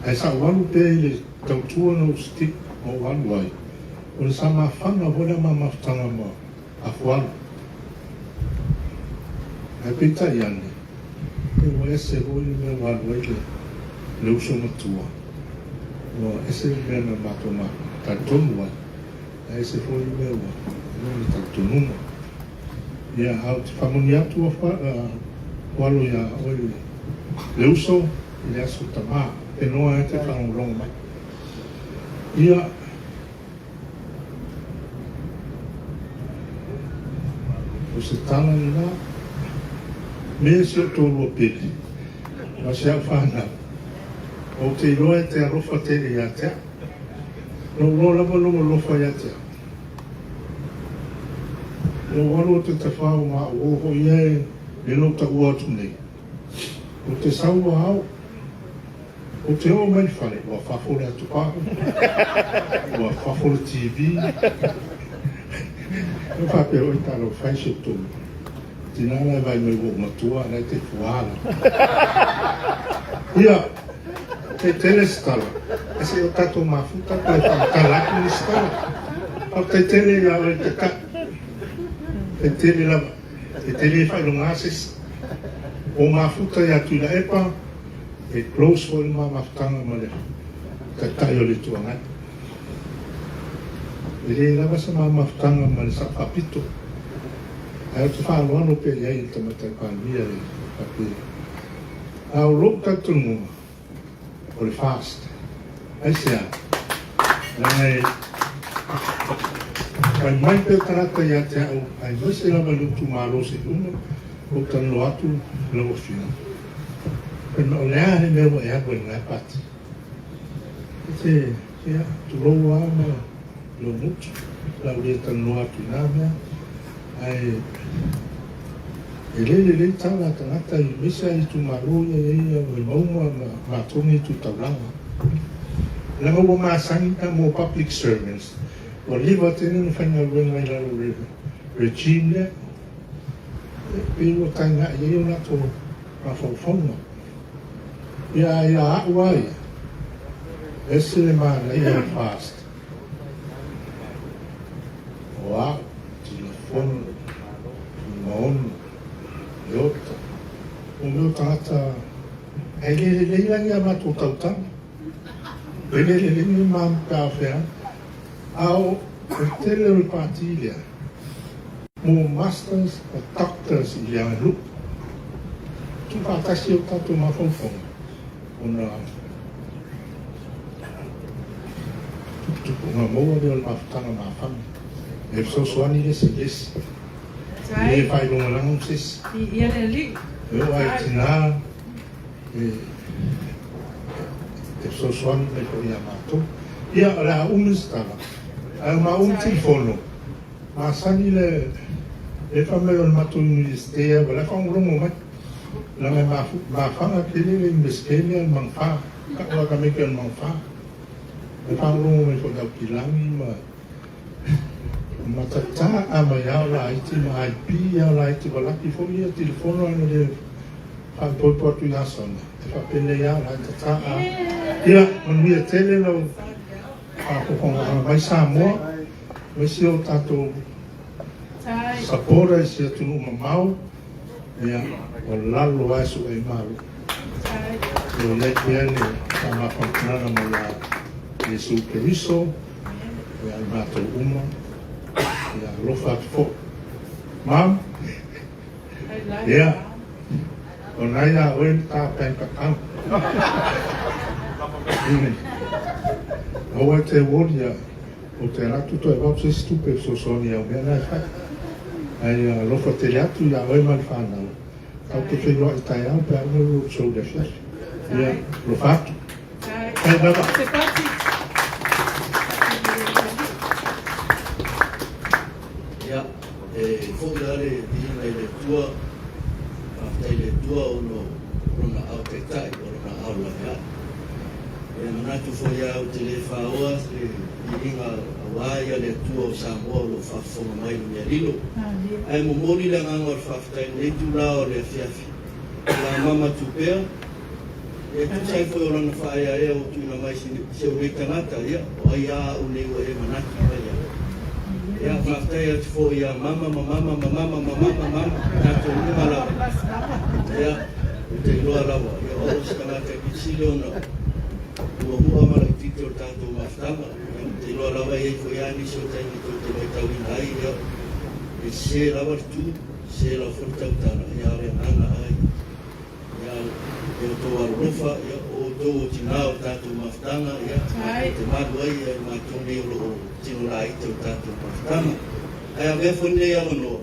Ae sa ou alu pea i le tautua na ou stick ma ou alu ai, o le sa mafana foi lea ma mafutaga ma afualu. Ae peitai ane, e ua ese foi le mea ua alu ai le, le uso matua. Ua ese le mea na matou talitonu ai, ae ese foi le mea ua lona talitonuga. Ia, a ou te faamanuia atu Fualo ia oe le uso i le aso tama, penoa e te faalogologo mai. Ia, o se tala lena, me si ou toalua pele, ma si au fanau, ou te iloa e te alofa tele ia te au. Na ou iloa lava lou alofa ia te au. Lou alu o te tafao ma au o hoi e le lou taua atu nei. Ou te sau ua ao. Ou te oo mai i le fale, ua fafo le atupahu, ua fafo le TV. E faapea oi talofa e si ou toalua. Tina la e vaai mai ua ou matua, la e te fuā lava. Ia, e tele se tala, ae se i o tatou mafuta toe faamatala atu nisi tala. Faafetai tele ia oe le Taitai. Faafetai tele lava. E te le faailoga se isi. O mafuta ia Tuilaepa, e close foi le ma mafutaga ma le Taitai o le Itu Agai. E le lava se ma mafutaga ma le Sao Faapito. Ae ou te faaaloalo pea i ai i le Tamaitai Palemia e faapea, A o lou talitonuga, o le fast. Aisea? Leaga e fai mai pea tagata ia te au, aemaise lava i lou itumalo se i uma ou talanoa atu i lau Afioga, fai mai, o le a le mea ua e alu ai i lena pati? E te, ia, tulou lava ma lou gutu, o le a ou le talanoa atu i na mea, ae e le lelei tala a tagata aemaise lava i itumalo ia e i ai Vaimauga ma matou nei tu taulaga. Leaga ua masani ta mo public servants, ua leva tele ona faigaluega i lalo o le regime lea, e pei ua taina'i ai o latou mafaufauga. Ia, ia a'u lava ia, ese le manaia o le fast. O a'u, Tilafono, Fuimaono, Leota, o mea o tagata ae le lelei la ni a matou tautala. E le lelei ni ma pe a fea. A o le tele o le pati lea, mo masters ma doctors i le aganuu. Tuufaatasi ai o tatou mafaufauga ona tuputupuga maua lea o le mafutaga mafana. E fesoasoani le isi i le isi. E le faailogalanu se isi. E oo lava i tina e fesoasoani mai foi ia matou. Ia, o le a umi se tala. Ae o maua ma tilifono, masani le le fai mai o le matou Universite ua la e faalogologo mai. Leaga e mafaga tele le Universite lea i le Magafa, tau lava tamaiti o le Magafa. E faalogologo mai foi i Aukilani ma matata mai lava o laiti ma IP a o laiti ua laki foi ia tilifono ae na le faapoipo atu ia Sona e faapenei lava o la e tata. Ia manuia tele lau faafofogaaga mai Samoa aemaise o tatou supporter i si atunuu mamao. Ia, o lalo lava e sue ai malo. O lo o i ai pea le faamafanafanaga mai ia Iesu Keriso, ia i matou uma, ia alofa atu foi. Mom, ia, o na ia oe le ta bank account. Aua e te worry ia. Ou te alu atu toe avatu se isi tupe e fesoasoani i au mea na e fai. Ae alofa tele atu ia oe ma le fanau. Tatou te feiloai taeao pe a uma le road show i le afiafi. Ia, alofa atu. Faafetai lava. Ia, e foi lava le viiga i le Atua, faafetai i le Atua ona o Lona ao taitai, o Lona ao laveai. E manatu foi au ou te le faoa se viiga aua ia le Atua o Samoa o lo o faafofoga mai i le mea lilo. Ae momoli le agaga o le faafetai i lenei itula o le afiafi i la mama Tupea, e tusa ai foi o lana faaeaea ua tuuina mai si ou nei tagata, ia, o ai a au nei ua e manatu mai ai. Ia, faafetai atu foi ia mama ma mama ma mama ma mama ma mama, tatou uma lava. Ia, ou te iloa lava, ia o au o se tagata e pito sili ona huahua ma laitiiti o le tatou mafutaga. Ia, ou te iloa lava e i ai foi lava nisi o taimi tou te matauina ai, ia, e sese lava le tu, sese lava foi le tautala, ia, a o le agaga lava ia. Ia, e outou alolofa, ia, o outou o tinā o le tatou mafutaga, ia, matou te malu ai ia i matou nei o lo o tino laiti o le tatou mafutaga. Ae avea foi lenei avanoa,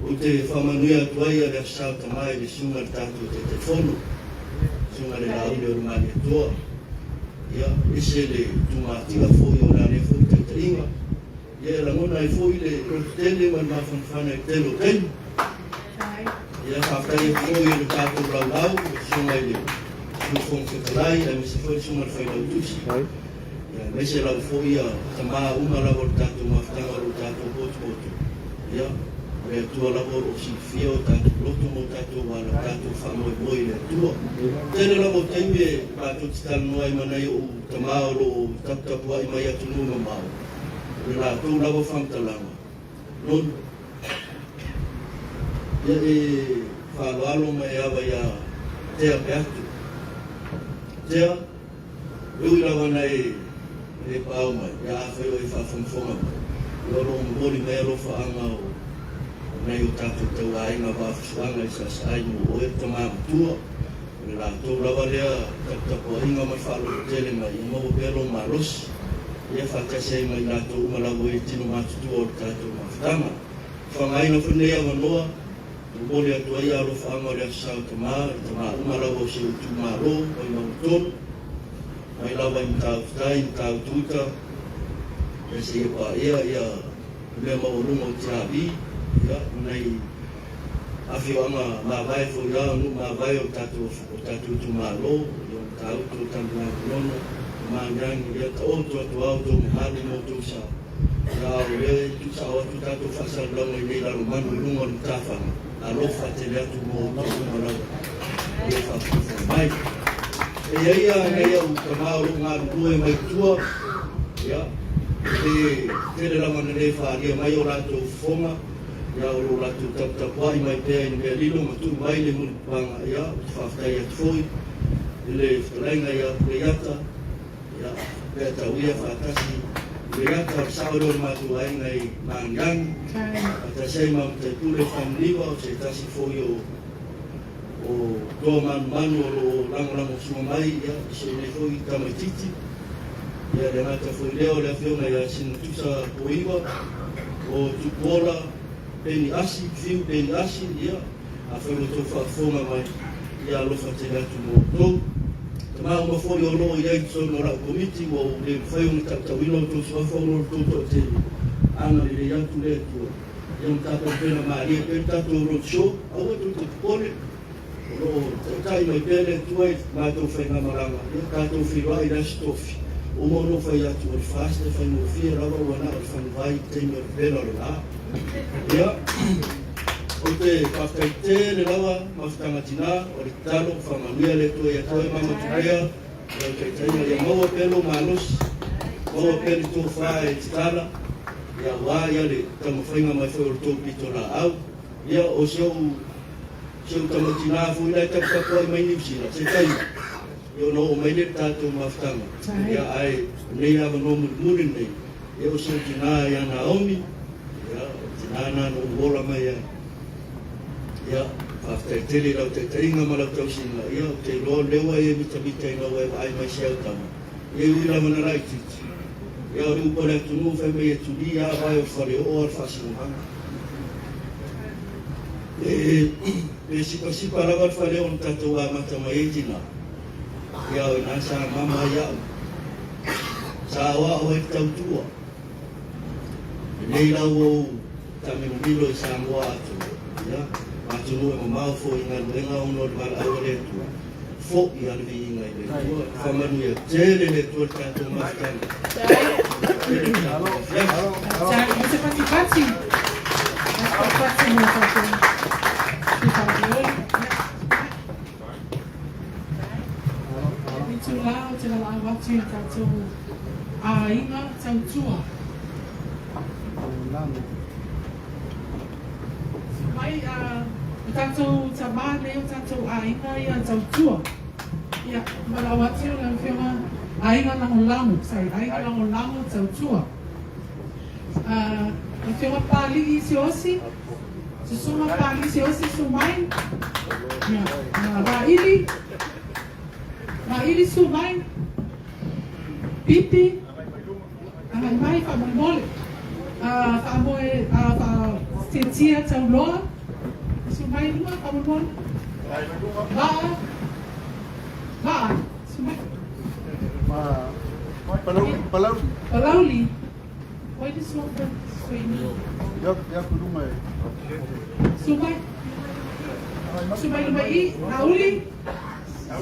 ou te faamanuia atu ai ia le Aso Sa o Tama i le susuga i le tatou Taitaifono, susuga i le Laauli o le Malietoa, ia, ese le tumatia foi o la lea foi taitaiga, Ia e lagona ai foi le lototele ma le mafanafana i le tele o taimi. Ia faafetai atu foi i le tatou laulau, le Susuga i le Sui Fofoga Fetalai, aemaise foi le Susuga i le Failautusi, ia aemaise lava foi ia tama uma lava o le tatou mafutaga o lo o tatou potopoto. Ia, o le Atua lava o lo o silafia o tatou loto ma o tatou ala, tatou faamoemoe i le Atua. Tele lava o taimi e matou te talanoa ai ma nai ou tama o lo o taputapuai mai atunuu mamao, O le latou lava faamatalaga, lona, ia e faaaloalo ma e ava iā Tea Peato. Tea, e ui lava na e le paao mai, ia afai o e faafogafoga mai, ia o lo o momoli mai alofaaga o nai o tatou tauaiga vaafusuaga i saasaai mo oe le tama matua. O le latou lava lea taputapuaiga ma le faalototele mai ia maua pea lou malosi, ia faatasi ai ma i latou uma lava e tino matutua o le tatou mafutaga. Faaaogaina foi lenei avanoa e momoli atu ai alofaaga o le Aso Sa o Tama i tama uma lava o si ou itumalo mai Magatolu, mai lava i Matautu-tai, Matautu-uta, ia seia paia ia le mea maualuga o Tiavi, ia ma nai Afioaga mavae foi lava, o nuu mavae o tatou o tatou itumalo, ia o Matautu, o Tanuae Manono, o Magiagi, ia taoto atu lava outou mamalu ma outou sa, ia a o lea e tuusao atu tatou faasalalauga i nei lalomanu i luga o le matafaga, alofa tele atu mo outou uma lava o lo o faafogafoga mai. E i ai lava nai au tama o lo o galulue mai tua, ia, e tele lava ina le faaalia mai o latou fofoga, Ia o lo latou taputapuai mai pea i le mea lilo ma tuu mai le mulipapaga, ia, ou te faafetai atu foi i le fetalaiga ia Puleiata, ia, faapea Tauia faatasi Puleiata, o le sao lea o le matou aiga i Magiagi, faatasi ai ma Mataipule Famuniva, o se tasi foi o o toa manumanu o lo o lagolagosua mai, ia, i si ou nei foi tamaitiiti. Ia, le gata foi lea o le afioga ia Sinatusa Poiwa, o Tupuola Peni Asi, Fiu Peni Asi, ia, afai ua outou faafofoga mai, ia alofa tele atu mo outou. Tama uma foi o lo o i ai i totonu o la'u Komiti, ua ou le mafai ona ta'uta'uina outou suafa ona o le tou to'atele. Agalelei atu le Atua ia ma tapenapena malie pea le tatou road show. Aua tou te popole, o lo o ta'ita'i mai pea le Atua i le matou faigamalaga, ia tatou feiloai i le Aso Tofi. Uma ona ou fai atu, o le FAST e faigofie lava ua na o le faguvai i le taimi o le vela o le la. Ia, ou te faafetai tele lava mafutaga tina, o le tatalo, faamanuia le Atua ia te oe mama Tupea, lau taitaiga, ia maua pea lou malosi, maua pea le tofa e tatala, ia aua ia le taumafaiga mai foi o le tou pitolaau. Ia, o si ou, si ou tama tina foi la e taputapuai mai Niu Sila, se taimi, ia ona oo mai lea i le tatou mafutaga. Ia, ae o lenei avanoa mulimuli lenei, Ia o si ou tinā ia Naomi, ia o le tinā na na ou ola mai ai. Ia, faafetai tele i lau taitaiga ma lau tausiga, ia ou te iloa o lea ua e mitamita ina ua e vaai mai si au tama, ia e ui lava na laitiiti. Ia o le upu a le atunuu fai mai e tuli a vae o le faleoo a le faasinomaga. E, pe sipasipa lava le faleoo na tatou amata mai ai tinā, Ia o ina sa mama ai a'u, sa aoao ai le tautua. Lenei la ua ou taamilomilo i Samoa atoa, ia, ma atunuu e mamao foi i galuega ona o le valaau a le Atua, fo'i a le viiga i le Atua. Faamanuia tele le Atua i le tatou mafutaga. Tele le tatou afiafi. Itulā o te valaau atu i tatou āiga tautua. Mai a o tatou tamā nei o tatou āiga ia tautua. Ia, valaau atu lau Afioga Aiga Lagolago, sorry, Aiga Lagolago Tautua. Afioga Pālii Siaosi. Susuga Palii Siaosi su mai. Ia, Raili. Raili su mai. Pipi. Agai mai faamolemole. Faamoe faatietie tauloa. Su mai luma faamolemole. Vaa. Vaa. Su mai. Palauli. Palauli. Palauli. Oi le suafa Suini. Ia ia ku lunga e. Su mai. Su mai luma i Lauli.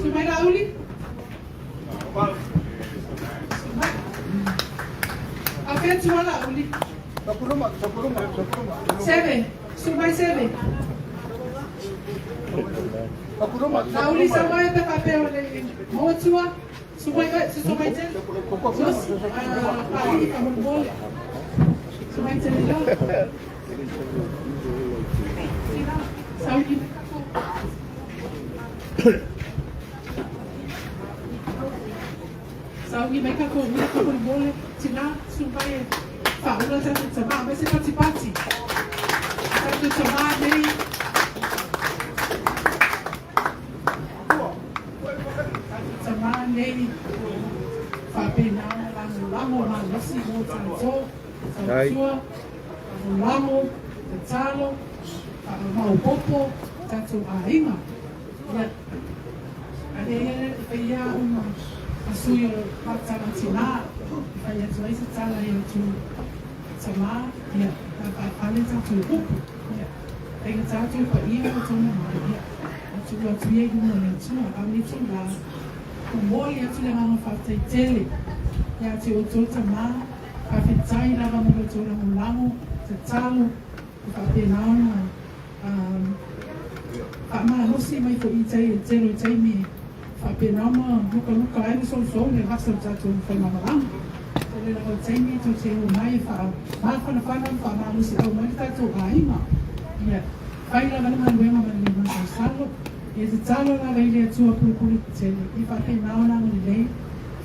Su mai Lauli. Su mai. A fea tua Lauli. Takuluma, takuluma, takuluma. Seve. Su mai Seve. Takuluma. Lauli sa mai te faapea o le motua. Su mai su mai tele. Josi, Pālii faamolemole. Su mai tele la. Sina, sauni mai tatou. Sauni mai tatou ula faamolemole. Tina, su mai e faaula tatou tamā. Aumai se patipati. Tatou tamā nei. Tamā nei faapena ona lagolago malosi mo tatou, tautua, lagolago, tatalo, faamaopopo tatou aiga. Ia, ave ia e fai ia uma a sui o Matana Tinā, e fai atu ai se tala i atu tamā, ia, ta faafale tatou upu. Ia, faigata atu e paia o tona mai, ia, a tuu atu ia i luma o le Atua, a o le itulā, momoli atu le agaga faafetai tele ia te outou tamā, faafetai lava mo lo outou lagolago, tatalo, e faapena ona faamalosi mai foi i tai i le tele o taimi e faapena ona lukaluka ai ma sousou le vasa o le tatou faigamalaga. Tele lava o taimi tou te o mai e faamafanafana ma faamalosiau mai le tatou aiga. Ia fai lava le galuega ma le masalosalo. Ia tatalo lava i le Atua Pulupulu Tele e faapena ona agalelei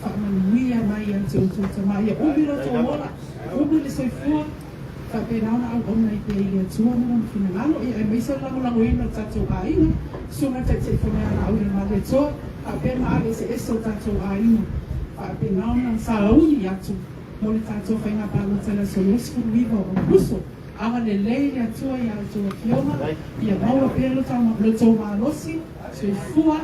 faamanuia mai ia te outou tama. Ia umi lo outou ola, umi le soifua. Faapena ona auauna ai pea i le Atua ma Lona finagalo, ia aemaise o le lagolagoina o tatou aiga, Susuga Taitaifono ia Laau i le Malietoa, faapea ma ave eseese o tatou aiga. Faapena ona sauni atu mo le tatou faiga palota i le aso 29 o Aokuso. Agalelei le Atua i a outou afioga, ia maua pea lo outou malosi, soifua,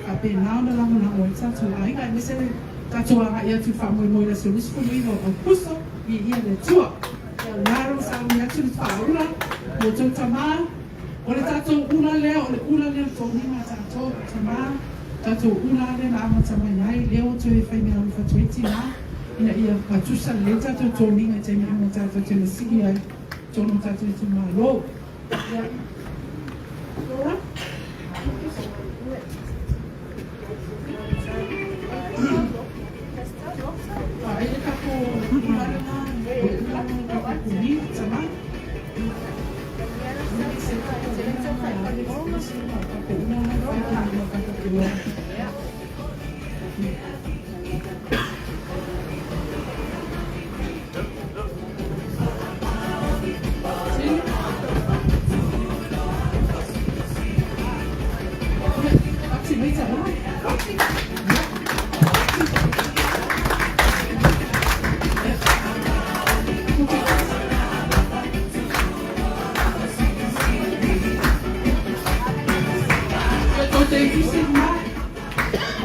faapena ona lagolago ai le tatou aiga, aemaise le tatou agai atu i le faamoemoe i le aso 29 o Aokuso, viia le Atua. Ia o lena ua sauni atu le faaula mo outou tama, o le tatou ula lea, o le ula lea o le toniga a tatou tama, tatou ula lea na amata mai ai, lea ua toe fai mea alofa atu ai tina, ina ia fatusa lelei tatou toniga i taimi uma tatou te masii ai i totonu o tatou itumalo. Ia. Laura? Ai le tatou ula lena, o le ula lena o tatou puni, tama.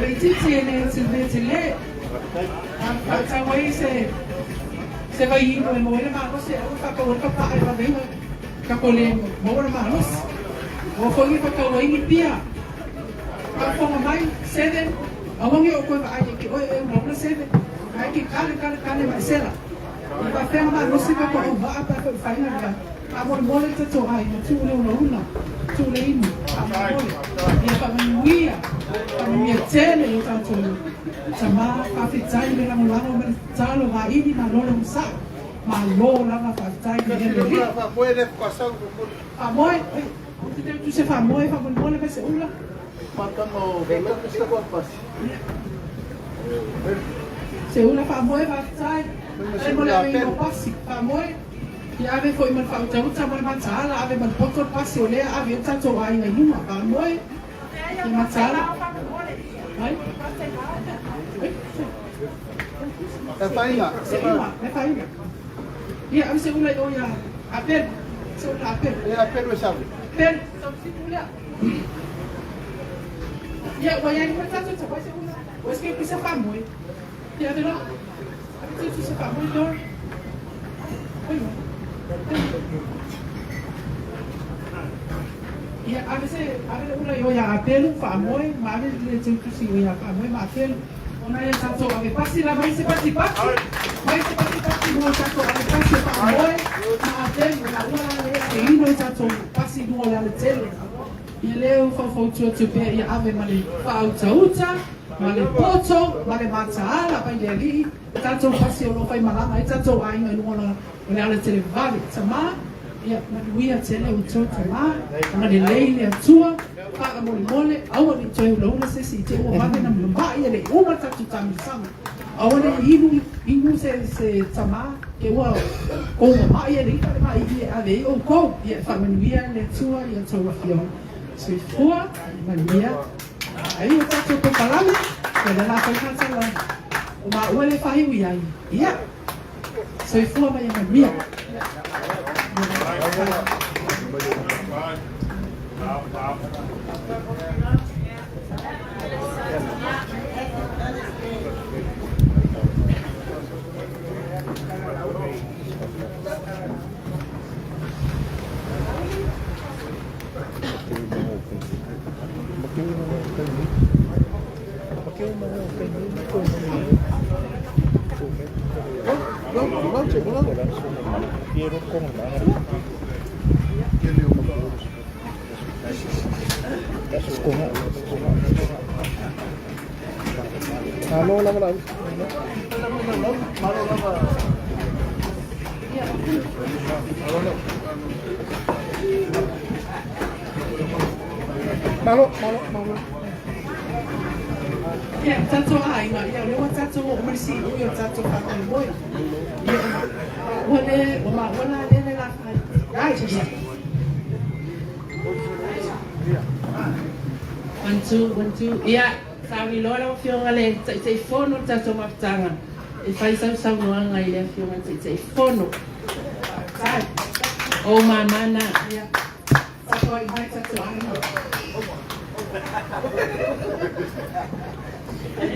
Itiiti e le tele tele. Faatau ai se vaiino e maua ai le malosi, aua le faatau ai le papae e vave ai tatou le maua le malosi. Aua foi ne i faatau ai ni pia. Faafofoga mai, Seven, aua ne i ou toe vaai ia te oe e ulaula Seven. Ae te kale kale kale ma e sela. E faafefea ona malosi tatou auvaa pe afai o faiga lea. Faamolemole le tatou aiga, tuu le ulaula, tuu le inu, faamolemole. Ia faamanuia, faamanuia tele i o tatou tama, faafetai le lagolago ma le tatalo, vaili malo le onosai. Malo lava faafetai i le Alii. Faamoe, oi, ou te tau se faamoe, faamolemole mai se ula. Se ula faamoe, faafetai. Faafetai mo le aveina o pasi, faamoe. Ia ave foi ma le faautauta ma le mataala, ave ma le poto le pasi o lea ave ai le tatou aiga i luma, faamoe. Ia mataala. Ai? Se ula, e faiga. Ia, ave se ula i o ia Apelu. Se ula Apelu. Ia, Apelu e sauni. Apelu, sauni lea. Ia, ua iai le tatou tauai se ula. Ua se pisa faamoe. Ia, ave la. Ave te tusa faamoe Dora. Oi. Ia, ave se, ave le ula i o ia Apelu, faamoe, ma ave le teutusi i o ia Faamoe ma Apelu. Ona ia tatou ave pasi la mai se pasi pasi, mai se pasi pasi mo tatou ave pasi o Faamoe ma Apelu, la ua la le e ino i tatou pasi i luga o le alatele. Ia lea ua faufautua atu pea ia ave ma le faautauta, ma le poto, ma le mataala mai le Alii, tatou pasi o lo o faimalaga ai tatou aiga i luga o le alatele vave. Tama, ia manuia tele outou tama, agalelei le Atua, faamolemole, aua ne i toe ulaula se isi i te ua vave na mamai e le i uma le tatou taamilosaga. Aua ne i inu, inu se, se tama, te ua kou mamai e le i'a le maʻiʻi e ave ai ʻoukou. Ia e faamanuia le Atua i a outou afioga. Soifua, manuia. Ai o tatou kokalame, ia le la faiga tala o maua le fahiu i ai. Ia, soifua ma ia manuia. Malo, malo, malo. Ia, tatou aiga, ia, o lea ua tatou oo mai le siui o le tatou faamoemoe. Ia, ua le, ua maua la lea le la fai. Ai, ia. One, two, one, two. Ia, sauni loa lau Afioga le Taitaifono o le tatou mafutaga e fai sau saunoaga i le Afioga i le Taitaifono. Faafetai. O mamana. Ia. Tapuai mai tatou aiga.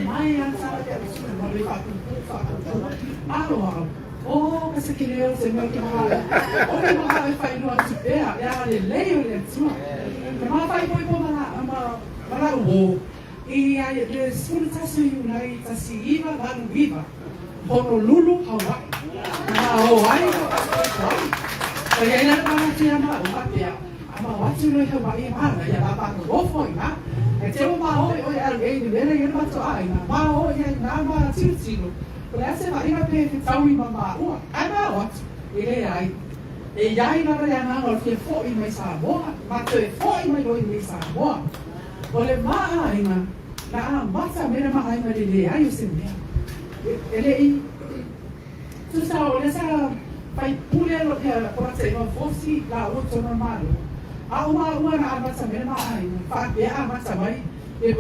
Mai a tala pe suna ma le faapuupuu faapuupuu. Alo au. O ka se ke leo se mea o ke maha o ke maha e faailoa atu pea e agalelei o le Atua. Na ma faaipoipo ma la ma ma lau uō i a le 11 o Iulai 1989 Honolulu, Hawaii. Na ma o ai ma faaipoipo ai. Ua i ai la le manatu iā maʻu faapea, A ma o atu loa i Hawaii e mānaia la ma nonofo i ina. Ae te o ma o e oe alu e i le mea la i ai le matou ʻāina, ma o ia i nā ma tilotilo, o le a se vaaiga pe fetaui ma māua, ae ma o atu, e leai. E i ai lava le agaga o le fia foʻi mai Samoa, ma toe foʻi mai loa i nei Samoa. O le ma ʻāina, na amata me le ma ʻāina le leai o se mea. E le i tusa o lea sa fai pule lo ia Polataivao Fosi lāua tonu o le Malo, a o māua na amata me le ma ʻāina, faapea amata mai le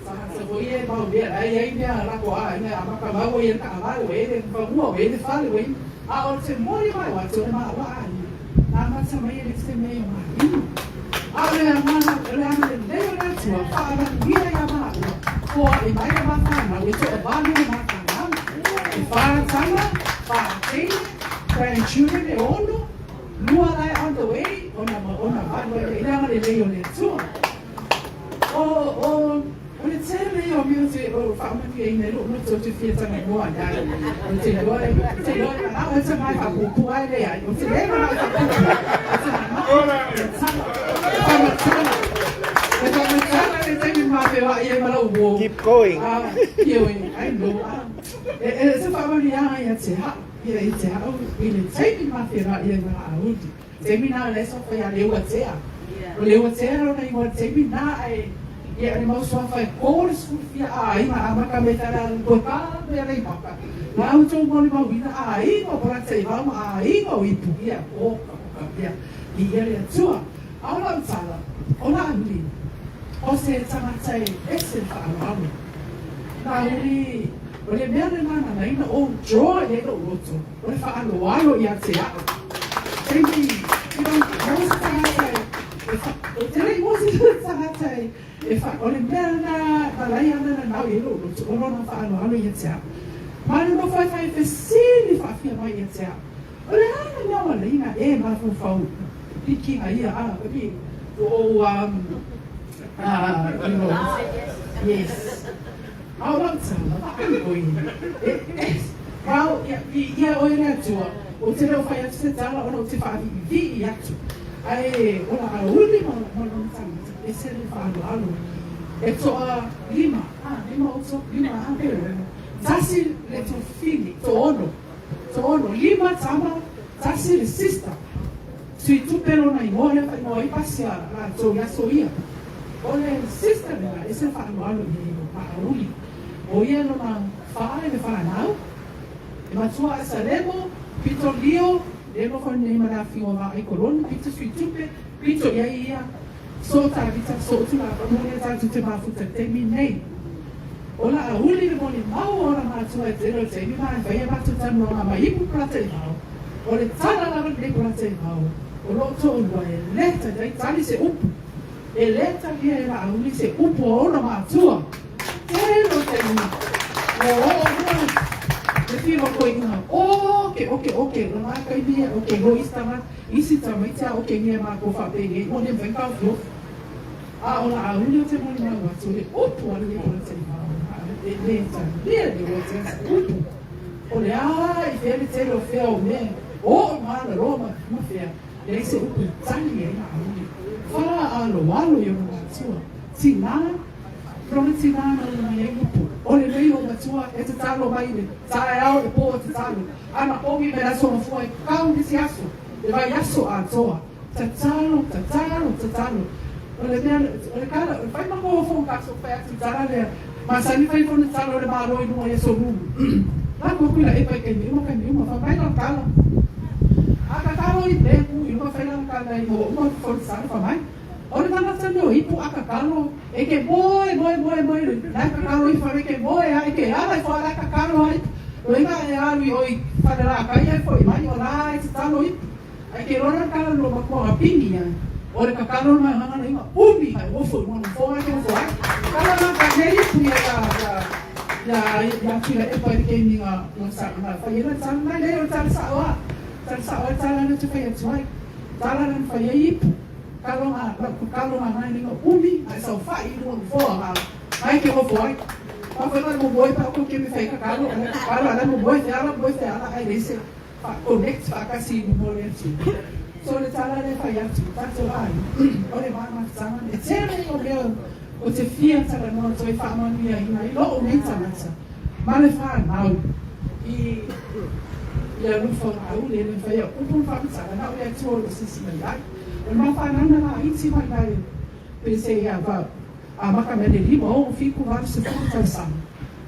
Tagata foi e mau mea la e i ai mea lako aiga e amata mau ai e le taavale ua i ai le fanua ua i ai le fale ua i ai a o te moni mai ua te o le maua aiga na amata mai e le te mea i o malima a o le agaga o le agalelei o le Atua faamanuia ia maua foai mai le mafanau e toavalu le mafanau e fa tama fa teine grandchildren e ono lua la e on the way ona ona valu ai i le agalelei o le Atua. O, o, o le tele ia o mea ou te o faamanuiaina i lou loto ou te fia talanoa i ai. Ou te iloa e, ou te iloa e manao e tama e faapuupuu ae leai. Ou te le manao e faapuupuu, ou te manao e tala, e faamatala, e faamatala le taimi ma feoai ai ma lau uō. Keep going. Ah, ioe, I know. Ah, e, e, se faamanuiaga ia te au, ia i te au, i le taimi ma feoai ai ma Laauli. Taimi na le so fai a Leuatea. O Leuatea lona igoa i le taimi na ae ia o le mau suafa e ko le sefulufia aiga amata mai Falealili toe pa mai Aleipata. La outou molimauina aiga o Polataivao ma aiga o Ipu ia oka oka ia i ia le Atua. A o lau tala, o Laauli, o se tagata e ese le faaaloalo. Laauli, o le mea lena na laina ou draw i ai lou loto. O le faaaloalo ia te au. Taimi, you know, maua se tagata e, e fa, o te le maua se tagata e, e fa, o le mea na, na lai ana na nau i ai lou loto, o lona faaaloalo ia te au. Ma le nofo e fai fesili faafia mai ia te au. O le a le mea ua laina e mafaufau pikiga ia, a, pi, o, you know, yes. A o lau tala, vaai oe, e, e, rao, ia, i ia oe le Atua, ou te le o fai atu se tala ona ou te faaviivii atu, ae o la auli ma, ma lona tagata, ese le faaaloalo. E toa lima, a, lima outou, lima, a, pe ono, tasi le tofili, toono, toono, lima tama, tasi le sister. Sui tupe lona igoa lea faaigoa ai pasi a latou i aso ia. O le sister lena ese le faaaloalo i ai o Paauli. O ia lona fa i le fanau. E matua a Salemo, pito lio, lea nofo nei ma le afio a Vaai Koloni, pito sui tupe, pito i ai ia, so Tavita, so Tulafono lea tatou te mafuta i le taimi nei. O Laauli le molimau o ona matua e tele o le taimi ma e fai a matou talanoaga mai ipu Polataivao. O le tala lava lenei Polataivao, o loo toalua e le taitai tali se upu. E le talia e Laauli se upu a ona matua. Tele o taimi ua oo mua le filokoiga, Oke, oke, oke, o lena taimi e oke ho isi tagata, isi tamaiti a oke ngia makou faapenei, ua le mafai ona taofiofi. A o Laauli o te molimau atu, he upu a lenei Polataivao, e le talia le oe se upu. O le a i fea le tele o fea o mea, oo ma alaloa ma fea, leai se upu e tali ai Laauli. Faaaloalo i ona matua, tinā, lona tinā na ona mai ai upu. O lenei ou matua e tatalo mai i le taeao le pō e tatalo, ana pogi me le aso mafua e kau nisi aso, le vaiaso atoa. Tatalo, tatalo, tatalo. O le mea, o le kala, o le fai ma mo fo ka so fai atu tala lea. Masani fai fo na tala o le malo i lunga i aso lulu. La ko kui la e pai kai me uma kai me uma fa mai la kala. A ka talo i le ku i lunga fai la kala i mo uma fo na tala fa mai. O le tagata ni o ipu a ka talo e ke moe moe moe moe la ka talo i fa ke moe a e ke ala i fo ala ka talo ai. Loiga e alu i oi whare rā kai e fo i mai o la e te talo ipu. Ae ke iloa la le tala lo matua ga pini ai. O le tatalo na agaga le iga umi ae ofo i luga nofoa ae ke ofo ai. Tala na ka nei ipu ia ia ia ia Tuilaepa i le taimi na na sa na fai ai la tala na leai o le tala sa'o a tala sa'o a le tala na te fai atu ai. Tala na na fai ai ipu. Talo na lau tatalo na na le iga umi ae saofa'i i luga nofoa na ae ke ofo ai. Afai na momoe pa ko ke me fai tatalo tatalo ala momoe feala momoe feala ae leai se Faa-connect faatasi i luma o le Atua. So le tala lea e fai atu, tatou aiga, o le va mafutaga e tele o mea o te fia talanoa toe faamanuiaina ai lou nei tagata ma le fanau i le alofa o Laauli e le mafai au upu le faamatala na o le Atua o lo o sisi mai ai. O le mafanana laiti mai lai pese ia va amata mai le 5, 6, 7, 80 tausaga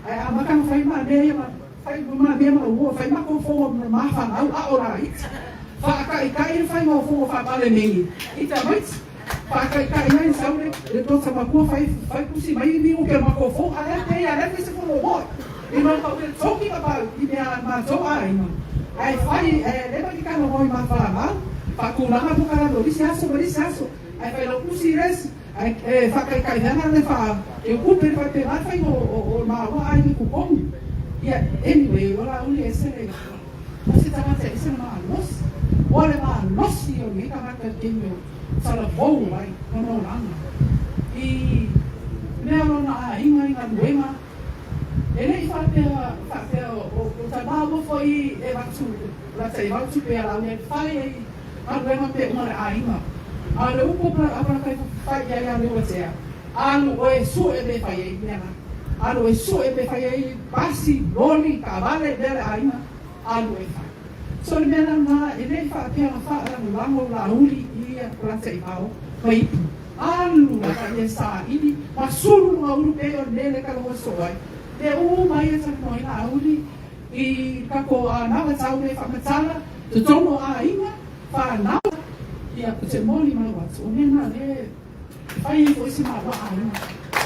ae amata na fai ma mea ia ma Fai ma mea ma ua fai makou foua ma mafanau a o laiti. Faakaikai le faiga o foua faapale meni i tamaiti. Faakaikai ai sau le le tota matua fai fai pusi mai i miu ke makou fou a lea pei a lea fai se fono moi. I no ka we're talking about i mea matou aiga. Ae fai e le ma ki kalo moi mafanau. Faatulaga po kala no lisi aso ma lisi aso. Ae fai lau pusi resi. Ae e faakaikaihana le fa e upe le faapena le faiga o maua aiga i Kokomi. Ia anyway o Laauli ese le o se tagata ese le malosi. O le malosi o lenei tagata i le taimi o talavou ai lona olaga i mea lona aiga i galuega e le i faapea faapea o tama ua foi e avatu lata i vau tupe a Laauli ai fai ai galuega pe uma le aiga. A o le upu a Apalaka i fai i ai ia Leuatea, Alu oe e sue mea e fai ai mea la. Alu oe e sue mea e fai ai pasi, loli, taavale, mea le aiga, alu oe e fai. So le mea lena, e le i faapea na faalagolago Laauli i ia Polataivao ma ipu. Alu lava ia saili ma sulu luga ulu pei o le mea lea e talanoa soo ai. Mea uma ia talanoa ai Laauli I kako a nawa tau me whakamatala, te tono a inga, whanau, ia ko te moni ma lau atu, o mea na le whai e fo isi ma wa a inga.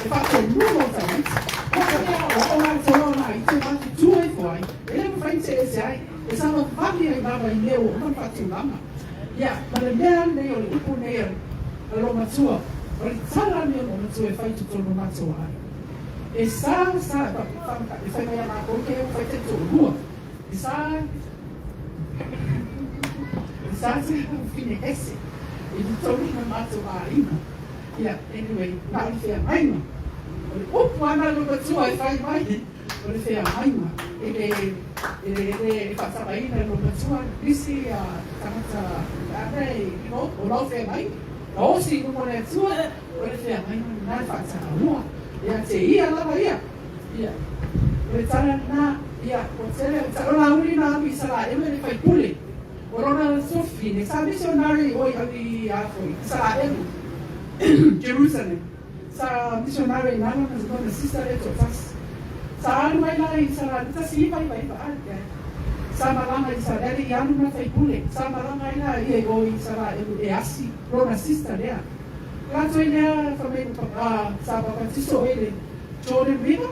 E wha te nulo o tamaiti, waka mea o o la te o na i te wā te tū e fo ai, e le mawhai te e se ai, e sa ma whami ai lava i mea o uma whatulanga. Ia, ma le mea nei o le upu nei a lo matua, o le tala nei o lo matua e whai totonu matua ai. E sa, sa, e whai mai a mātou ke o whai te toʻolua. E sa, e sa te whine ese i te tonu na mātou āinga. Ia, anyway, nā o le wheangainga. O le upu ana lo matua e whai mai, o le wheangainga. E le, e le, e le, e whaatamaina lo matua, nisi a tangata, ana e, you know, o lau wheangainga. Na osi i lunga o le Atua, O le feagaiga lena e faataua ia te ia lava ia. Ia, o le tala lena, ia, ua tele, o Laauli na alu i Isalaelu e le faipule. O lona sofine, sa missionary oi au i a foi, Isalaelu, Jerusalem. Sa missionary ina lona, lona sister lea toatasi. Sa alu ai la i Isalaelu, 1999 a, ia. Sa malaga i Isalaelu, i alu na faipule. Sa malaga ai la ia i o i Isalaelu e asi lona sister lea. Latou i lea fa mai sa papatiso ai le Jordan River,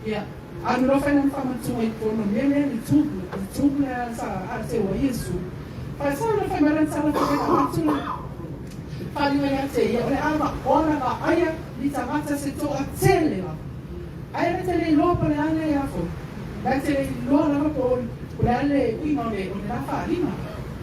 ia, alu loa fai lana famantuga i totonu o le mea lea le tube, le tube lea sa ae o Iesu. Fa sa loa fai mai lana tala fai mai avatu le faliga ia te ia, o le a vaola vaaia ni tagata se toatele lava. Ae le te le iloa po o le a le a foi. La te le iloa lava po o le a le uiga o le la faaaliga.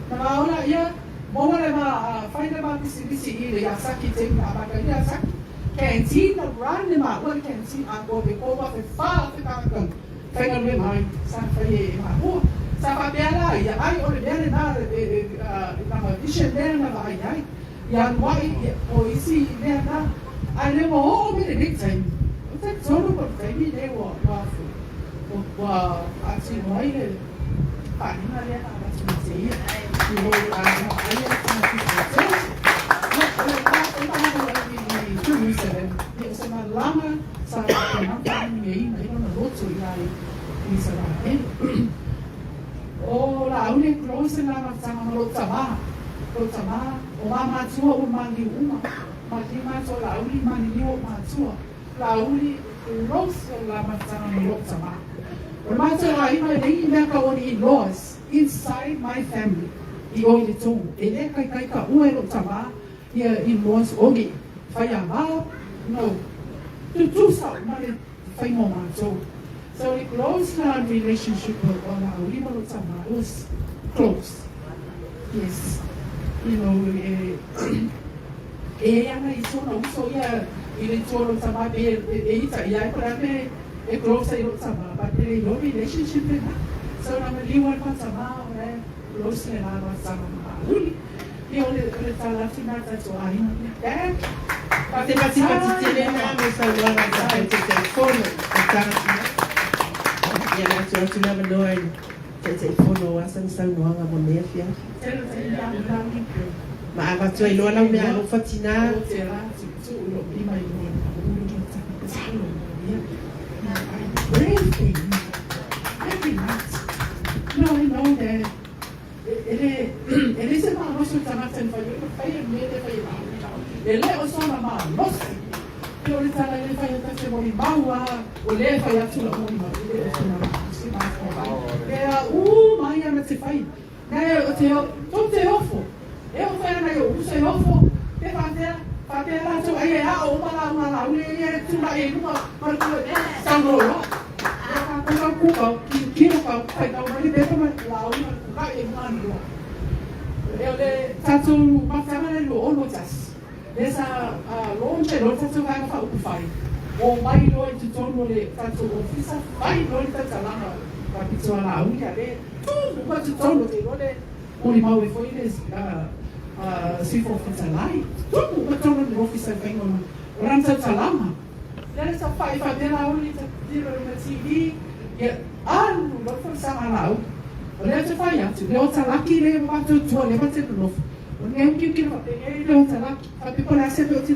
Na vaola ia Maua le ma fai le ma pisinisi i le Yasaki taimi na amata ai le Yasaki canteen na run le maua le canteen atoa pe koma pe fa pe tagata faigaluega ai sa fai e maua sa faapea la ia ai o le mea lena e lana vision lea na vaai ai ia alu ai o isi mea na ae le ua oo mai lenei taimi o talitonu po o le taimi lea ua ua faatino ai le Faaaliga lea na avatu i te ia i lou aiga aia na tupu Ia, o le matou malaga i Jerusalem, ia o se malaga sa faapena faamanuiaina ai lona loto i la i Isaraelu. O Laauli e close le amataga ma lou tama, lou tama, o ma matua ua maliu uma, maliu matou Laauli, maliliu ou matua. Laauli close le amataga ma lou tama. O le matou aiga e leai ni mea tau o ni in-laws inside my family. i o i le tou. E le kaikai taua e lou tamā ia in-laws o ni faiava, no. Tutusa uma le faiga o matou. So le close la relationship o Laauli ma lou tamā, it was close. Yes. You know, e e i ai ana i sona uso ia i le itu o lou tamā pei e ita ia ai po o le a le mea e close ai i lou tamā, but e le iloa relationship lena. So na maliu lava le ma tamā o la e close le la ma Laauli. Ia o le o le tala atu lena a tatou aiga. Dad, Te patipati tele na mo saunoaga i sa Taitaifono o Taratua. Ia le atu atu le avanoa i le Taitaifono aua sana saunoaga mo lenei afiafi. Ma avatu ai loa lau mea alofa tina. I pray for you every night. No, I know that E le se malosi o le tagata e mafai ona faia le mea lea e fai e Maui. E le o sona malosi. Pei o le tala lea e fai atu te molimau a o lea e fai atu lau molimau e le o sona malosi e mafua mai. E a u mai ana te fai. Nae o te tou te ofo. E o fai ana i ou uso e ofo pe faapea faapea latou ai e ao uma la uma laule ia e tulai ai luga ma le kula saunoa loa. Ia tatou kau ku kau kilokilo kau faitau mai le pepa ma laula ma le tulai ai luga anu loa. E o le tatou mafutaga lea i le 2021 lea sa launch ai loa le tatou vaega faaupufai omai loa i totonu o le tatou ofisa fai loa le tautalaga faapitoa lauli a le tu uma totonu te iloa le Molimau ai foi le Sui Fofoga Fetalai, tumu uma totonu o le ofisa i faiga o lana tautalaga. Lea le saofai faapea Laauli ta tiro i lona TV, ia alu loa le folasaga a Laauli. O lea ou te fai atu, le ota laki lea ma matou tua lea ma te nonofo. O lenei ukiuki na faapea le ota laki. Faapea po o le a se mea o te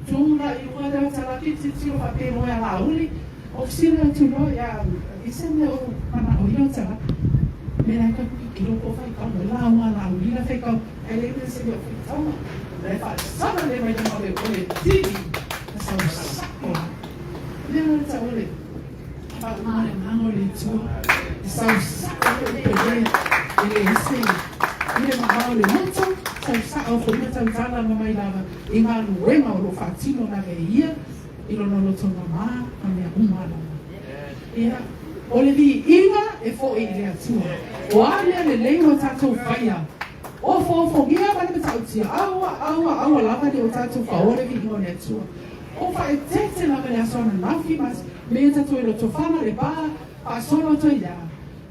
tu la i luga le ota laki tilotilo faapea i loa ia Laauli. Ofisila atu loa ia i se mea o manao i le ota laki. Me la ka kilo ko faitau mai lauga Laauli la faitau ai le mea se mea o faitau mai. La e faasala le mai luma o le o le TV na sau sako la. Mea la le tau o le faauma le agaga o le Atua. E sau sako le upu e le e le ese i le mamao o le loto, sau sao foi ma tautala ma mai lava i galuega o lo o faatino lava e ia i lona loto mamā ma mea uma lava. Ia, o le viiga e foʻi i le Atua. O a mea lelei ua tatou faia, ofoofogia ma le matautia, aua, aua, aua lava ne o tatou faoa le viiga o le Atua. O faaeteete lava le aso ananafi ma mea tatou e lotofaga le ba, faasolo atu ai ia,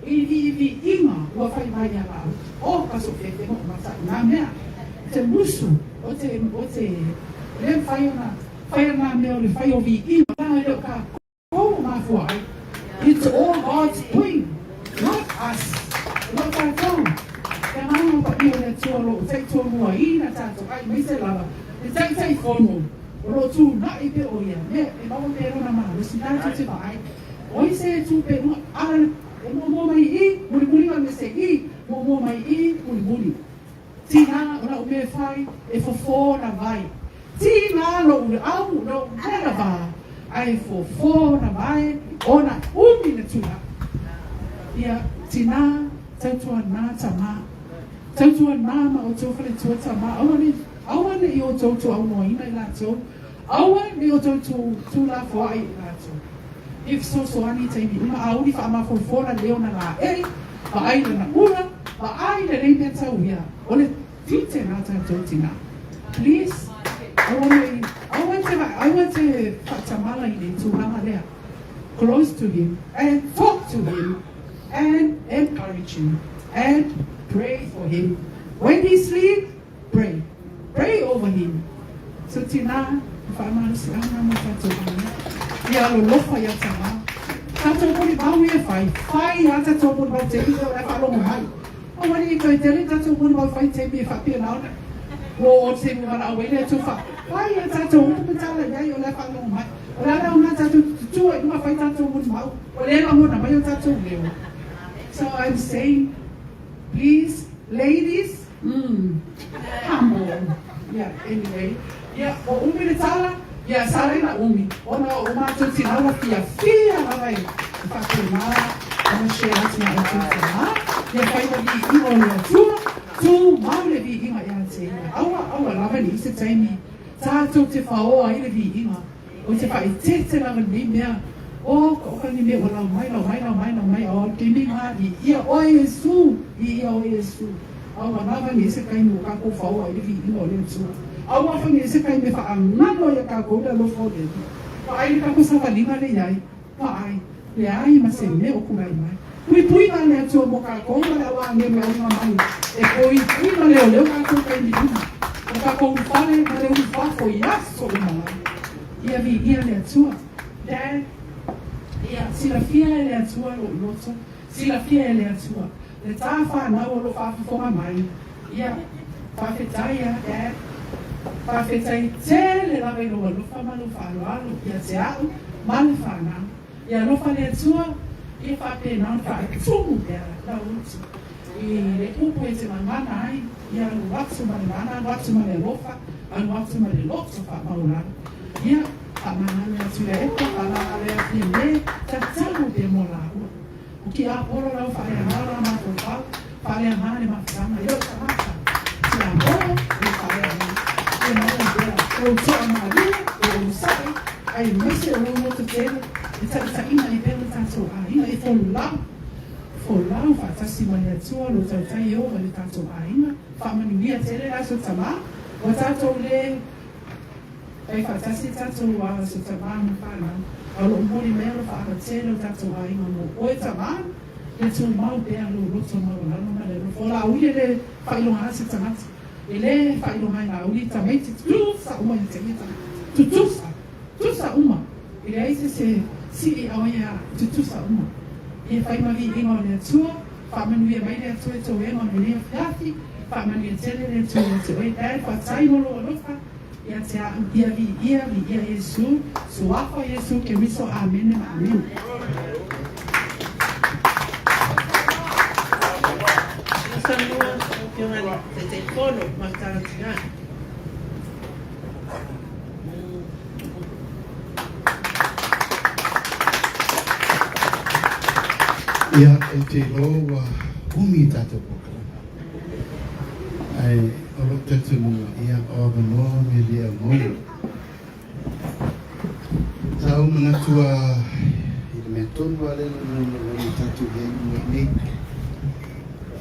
i viiviiga ua fai mai ia laau, o ka sofefe mo matau nā mea, te musu o te, o te, le mafai ona faia nā mea o le fai o viiga, e le o kākou o mafua ai. It's all God's doing, not us. E le o tātou. Te agaga paia o le Atua o lo o taitoaluaina tātou aemaise lava le Taitaifono o lo o tunaʻi pea o ia mea e maua pea lona malosi tatou te vaai. O ai se e tu pea i luga ala e muamua mai i mulimuli ma le mea se i muamua mai i mulimuli. Tinā o lau mea e fai e fofo na vai. Tinā lou au lou mea na vā ae fofo na vae ona umi na tulaʻi. Ia tinā tautua nā tamā. Tautua nā ma outou faletua tamā aua nei aua nei outou tuaunoaina i latou aua nei outou tu tulafoaʻi i latou. Ia fesoasoani i taimi uma auli faamafoifola leo na laei vaai lana ula vaai lelei mea tau ia o le tiute na tatou tina please aua nei aua te aua te faatamala i le tulaga lea close to him and talk to him and encourage him and pray for him when he sleep pray pray over him so tina faamalosiaga mo tatou aiga ia alolofa ia tamā tatou molimau ia fai fai a tatou molimau taimi lea o le a faalogo mai aua ne i toe tele tatou molimau fai taimi e faapena ona ua oo i se taimi valaau ai le Atua fa fai a tatou upu ma tala i ai o le a faalogo mai o le a le aoga tatou tutua i luga fai tatou molimau o lea e lagona mai o tatou leo. So I'm saying please ladies. Umm come on yeah anyway yeah ua umi le tala yeah sa le na umi ona o matou tina ua fiafia lava e faapena ona share atu ma outou tina ia fai ma viiga o le Atua. Tumau le viiga ia te ia. Aua, aua lava ne i se taimi tatou te faoa ai le viiga. Ou te faaeteete lava i lenei mea, o ka oka lenei mea ua lau mai, lau mai, lau mai, lau mai, a o le taimi lena, viia oe Iesu, viia oe Iesu. Aua lava ne i se taimi ua tatou faoa ai le viiga o le Atua. Aua foi ne i se taimi e faagalo ai ia tatou le alofa o le Alii. Vaai le tatou savaliga lea i ai. Vaai, leai ma se mea o tulai mai. Puipui la le Atua mo tatou ma le au agelu e auga mai e puipui ma leoleo tatou taimi uma, o tatou ulufale ma le ulufafo i aso uma lava. Ia viia le Atua. Dad, Ia, silafia e le Atua lou loto, silafia e le Atua le ta fanau o lo faafofoga mai. Ia, faafetai a, Dad. Faafetai tele lava i lou alofa ma lou faaaloalo ia te a'u ma le fanau. Ia alofa le Atua, ia faapena ona faatumu pea lau utu i le upu e te gagana ai, ia alu atu ma le mana, alu atu ma le alofa, alu atu ma le loto faamaualalo. Ia faamagalo atu ia Epa, faamagalo ia Fiame, tatalo pea mo laua. O ki Apolo lau faaleaga la mafaufau, faaleaga le mafutaga i lou tagata. Ki Apolo le faaleaga. E maua pea lou toamalie, lou onosai, aemaise o lou loto tele e taitaiina ai pea lo tatou aiga e folau, folau faatasi ma le Atua lo tautai e ova i le tatou aiga. Faamanuia tele le aso tama, ua tatou le. Fai faatasi tatou aso tama ma fanau, a o loo momoli mai alofa agatele o tatou aiga mo oe tama, ia tumau pea lou loto maualalo ma le alofa. O Laauli e le faailoga se tagata, e le faailoga e Laauli tamaiti tutusa uma ia te ia tagata, tutusa, tutusa uma, e leai se se sii a oe a tutusa uma. Ia fai ma viiga o le Atua, faamanuia mai le Atua i tou ega o lenei afiafi, faamanuia tele le Atua ia te oe Dad, faafetai mo lou alofa. Ia te a'u ia viia, viia Iesu, Suafa Iesu Keriso, Amene ma Amene. Samoa, Afioga i le Taitaifono ma Tagatina. Ia, e te iloa ua umi tatou polokalame. Ae o lou talitonuga, ia, o avanoa me le aumaua. Sa ou manatu a i le mea tonu lava lea na naunau ai tatou i ai uma i inei,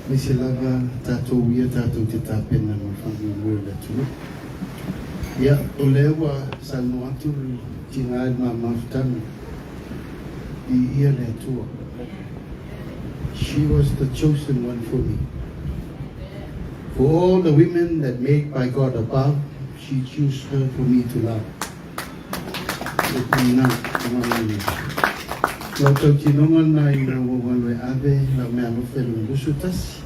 aemaise lava tatou ia tatou te tapena mo le faamoemoe o le atunuu. Ia, o lea ua saunoa atu le tina i le ma mafutaga, viia le Atua. She was the chosen one for me. For all the women that made by God above, she choose her for me to love. E puna, malama. Lau tautinoga lena ina ua ou alu e ave lau mealofa i lona 21,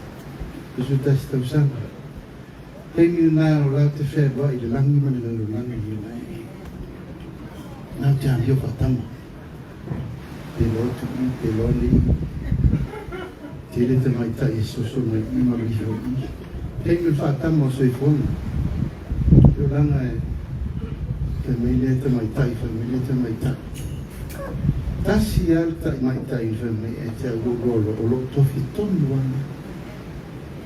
21 tausaga. Taimi lena o lau te fealuai i le lagi ma le lalolagi i e. Nau te amio faatama. Pe loa tuʻu, pe loa nei. Tele tamaitai e soso mai i ma iho i. Taimi o le faatama o soifuaga. E olaga e fai mai lea tamaitai, fai mai lea tamaitai. Tasi lava le tamaitai na fai mai ia te au ua ou loa o lou tofi tonu lava lea.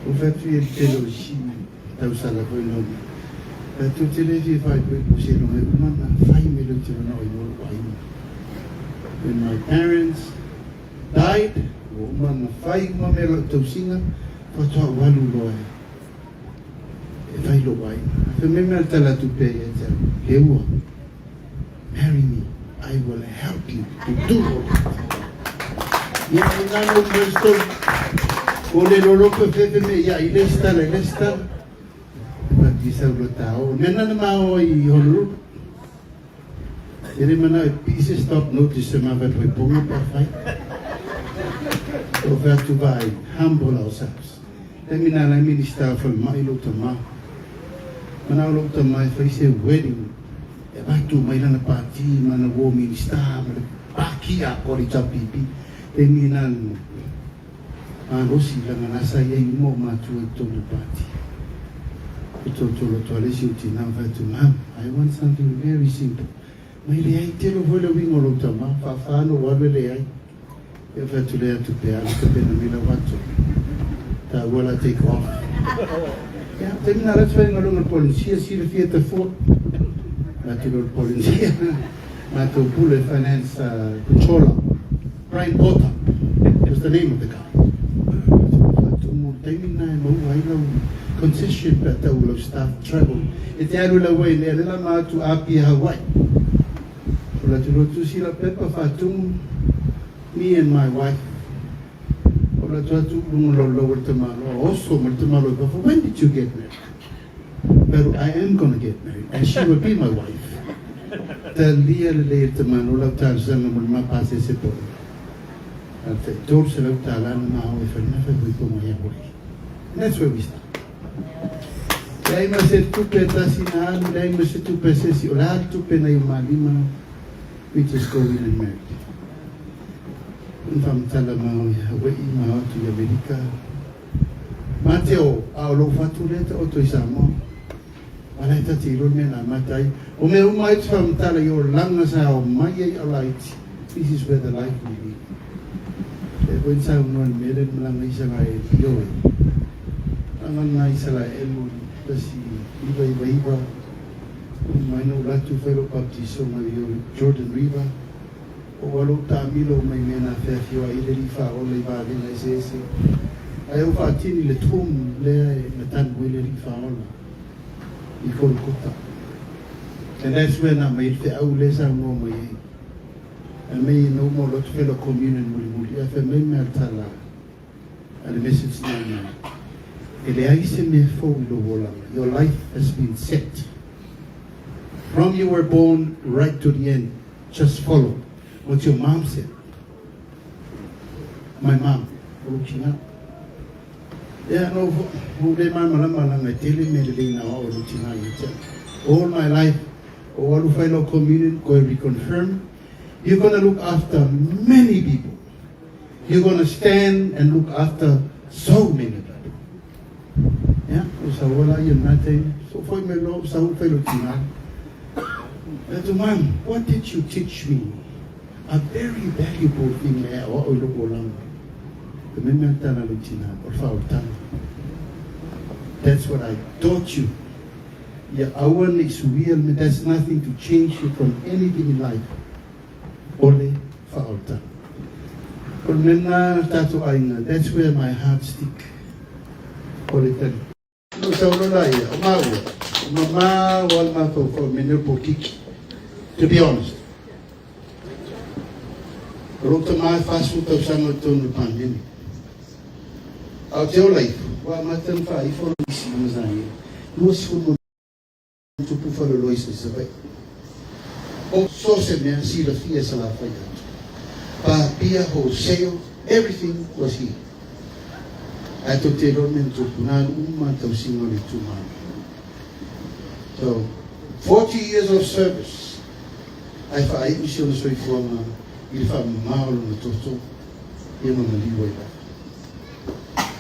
Ou fai atu ia i le tele o isi tausala foi na omai. Fai atu ou te le fia faaipoipo seiloga e uma ona fai mea lea ou te manao ai mo lou aiga. When my parents died, ua uma ona fai uma mea o lau tausiga, faatoa ou alu loa e fai lou aiga. Fai mai mea o le tala atu pea ia te au, Leua, marry me, I will help you to do all that. Ia, i nā no Bristol, o le lolo pe fefe me ia i le stala, i le stala. E pa ki sau lo tao. Mea nana ma o i Honolulu. E le manao e pii se stop notice se mavae poipoga pe afai. O fai atu vaai, humble ourselves. Taimi na alai Minista o Falemai lou tama. Manao lou tama e fai se wedding e avatu mai lana pati ma ana war Minista ma le paki atoa le HRPP. Taimi na malosi laga la sa iai uma o matua i totonu o le pati. O tolotolo atu a le isi o tina ma fai atu, Mum, I want something very simple. Mai leai, tele foi le uiga o lou tama, faafa na ou alu e leai. Ia fai atu lea atu pe alu tapena mai lau ato. Taua la take off. Ia, taimi na alu atu fai galuega i le Polynesia, silafia tafua. Alu atu loa i le Polynesia, matou pule finance controller, Brian Porter was the name of the guy. Faatumu le taimi lena e maua ai lau concession pe a tau lau staff travel. E te alu lau ai lea, lea la ma atu Apia Hawaii. Ola atu loa tusi lau pepa faatumu, me and my wife. Ola atu atu luga laulau o le tamaloa, oso ma le tamaloa i fafo, when did you get married? But I am gonna get married and she will be my wife. Talia lelei e le tamaloa lau talosaga mo le ma pasese po o le tai $300 na ma o e fai na fai hui mai a hoi. And that's where we start. Leai ma se tupe e tasi na alu, leai ma se tupe e sesi, o le a le tupe na i o malima, we just go in and married. Na faamatala ma o i Hawaii ma o atu i Amerika. Ma te o, a o lou fatu lea taoto i Samoa. A la e ta te iloa le mea na amata ai. O mea uma ai te faamatala i olaga sa ao mai ai aulaiti. This is where the life we live. Lea foi na saunoa i le mea lea le malaga Isaraelu, ioe. Malaga na Isaraelu 1999, mai na ou alu atu fai lou baptisoga i Jordan River. O ua lou taamilo mai mea na feafioai le Alii Faaola i vavega eseese, ae ou faatini le tomb lea e na tanu ai le Alii Faaola i Kolokota. And that's where na aumai ai le feau lea e saunoa mai ai. Ae mai na uma o lotu fellow communion mulimuli, ae fai mai mea le tala a le message na aumai. E leai se mea fou i lou olaga. Your life has been set. From you were born right to the end. Just follow what your mom said. My mom, o lou tina. Ia, no, ua le malamalama laga e tele mea lelei na aoao e lou tina ia te au. All my life, o alu fai lau communion, koe reconfirm, you're gonna look after many people. You're gonna stand and look after so many people. Ia, o saua la ia lena taimi. So foi mai loa o sau fai lou tina. Atu, Mom, what did you teach me? A very valuable thing e aoao i lou olaga. Fai mai mea tala lou tina, o le faaolataga. That's what I taught you. Ia aua ne i suia le mea, there's nothing to change you from anything in life. O le faaolataga. O le mea lena tatou aiga, that's where my heart stick. O le tali. No sau loa laia, o maua, o mamao lava le mafaufau i mea nei o le polokiki. To be honest. O lou tama e 40 tausaga i totonu o le Palemene. A o te ola ifo, ua amata ona faaifo lona isi ma sa ia. 20 ma tupu faleoloisa i Savaii. O so se mea silafia e Salafai atu. Papia, wholesale, everything was here. Ae tou te iloa le mea na tupu, na alu uma le tausiga o le itumalo. So, 40 years of service, ae faaiu si ona soifuaga i le faamama o lona toto, ia ma maliu ai lava.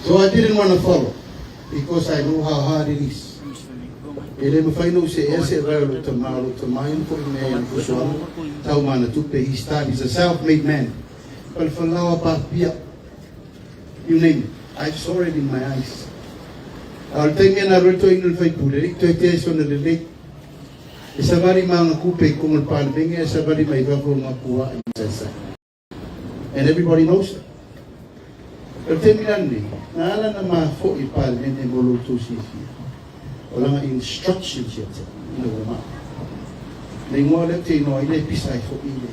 So I didn't want to follow because I know how hard it is. E le mafai ona ou seea se vae o lou tama, o lou tama ia na foi mea i ana fusoaga, tau ma ana tupe, he started, he's a self-made man. Palefalaoa papia, you name it. I saw it in my eyes. A o le taimi e na alu ai le toeaina o le faipule, e le i toe tea i sona lelei. E savali ma ana kupe i koga o le Palemene ae savali mai fafo o Gapua'a i Sasai. And everybody knows that. O le taimi la lenei, na ala na mafo'i i le Palemene mo lo outou silafia, o lana instructions ia te au, ina ua maʻu. Le igoa lea ou te igoa ai le pisa ai fo'i le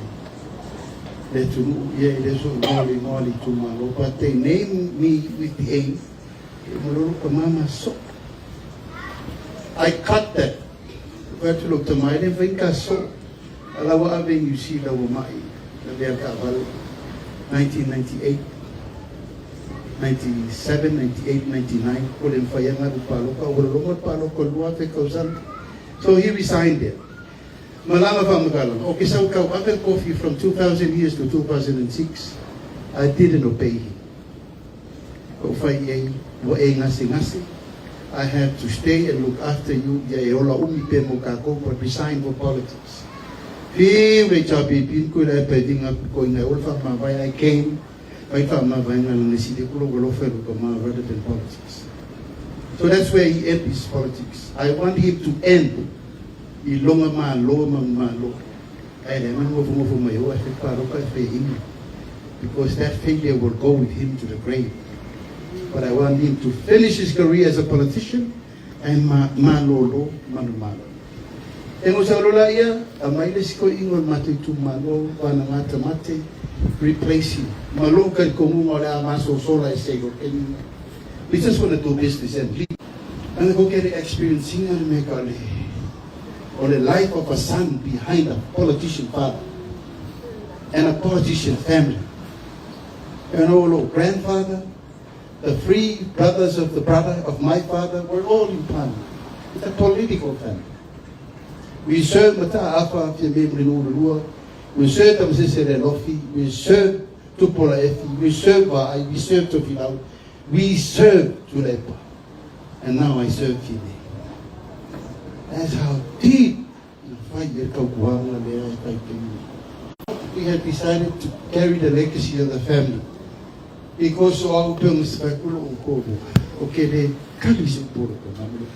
le atunuu, ia e le so igoa le igoa le itumalo, but they name me with the aim, e uma loa lou tama ma so'o. I cut that. Fai atu lou tama, e le mafai ni ka so'o. A la ua ave i Niu Sila ua maʻi lavea le taavale 1998, 97, 98, 99 ua le mafai lava ona alu palota ua lologo le palota i le 2000 tausaga. So he resigned there. Ma lana faamatalaga, o ke sau tau ave le tofi from 2000 years to 2006, I didn't obey him. Ou fai i ai, ua e gasegase, I have to stay and look after you ia e ola umi pea mo kakou but resign for politics. Whiu le HRPP ni koe la e pae vinga aku koina e ola whaamavae I came. Fai faamavaega lana sili atu lou alofa i lou tama rather than politics. So that's where he end his politics. I want him to end i lona Malo ma Malo ae leaga le nofonofo mai o ae fai palota ae fai inga because that failure will go with him to the grave. But I want him to finish his career as a politician and ma malolo manumalo. E gosa lo laia, aumai le isi toeaina o le matou itumalo, vana matamate, replace him. Ma lou talitonuga o le a masosola e se i lo taimi lenei. We just wanna do business and leave. Leaga tou te le experience ina le mea ka le o le life of a son behind a politician father and a politician family. You know, lou grandfather, the three brothers of the brother of my father were all in parliament. It's a political family. We serve Mata'afa, Fiame Mulinu Lua, we serve Tamasese Lofi, we serve Tupola Efi, we serve Va'ai, we serve Tofilau, we serve Tuilaepa. And now I serve Fiame. That's how deep na fai e tautuaga lea e taitaina. We had decided to carry the legacy of the family because o au pea ma se faikula o kōrua, o ke le kali se upolo ko ngā mele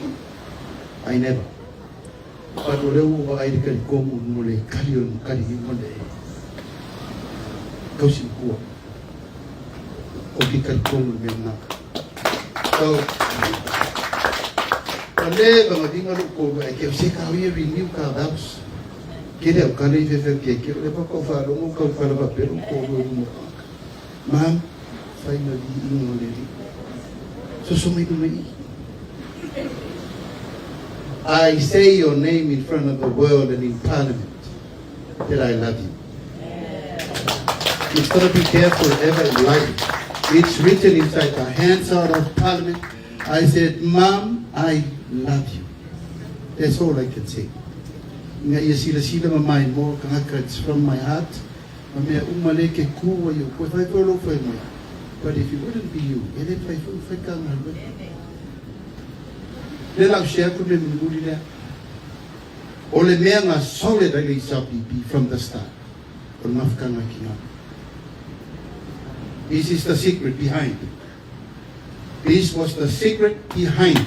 I never. But o lea ua vaai le kali komu mo le kali o le kali i mo le kausi kua. O ke kali komu le mea na. So, ua leva na viga lou kōlua e ke o se ka ia renew ka vows. Ke le au kale i fefe ke ke o le pa kau whaalongo kau whala pa pelo kōlua i lumo ka. Ma'am, fai na vi inga o le li. Soso mai luma i. I say your name in front of the world and in parliament that I love you. It's going to be there forever in life. It's written inside the Hansard of Parliament. I said, Mom, I love you. That's all I can say. Ina ia silasila ma mai mo kangaka, it's from my heart. Ma mea uma le ke kua i o koe whai koe lo whai mai. But if it wouldn't be you, e le whai whai whai ka ngā Le lau share ku me mulimuli lea. O le mea na solid ai le HRPP from the start, o le mafutaga ki ngā. This is the secret behind. This was the secret behind.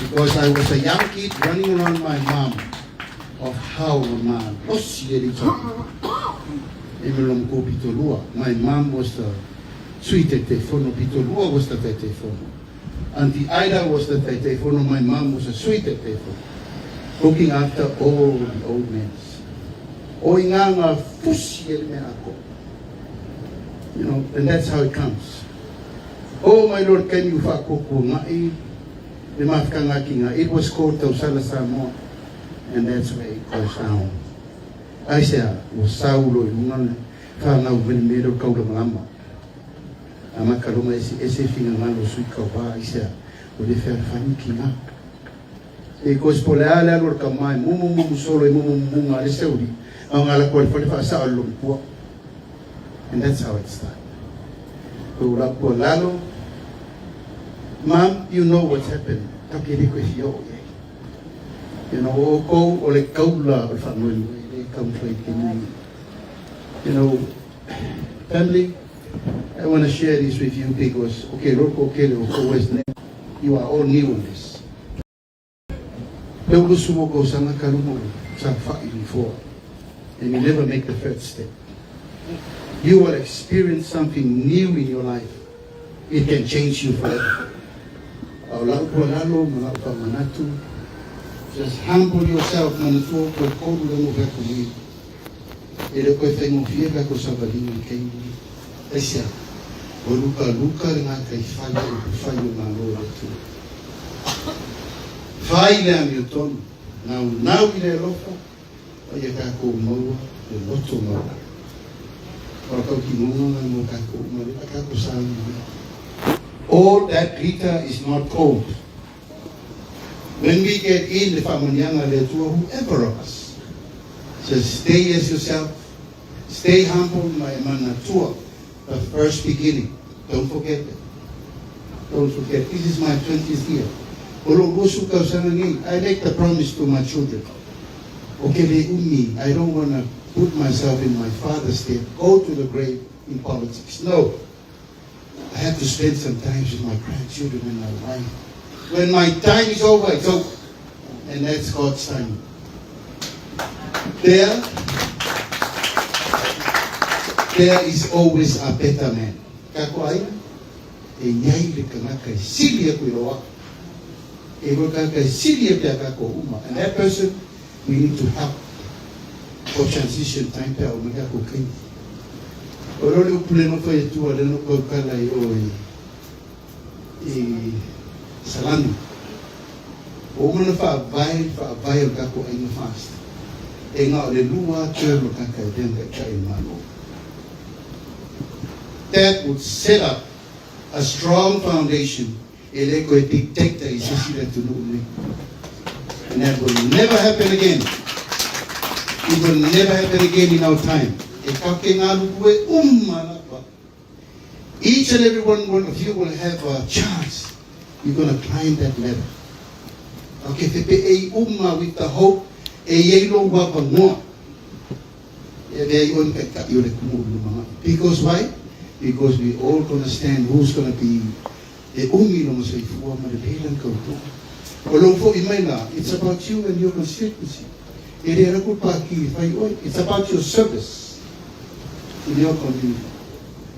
Because I was a young kid running around my mom of how ma losi e le HRPP. E me lo mko pitolua. My mom was the sui taitaifono. Pitolua was the taitaifono. Auntie Ida was the taitaifono. My mom was a sui taitaifono. Looking after all the old men. O i ngā ngā fusi e le mea ako. And that's how it comes. Oh my Lord, can you whaakoko ngai le mafukanga ki ngā. It was called Tausala Samoa, and that's where it goes down. Ai se a, ua saulo i lunga le whanau mele mele o kaula malama. A makalonga ese ese finga ngalo sui kau ba ai se a, o le whea whani ki ngā. E ko se po le a le alu o le kama e mumu mumu solo e mumu mumu ngā le seuli, a ngā la kua le whale whaasa o le lompua. And that's how it started. Ko la kua lalo, Mom, you know what's happened. Ka ke le koe fia o iai. O kou o le kaula o le whanoi le kaumwhai ke nui. Family, I want to share this with you because, okay, roko kele o kou es ne, you are all new on this. Le ulusu o kou sanga karumo sa whai before, and you never make the first step. You will experience something new in your life. It can change you forever. Au lau kua lalo ma lau whamanatu. Just humble yourself manatua koe koru le mo whako ni. E le koe whaingofia ka ko savalinga i kei ni. Aisia, o luka luka le ngā kai whai o whai o ngā loa le tua. Whai le ami o tonu, ngau nau i le alofa, o ia kākou maua le loto maua. O la kau ki ngonga ngā mō kākou uma le a kākou sāngi mai. All that glitter is not gold. When we get in le whaamanianga le Atua, whoever of us, just stay as yourself, stay humble, my manatua, the first beginning. Don't forget that. Don't forget. This is my 20th year. O lo luasu tausaga nei, I make the promise to my children. O ke le umi, I don't want to put myself in my father's stead, go to the grave in politics. No. I have to spend some time with my grandchildren and my wife. When my time is over, it's over. And that's God's time. There, there is always a better man. Kako ai, e iai le kanaka e sili aku i loa. E mo kanaka e sili e pia kako uma. And that person, we need to help for transition time pe au mai kako kai. O lo le upu le nofo e tua le no kaukala i o i, i Salani. O uma na whaavae, whaavae o kako aina fast. E ngā o le lua term o kaka e venga i kai malo. That would set up a strong foundation e le koe dictator i se sila tunu nei. And that will never happen again. It will never happen again in our time. E kake ngā luku e umma lapa. Each and every one of you will have a chance. You're going to climb that ladder. Okay, te pe e umma with the hope e iei lo wapa ngoa. E lea i on kai kai o le kumu o lumanga. Because why? Because we all gonna stand who's gonna be e umi lo masoifua ma le lelan kautu. O lo fo i mai la, it's about you and your constituency. E le raku pa ki whai oi. It's about your service in your community.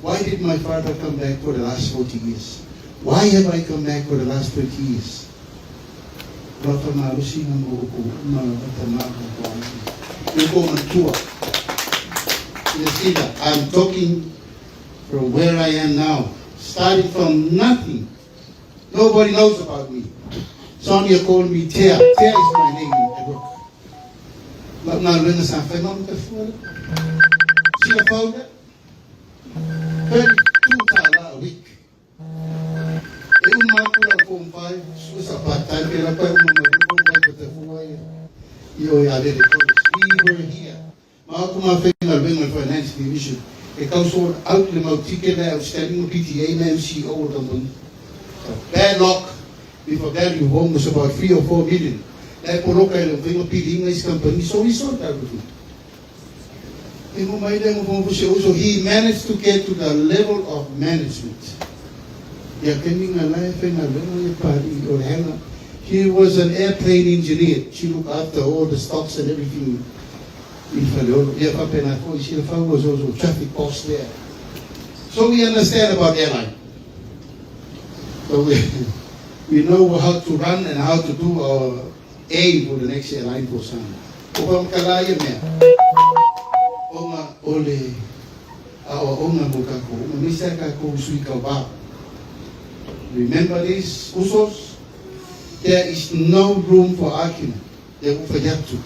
Why did my father come back for the last 40 years? Why have I come back for the last 20 years? Rata ngā rusi ngā mo ko uma rata ngā ko ai. E ko matua. Sila, I'm talking from where I am now, starting from nothing. Nobody knows about me. Sonia called me Tea. Tea is my name at work. Ma ngā luenga sa whai mamu ka fua. Sila whaura, 32 tāla a week. E uma aku lau form 5, susa part-time, pe la pai uma mai form 5 ko te fua ia. I o ia lele college. We were here. Ma aku ma whenga luenga finance division. E kau sort out le mau ticket le outstanding PTA na MCO o company. So bad luck before that reform was about 3 or 4 million. Le poloka e le whenga pilinga is company, so we sold everything. E mo mai le mo so he managed to get to the level of management. Ia kemi ngā lai whenga luenga ia pari o le henga. He was an airplane engineer. She looked after all the stocks and everything in Faleolo. Ia whapena ko, Sila Fau was also traffic boss there. So we understand about airline. So we, we know how to run and how to do our aim for the next airline for some. O whamakala ia mea. O ngā ole a o onga mo kako. O misa kako sui kau wā. Remember this, usos? There is no room for argument. E uwha yatu.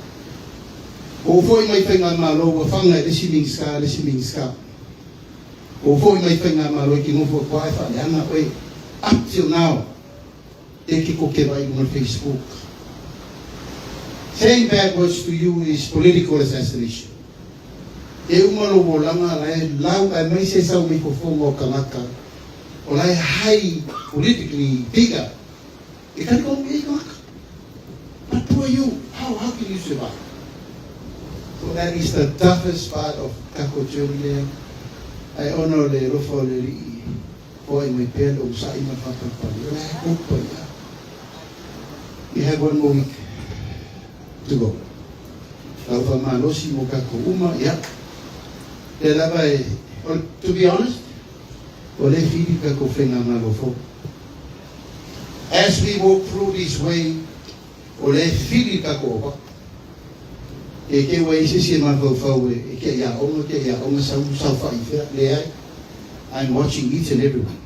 O foi mai whai ngā malo, ua whanga e lesi minska, lesi minska. O foi mai whai ngā malo ki ngofo kwa e whaleanga oe. Up till now, e ki ko ke vai on Facebook. Saying bad words to you is political assassination. E uma lo wolanga lai lau ai mai se sau mai fofonga o kangaka. O lai hai politically bigger. E kari ko e kangaka. But poor you, how can you survive? So that is the toughest part of kako journey there. Ai ono le rofa o le rii. O ai mai pēr o sa ima whakapali. O lai kopa ia. We have one more week to go. Lau wha malosi mo kako uma, ia. Te lava e, to be honest, o le whiri kako whenga ngalo fo. As we walk through this way, o le whiri kako opa. E ke wai se se mawhau e, e ke ia onga, ke ia onga sau, sau wha i whea, le ai. I'm watching each and every one.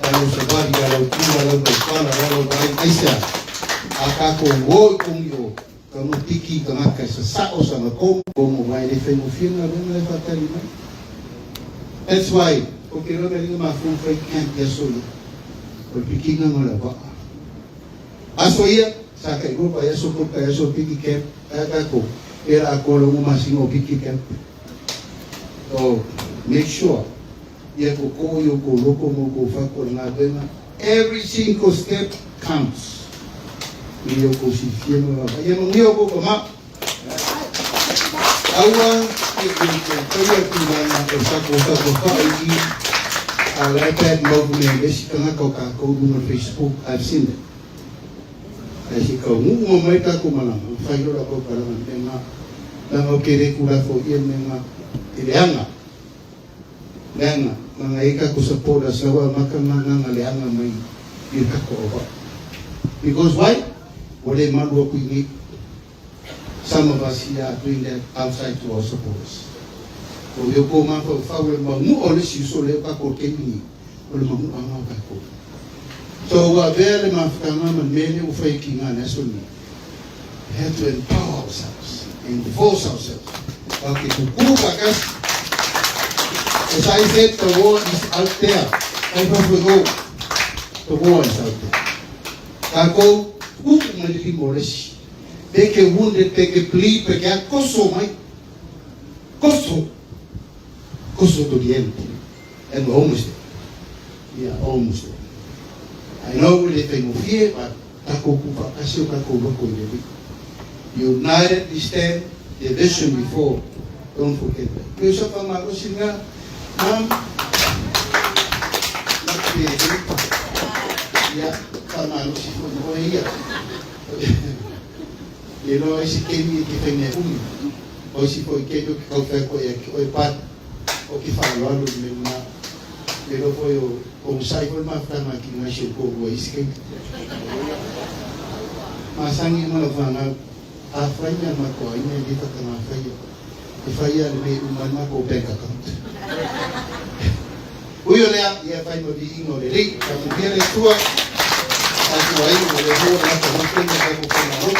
Alo sawari, alo tu, alo wala, alo wai, aisa. A kako wo i kongi o, ka no tiki ka ngaka sa sao sa nga kong, kong o wai le whengo whianga, runga le whatari mai. That's why, o ke rona ringa ma fung whai camp ia so ia. O pikinga ngo la waa. Aso ia, sa kai rupa ia so koka ia so piki camp, a kako, era a kolo mo masingo piki camp. So, make sure, ia ko ko yo ko loko mo ko whako ngā venga, every single step counts. Ia ko si whianga la. Ia mo ngeo ko ko ma. Aua ne i outou faia tulaga o le tatou taumafai i i, a o la e bad mouth mea i le isi tagata o tatou i luga o le Facebook, I've seen that. Ae se i taunuu uma mai le tatou malaga, ona fai loa lau tautalaga i le mea lena, leaga ou te le tulafoia le mea lena i leaga. Leaga, leaga e i ai tatou supporters la ua amata ona agaga leaga mai i le tatou auvaa. Because why? Ua le malu atu i inei. Some of us here are doing that outside to our supporters. O lea kou mafaufau e manu'a o le isi uso lea o tatou i le taimi lenei, o le manu'aga o tatou. So ua avea le mafutaga ma le mea lea ua fai e tiga i le aso lenei, we have to empower ourselves and force ourselves. Tatou te tutu faatasi. As I said, the war is out there. Kai fafo i o. The war is out there. Tatou tuu mai le lima o le isi. Pe ke wounded, pe ke bleed, pe ke a, koso mai. Koso. Koso to the end. And we're almost there. We are almost there. I know e le faigofie, but takou ku faatasi o takou loko i le Alii. United we stand, division we fall. Don't forget that. Pei o sa faamalosi lena, Mom. Not to be a Ia, faamalosi foi ma oe ia. Le iloa isi kemi e ke fai mea umi. O isi foi kemi o ke kau whea koe ia ki oe but o ke whaaloalo i le mea lena. Le iloa foi o onosai foi le mafutaga ki ngai si o kōrua isi kemi. Masangi e ma lau whanau, a whai mea matou aiga e le whakangā whaia. E whai a le mea uma ai matou bank account. Ui o lea, ia fai ma viiga o le Alii. Faamanuia le Atua, tatou aiga ma le Atua le lata mai taimi o tatou faimalo.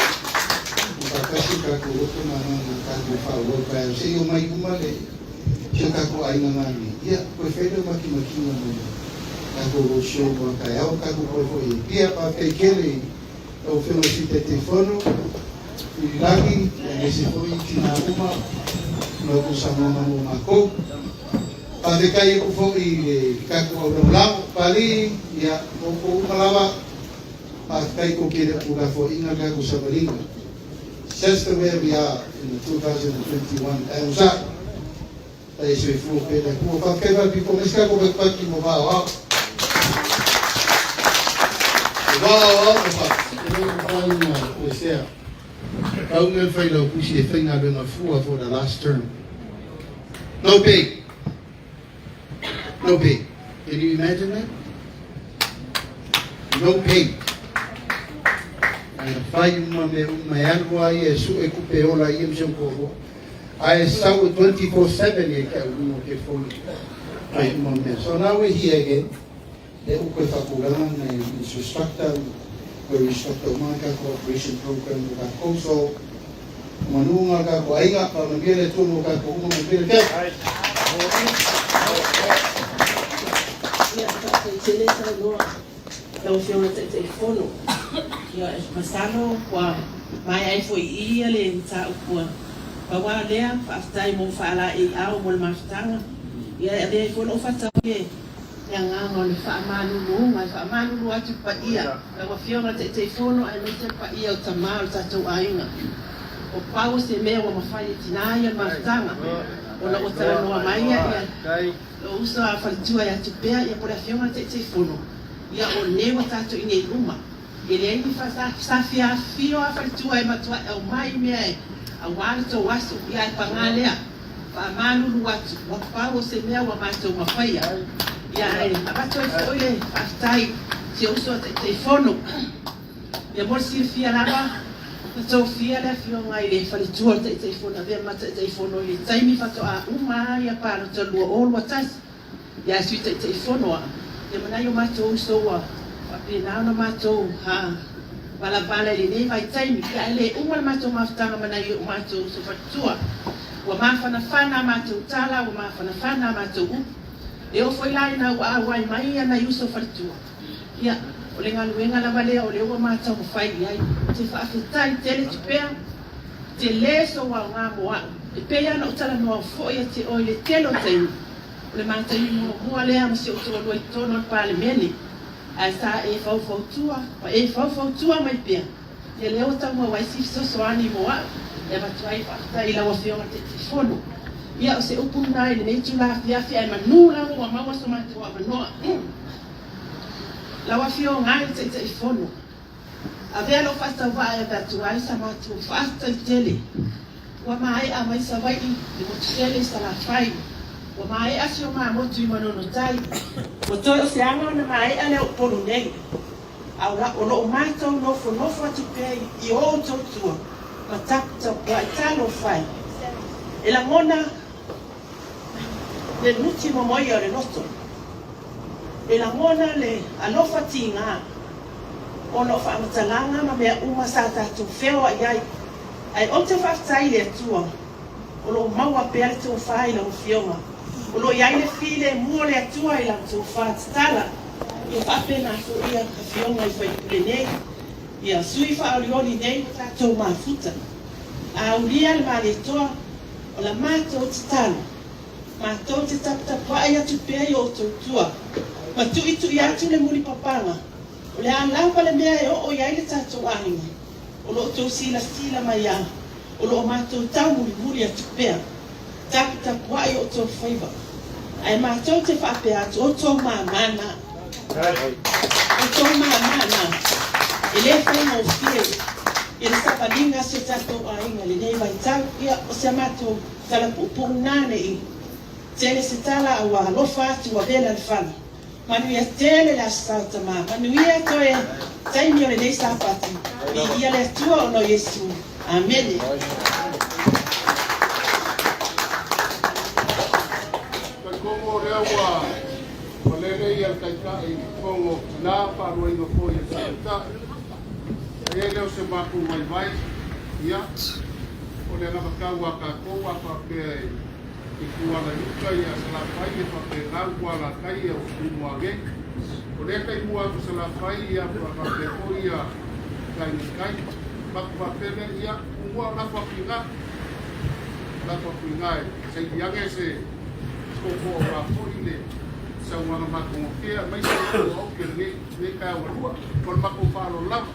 Ma faatasi o tatou loto ma agaga tatou faaauau taeao seia omai uma le si o tatou aiga galulue. Ia, toe fai lea o makimakiga mo le tatou road show mo a taeao, tatou toe foi ai. Pia, faafetai tele i lau Afioga i le Sui Taitaifono, Tuilagi, aemaise foi tina uma ma outou saunoaga mo makou. Faafetai atu foi i le tatou au lagolago, Pali, ia, outou uma lava, faafetai tou te le o tulafoaiina le tatou savaliga. It's just the way we are in the 2021. Ae onosai, tai e soifua pea le Atua. Faafetai faapito mai se tatou patupatu mo vao ao. O vao ao ma fa. E le mafai ona toesea. Pau mea Failautusi e faigaluega fua for the last term. No pay. No pay. Can you imagine that? No pay. Ae na fai uma mea uma e alu lava ia e sue tupe e ola ai ia ma si ona toalua. Ae sau e 24/7 ia ke au i luga o telefoni. Fai uma mea. So now we're here again. Lea ua toe faatulaga nai instructor, toe restructure uma le tatou operation program mo tatou. So, o manuga o le tatou aiga, faamanuia le Atua mo tatou uma, manuia le tele. Ia, faafetai tele saunoa lau Afioga i le Taitaifono. Ia, masalo ua maea ai foi i i le mataupu a pau lava lea, faafetai mo faalaeiau mo le mafutaga. Ia, e avea ai foi lou faatau i le Le agaga o le faamaluluga, e faamalulu atu i le paia, lau Afioga i le Taitaifono aemaise le paia o tama o le tatou aiga. O pau o se mea ua mafai e tina ia le mafutaga, ona ua talanoa mai ia lou uso a faletua ia Tupea ia po o le Afioga i le Taitaifono, ia o nei ua tatou i nei uma. E leai ni sa fia afifio a faletua e matuai aumai mea e aua le tou aso, ia ae paga lea. Faamalulu atu, ua pau o se mea ua matou mafaia. Ia ae avatu ai foi le faafetai i si ou uso a Taitaifono. Ia mo le silafia lava, na tofia le afioga i le faletua o le Taitaifono avea ma Taitaifono i le taimi faatoa uma ai palota 2021. Ia Sui Taitaifono a, ia ma nai o matou uso ua faapena ona matou ha valavala i lenei vaitaimi, ia ae le uma le matou mafutaga ma nai o matou uso faletua. Ua mafanafana a matou tala, ua mafanafana a matou upu. E oo foi la ina ua auai mai ia nai uso faletua, ia, o le galuega lava lea o lea ua mataumafai i ai. Ou te faafetai tele Tupea, tele sou aoga mo a'u. E pei lava ona ou talanoa foi ia te oe i le tele o taimi, O le mataimi muamua lea ma si ou toalua i totonu o le Palemene, ae sa e faufautua ma e faufautua mai pea, ia lea ua taumau ai si fesoasoani mo a'u. E avatu ai faafetai i lau Afioga i le Taitaifono. Ia, o se upu lena i lenei itula afiafi, ae manu lava ua maua so matou avanoa. Lau Afioga i le Taitaifono, avea lou faatauvaa e ave atu ai sa matou faafetai tele. Ua maea mai Savaii le motu tele i Salafai, ua maea si o ma motu i Manono Tai, ua toe o se aga ona maea lea o Upolu nei. A o lo o matou nofonofo atu pea i o outou tua ma taputapuai talofa e. E lagona le nuti momoia o le loto. E lagona le alofa tiga ona o faamatalaga ma mea uma sa tatou feoai ai. Ae ou te faafetai i le Atua o lo o maua pea le tofa i lau Afioga. O lo o i ai le filemu o le Atua i lau tofa tatala. Ia faapena foi ia Afioga i faipule nei, ia sui faaolioli nei ua tatou mafuta. A aulia le Malietoa, o la matou tatalo, matou te taputapuai atu pea i o outou tua, ma tuitui atu le mulipapaga, o le a lava le mea e oo i ai le tatou aiga, o lo outou silasila mai lava, o lo o matou taumulimuli atu pea, taputapuai o outou faiva, ae matou te faapea atu, outou māmā na, outou māmā na, e le faigofie i le savaliga a si o tatou aiga i lenei vaitau. Ia, o si a matou tala puupuu lena, ne i tele se tala, a ua alofa atu ua vela le fala. Manuia tele le Aso Sa o Tama. Manuia toe taimi o lenei Sapati. Viia le Atua ona o Iesu. Amene. Talitonu o lea ua malele ia le Taitai i totonu o Tina, faaluaina foi e le Taitai. E i ai lea o se matou vaivai, ia, o le anavatau a tatou a faapea e I Kuala i uta ia Salafai e faapena u Kuala tai ia Tumua nei. O lea kai mua atu Salafai ia faapea foi ia tai i kai. Matou faapea lea ia Tumua o lafo atu i ina. Lafo atu i ina e saili ane se koko aua foi le saunoaga matagofie aemaise le auauna i lenei taeao galua. Ma le matou faaaloalo lava.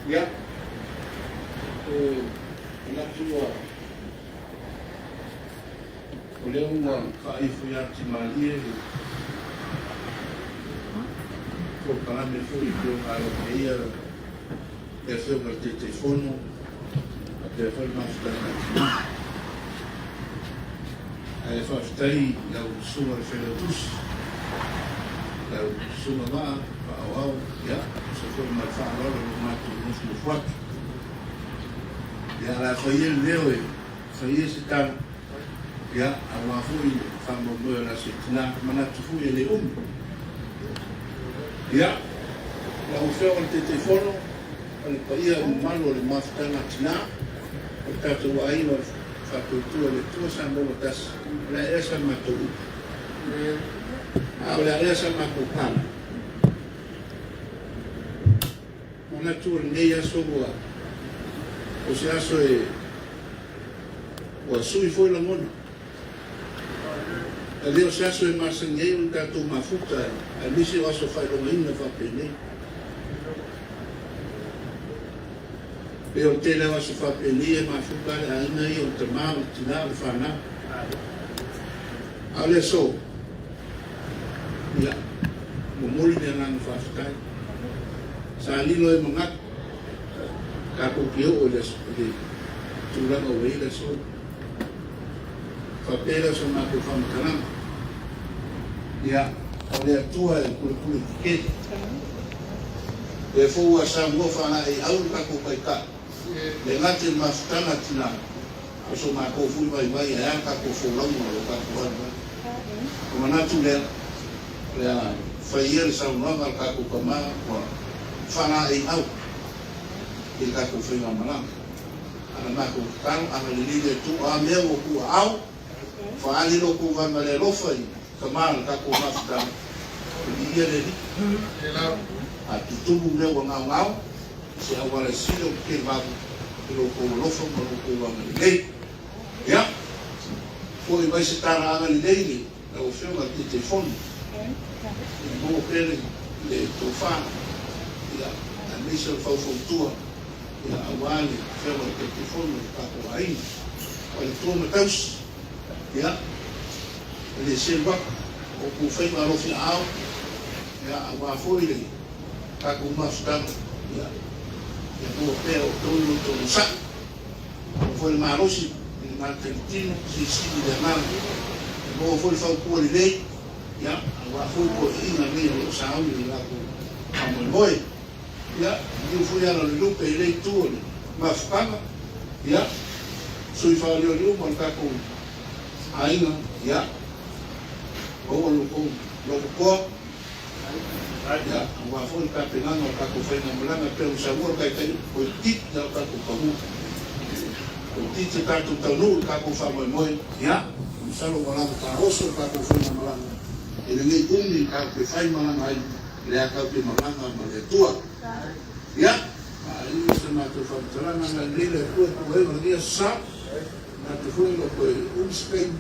Ia, e manatu ua, o lea ua faaifo ia Timalie le polokalame foi e pei ona alofaia le Afioga i le Taitaifono faapea foi le mafutaga a Tina. Ae faafetai i lau Susuga i le Failautusi, lau Susuga Vaa Faaauau, ia, tusa foi ma le faaaloalo i lo matou nofonofo atu. Ia, o le a fai ia le leo e fai ai se tala, ia, aua foi le faamoemoe o le Aso Tina, manatu foi e le umi. Ia, lau Afioga i le Taitaifono, o le paia mamalu o le mafutaga tina, o le tatou aiga o le Faatuatua i le Atua Samoa ua tasi, o le a ea sa matou upu? A o le a ea sa matou tala? Manatu o lenei aso ua o se aso e ua sui foi lagona. E le o se aso e masani ai ona tatou mafuta aemaise o aso faailogaina faapenei. Pei o le tele o aso faapenei e mafuta lava le aiga ia, o le tama, o le tina, o le fanau. A o le aso, ia, momoli le agaga faafetai. Sa lilo ai manatu tatou te oo i le tulaga ua i ai le aso. Faapea lea o sa matou faamatalaga. Ia, o le Atua e pulepule tetele. Lea foi ua saunoa faalaeiau le tatou Taitai, le gata i le mafutaga a tina, A o so matou foi vaivai ae a le tatou folauga o lo tatou alu ai. Ona manatu lea, o le a fai ia le saunoaga a le tatou tama ua faalaeiau i le tatou faigamalaga. A na matou tatalo, agalelei le Atua, a mea ua tuuaao, faaali lo outou vaega le alofa i tama o le tatou mafutaga, e viia le Alii. A tutumu mea ua gaogao, i se auala e sili ona televave i lo outou alofa ma lo outou agalelei. Ia, foi mai se tala agalelei i lau Afioga i le Taitaifono, ia maua pea le tofa, ia, aemaise o le faufautua, ia, aua le Afioga i le Taitaifono o le tatou aiga. Faletua ma tausi, ia, e le selu atu o outou faiva alofi aao, ia, aua foi le tatou mafutaga, ia, ia maua pea outou i lo outou onosai. Maua foi le malosi i le matalitino, silisili le agaga. Ia maua foi le fautua lelei, ia, aua foi toeaiina nei o lo o sauni i le latou faamoemoe. Ia, liliu foi ala o le lupe i lea itu o le mafutaga, ia, sui faolioli uma o le tatou aiga, ia, maua lo outou lototoa, Ia, aua foi le tapenaga o le tatou faigamalaga e pei ona saunoa le Taitai, toeitiiti lava o tatou taunuu. Toeitiiti o tatou taunuu i le tatou faamoemoe. Ia, masalo ua lava taoso le tatou faigamalaga e lenei umi tatou te faimalaga ai, lea tatou te malaga ma le Atua. Ia, faaiu se matou faamatalaga, agalelei le Atua i puega o lenei aso sa, manatu foi e le o toe umi se taimi,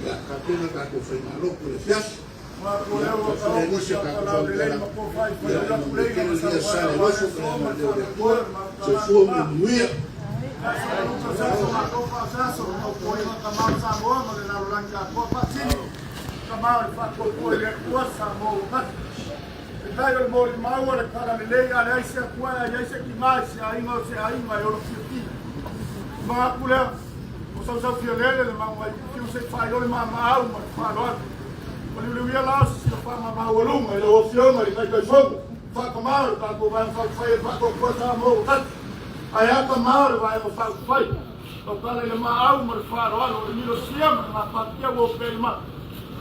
ia, tapena tatou faigalotu i le afiafi. Peitai o le molimau o le Talalelei a leai se Atua e ai ai se tiga i se aiga o se aiga e olo fiafia. Manatu lea, o sausau fialele le mau mai fiu se i faailoa le maamaau ma le faaaloalo. Maliuliu ia la o se silafaga maualuga i lau Afioga i le Taitaifono, faatamā o le tatou Vaega Faaupufai e Faatuatua Samoa ua tasi. Ae a tamā o le Vaega Faaupufai, tautala i le maau ma le faaaloalo o le milosia ma le gapatia ua opea i le malu.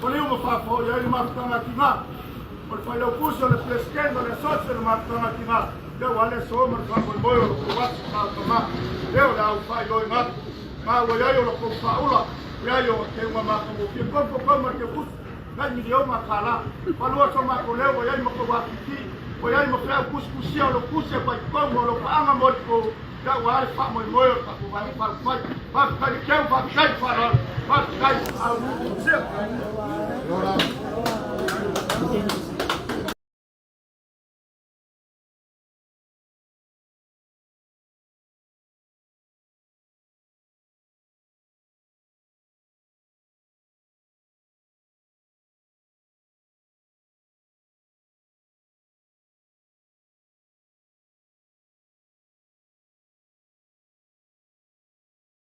Maliu ma faafooi ai le mafutaga a tiga. O le Failautusi, o le Peresetene, o le Asosi, o le mafutaga a tiga, lea ua ale aso ma le faamoemoe o lo tou aso ma tamā. Lea o le a ou faailoina atu, ma ua i ai o lo tou faaula, i ai o teuga matagofie, 30 ma le teutusi, tai miliona tala. Falua so matou leo ua i ai ma tou apiti, ua i ai ma feau tusitusia o lou tusi e fai totonu o lou paaga mo le tou, lea ua ale faamoemoe o le tatou Vaega Faaupufai. Faafetai le teu, faafetai le faaaloalo, faafetai.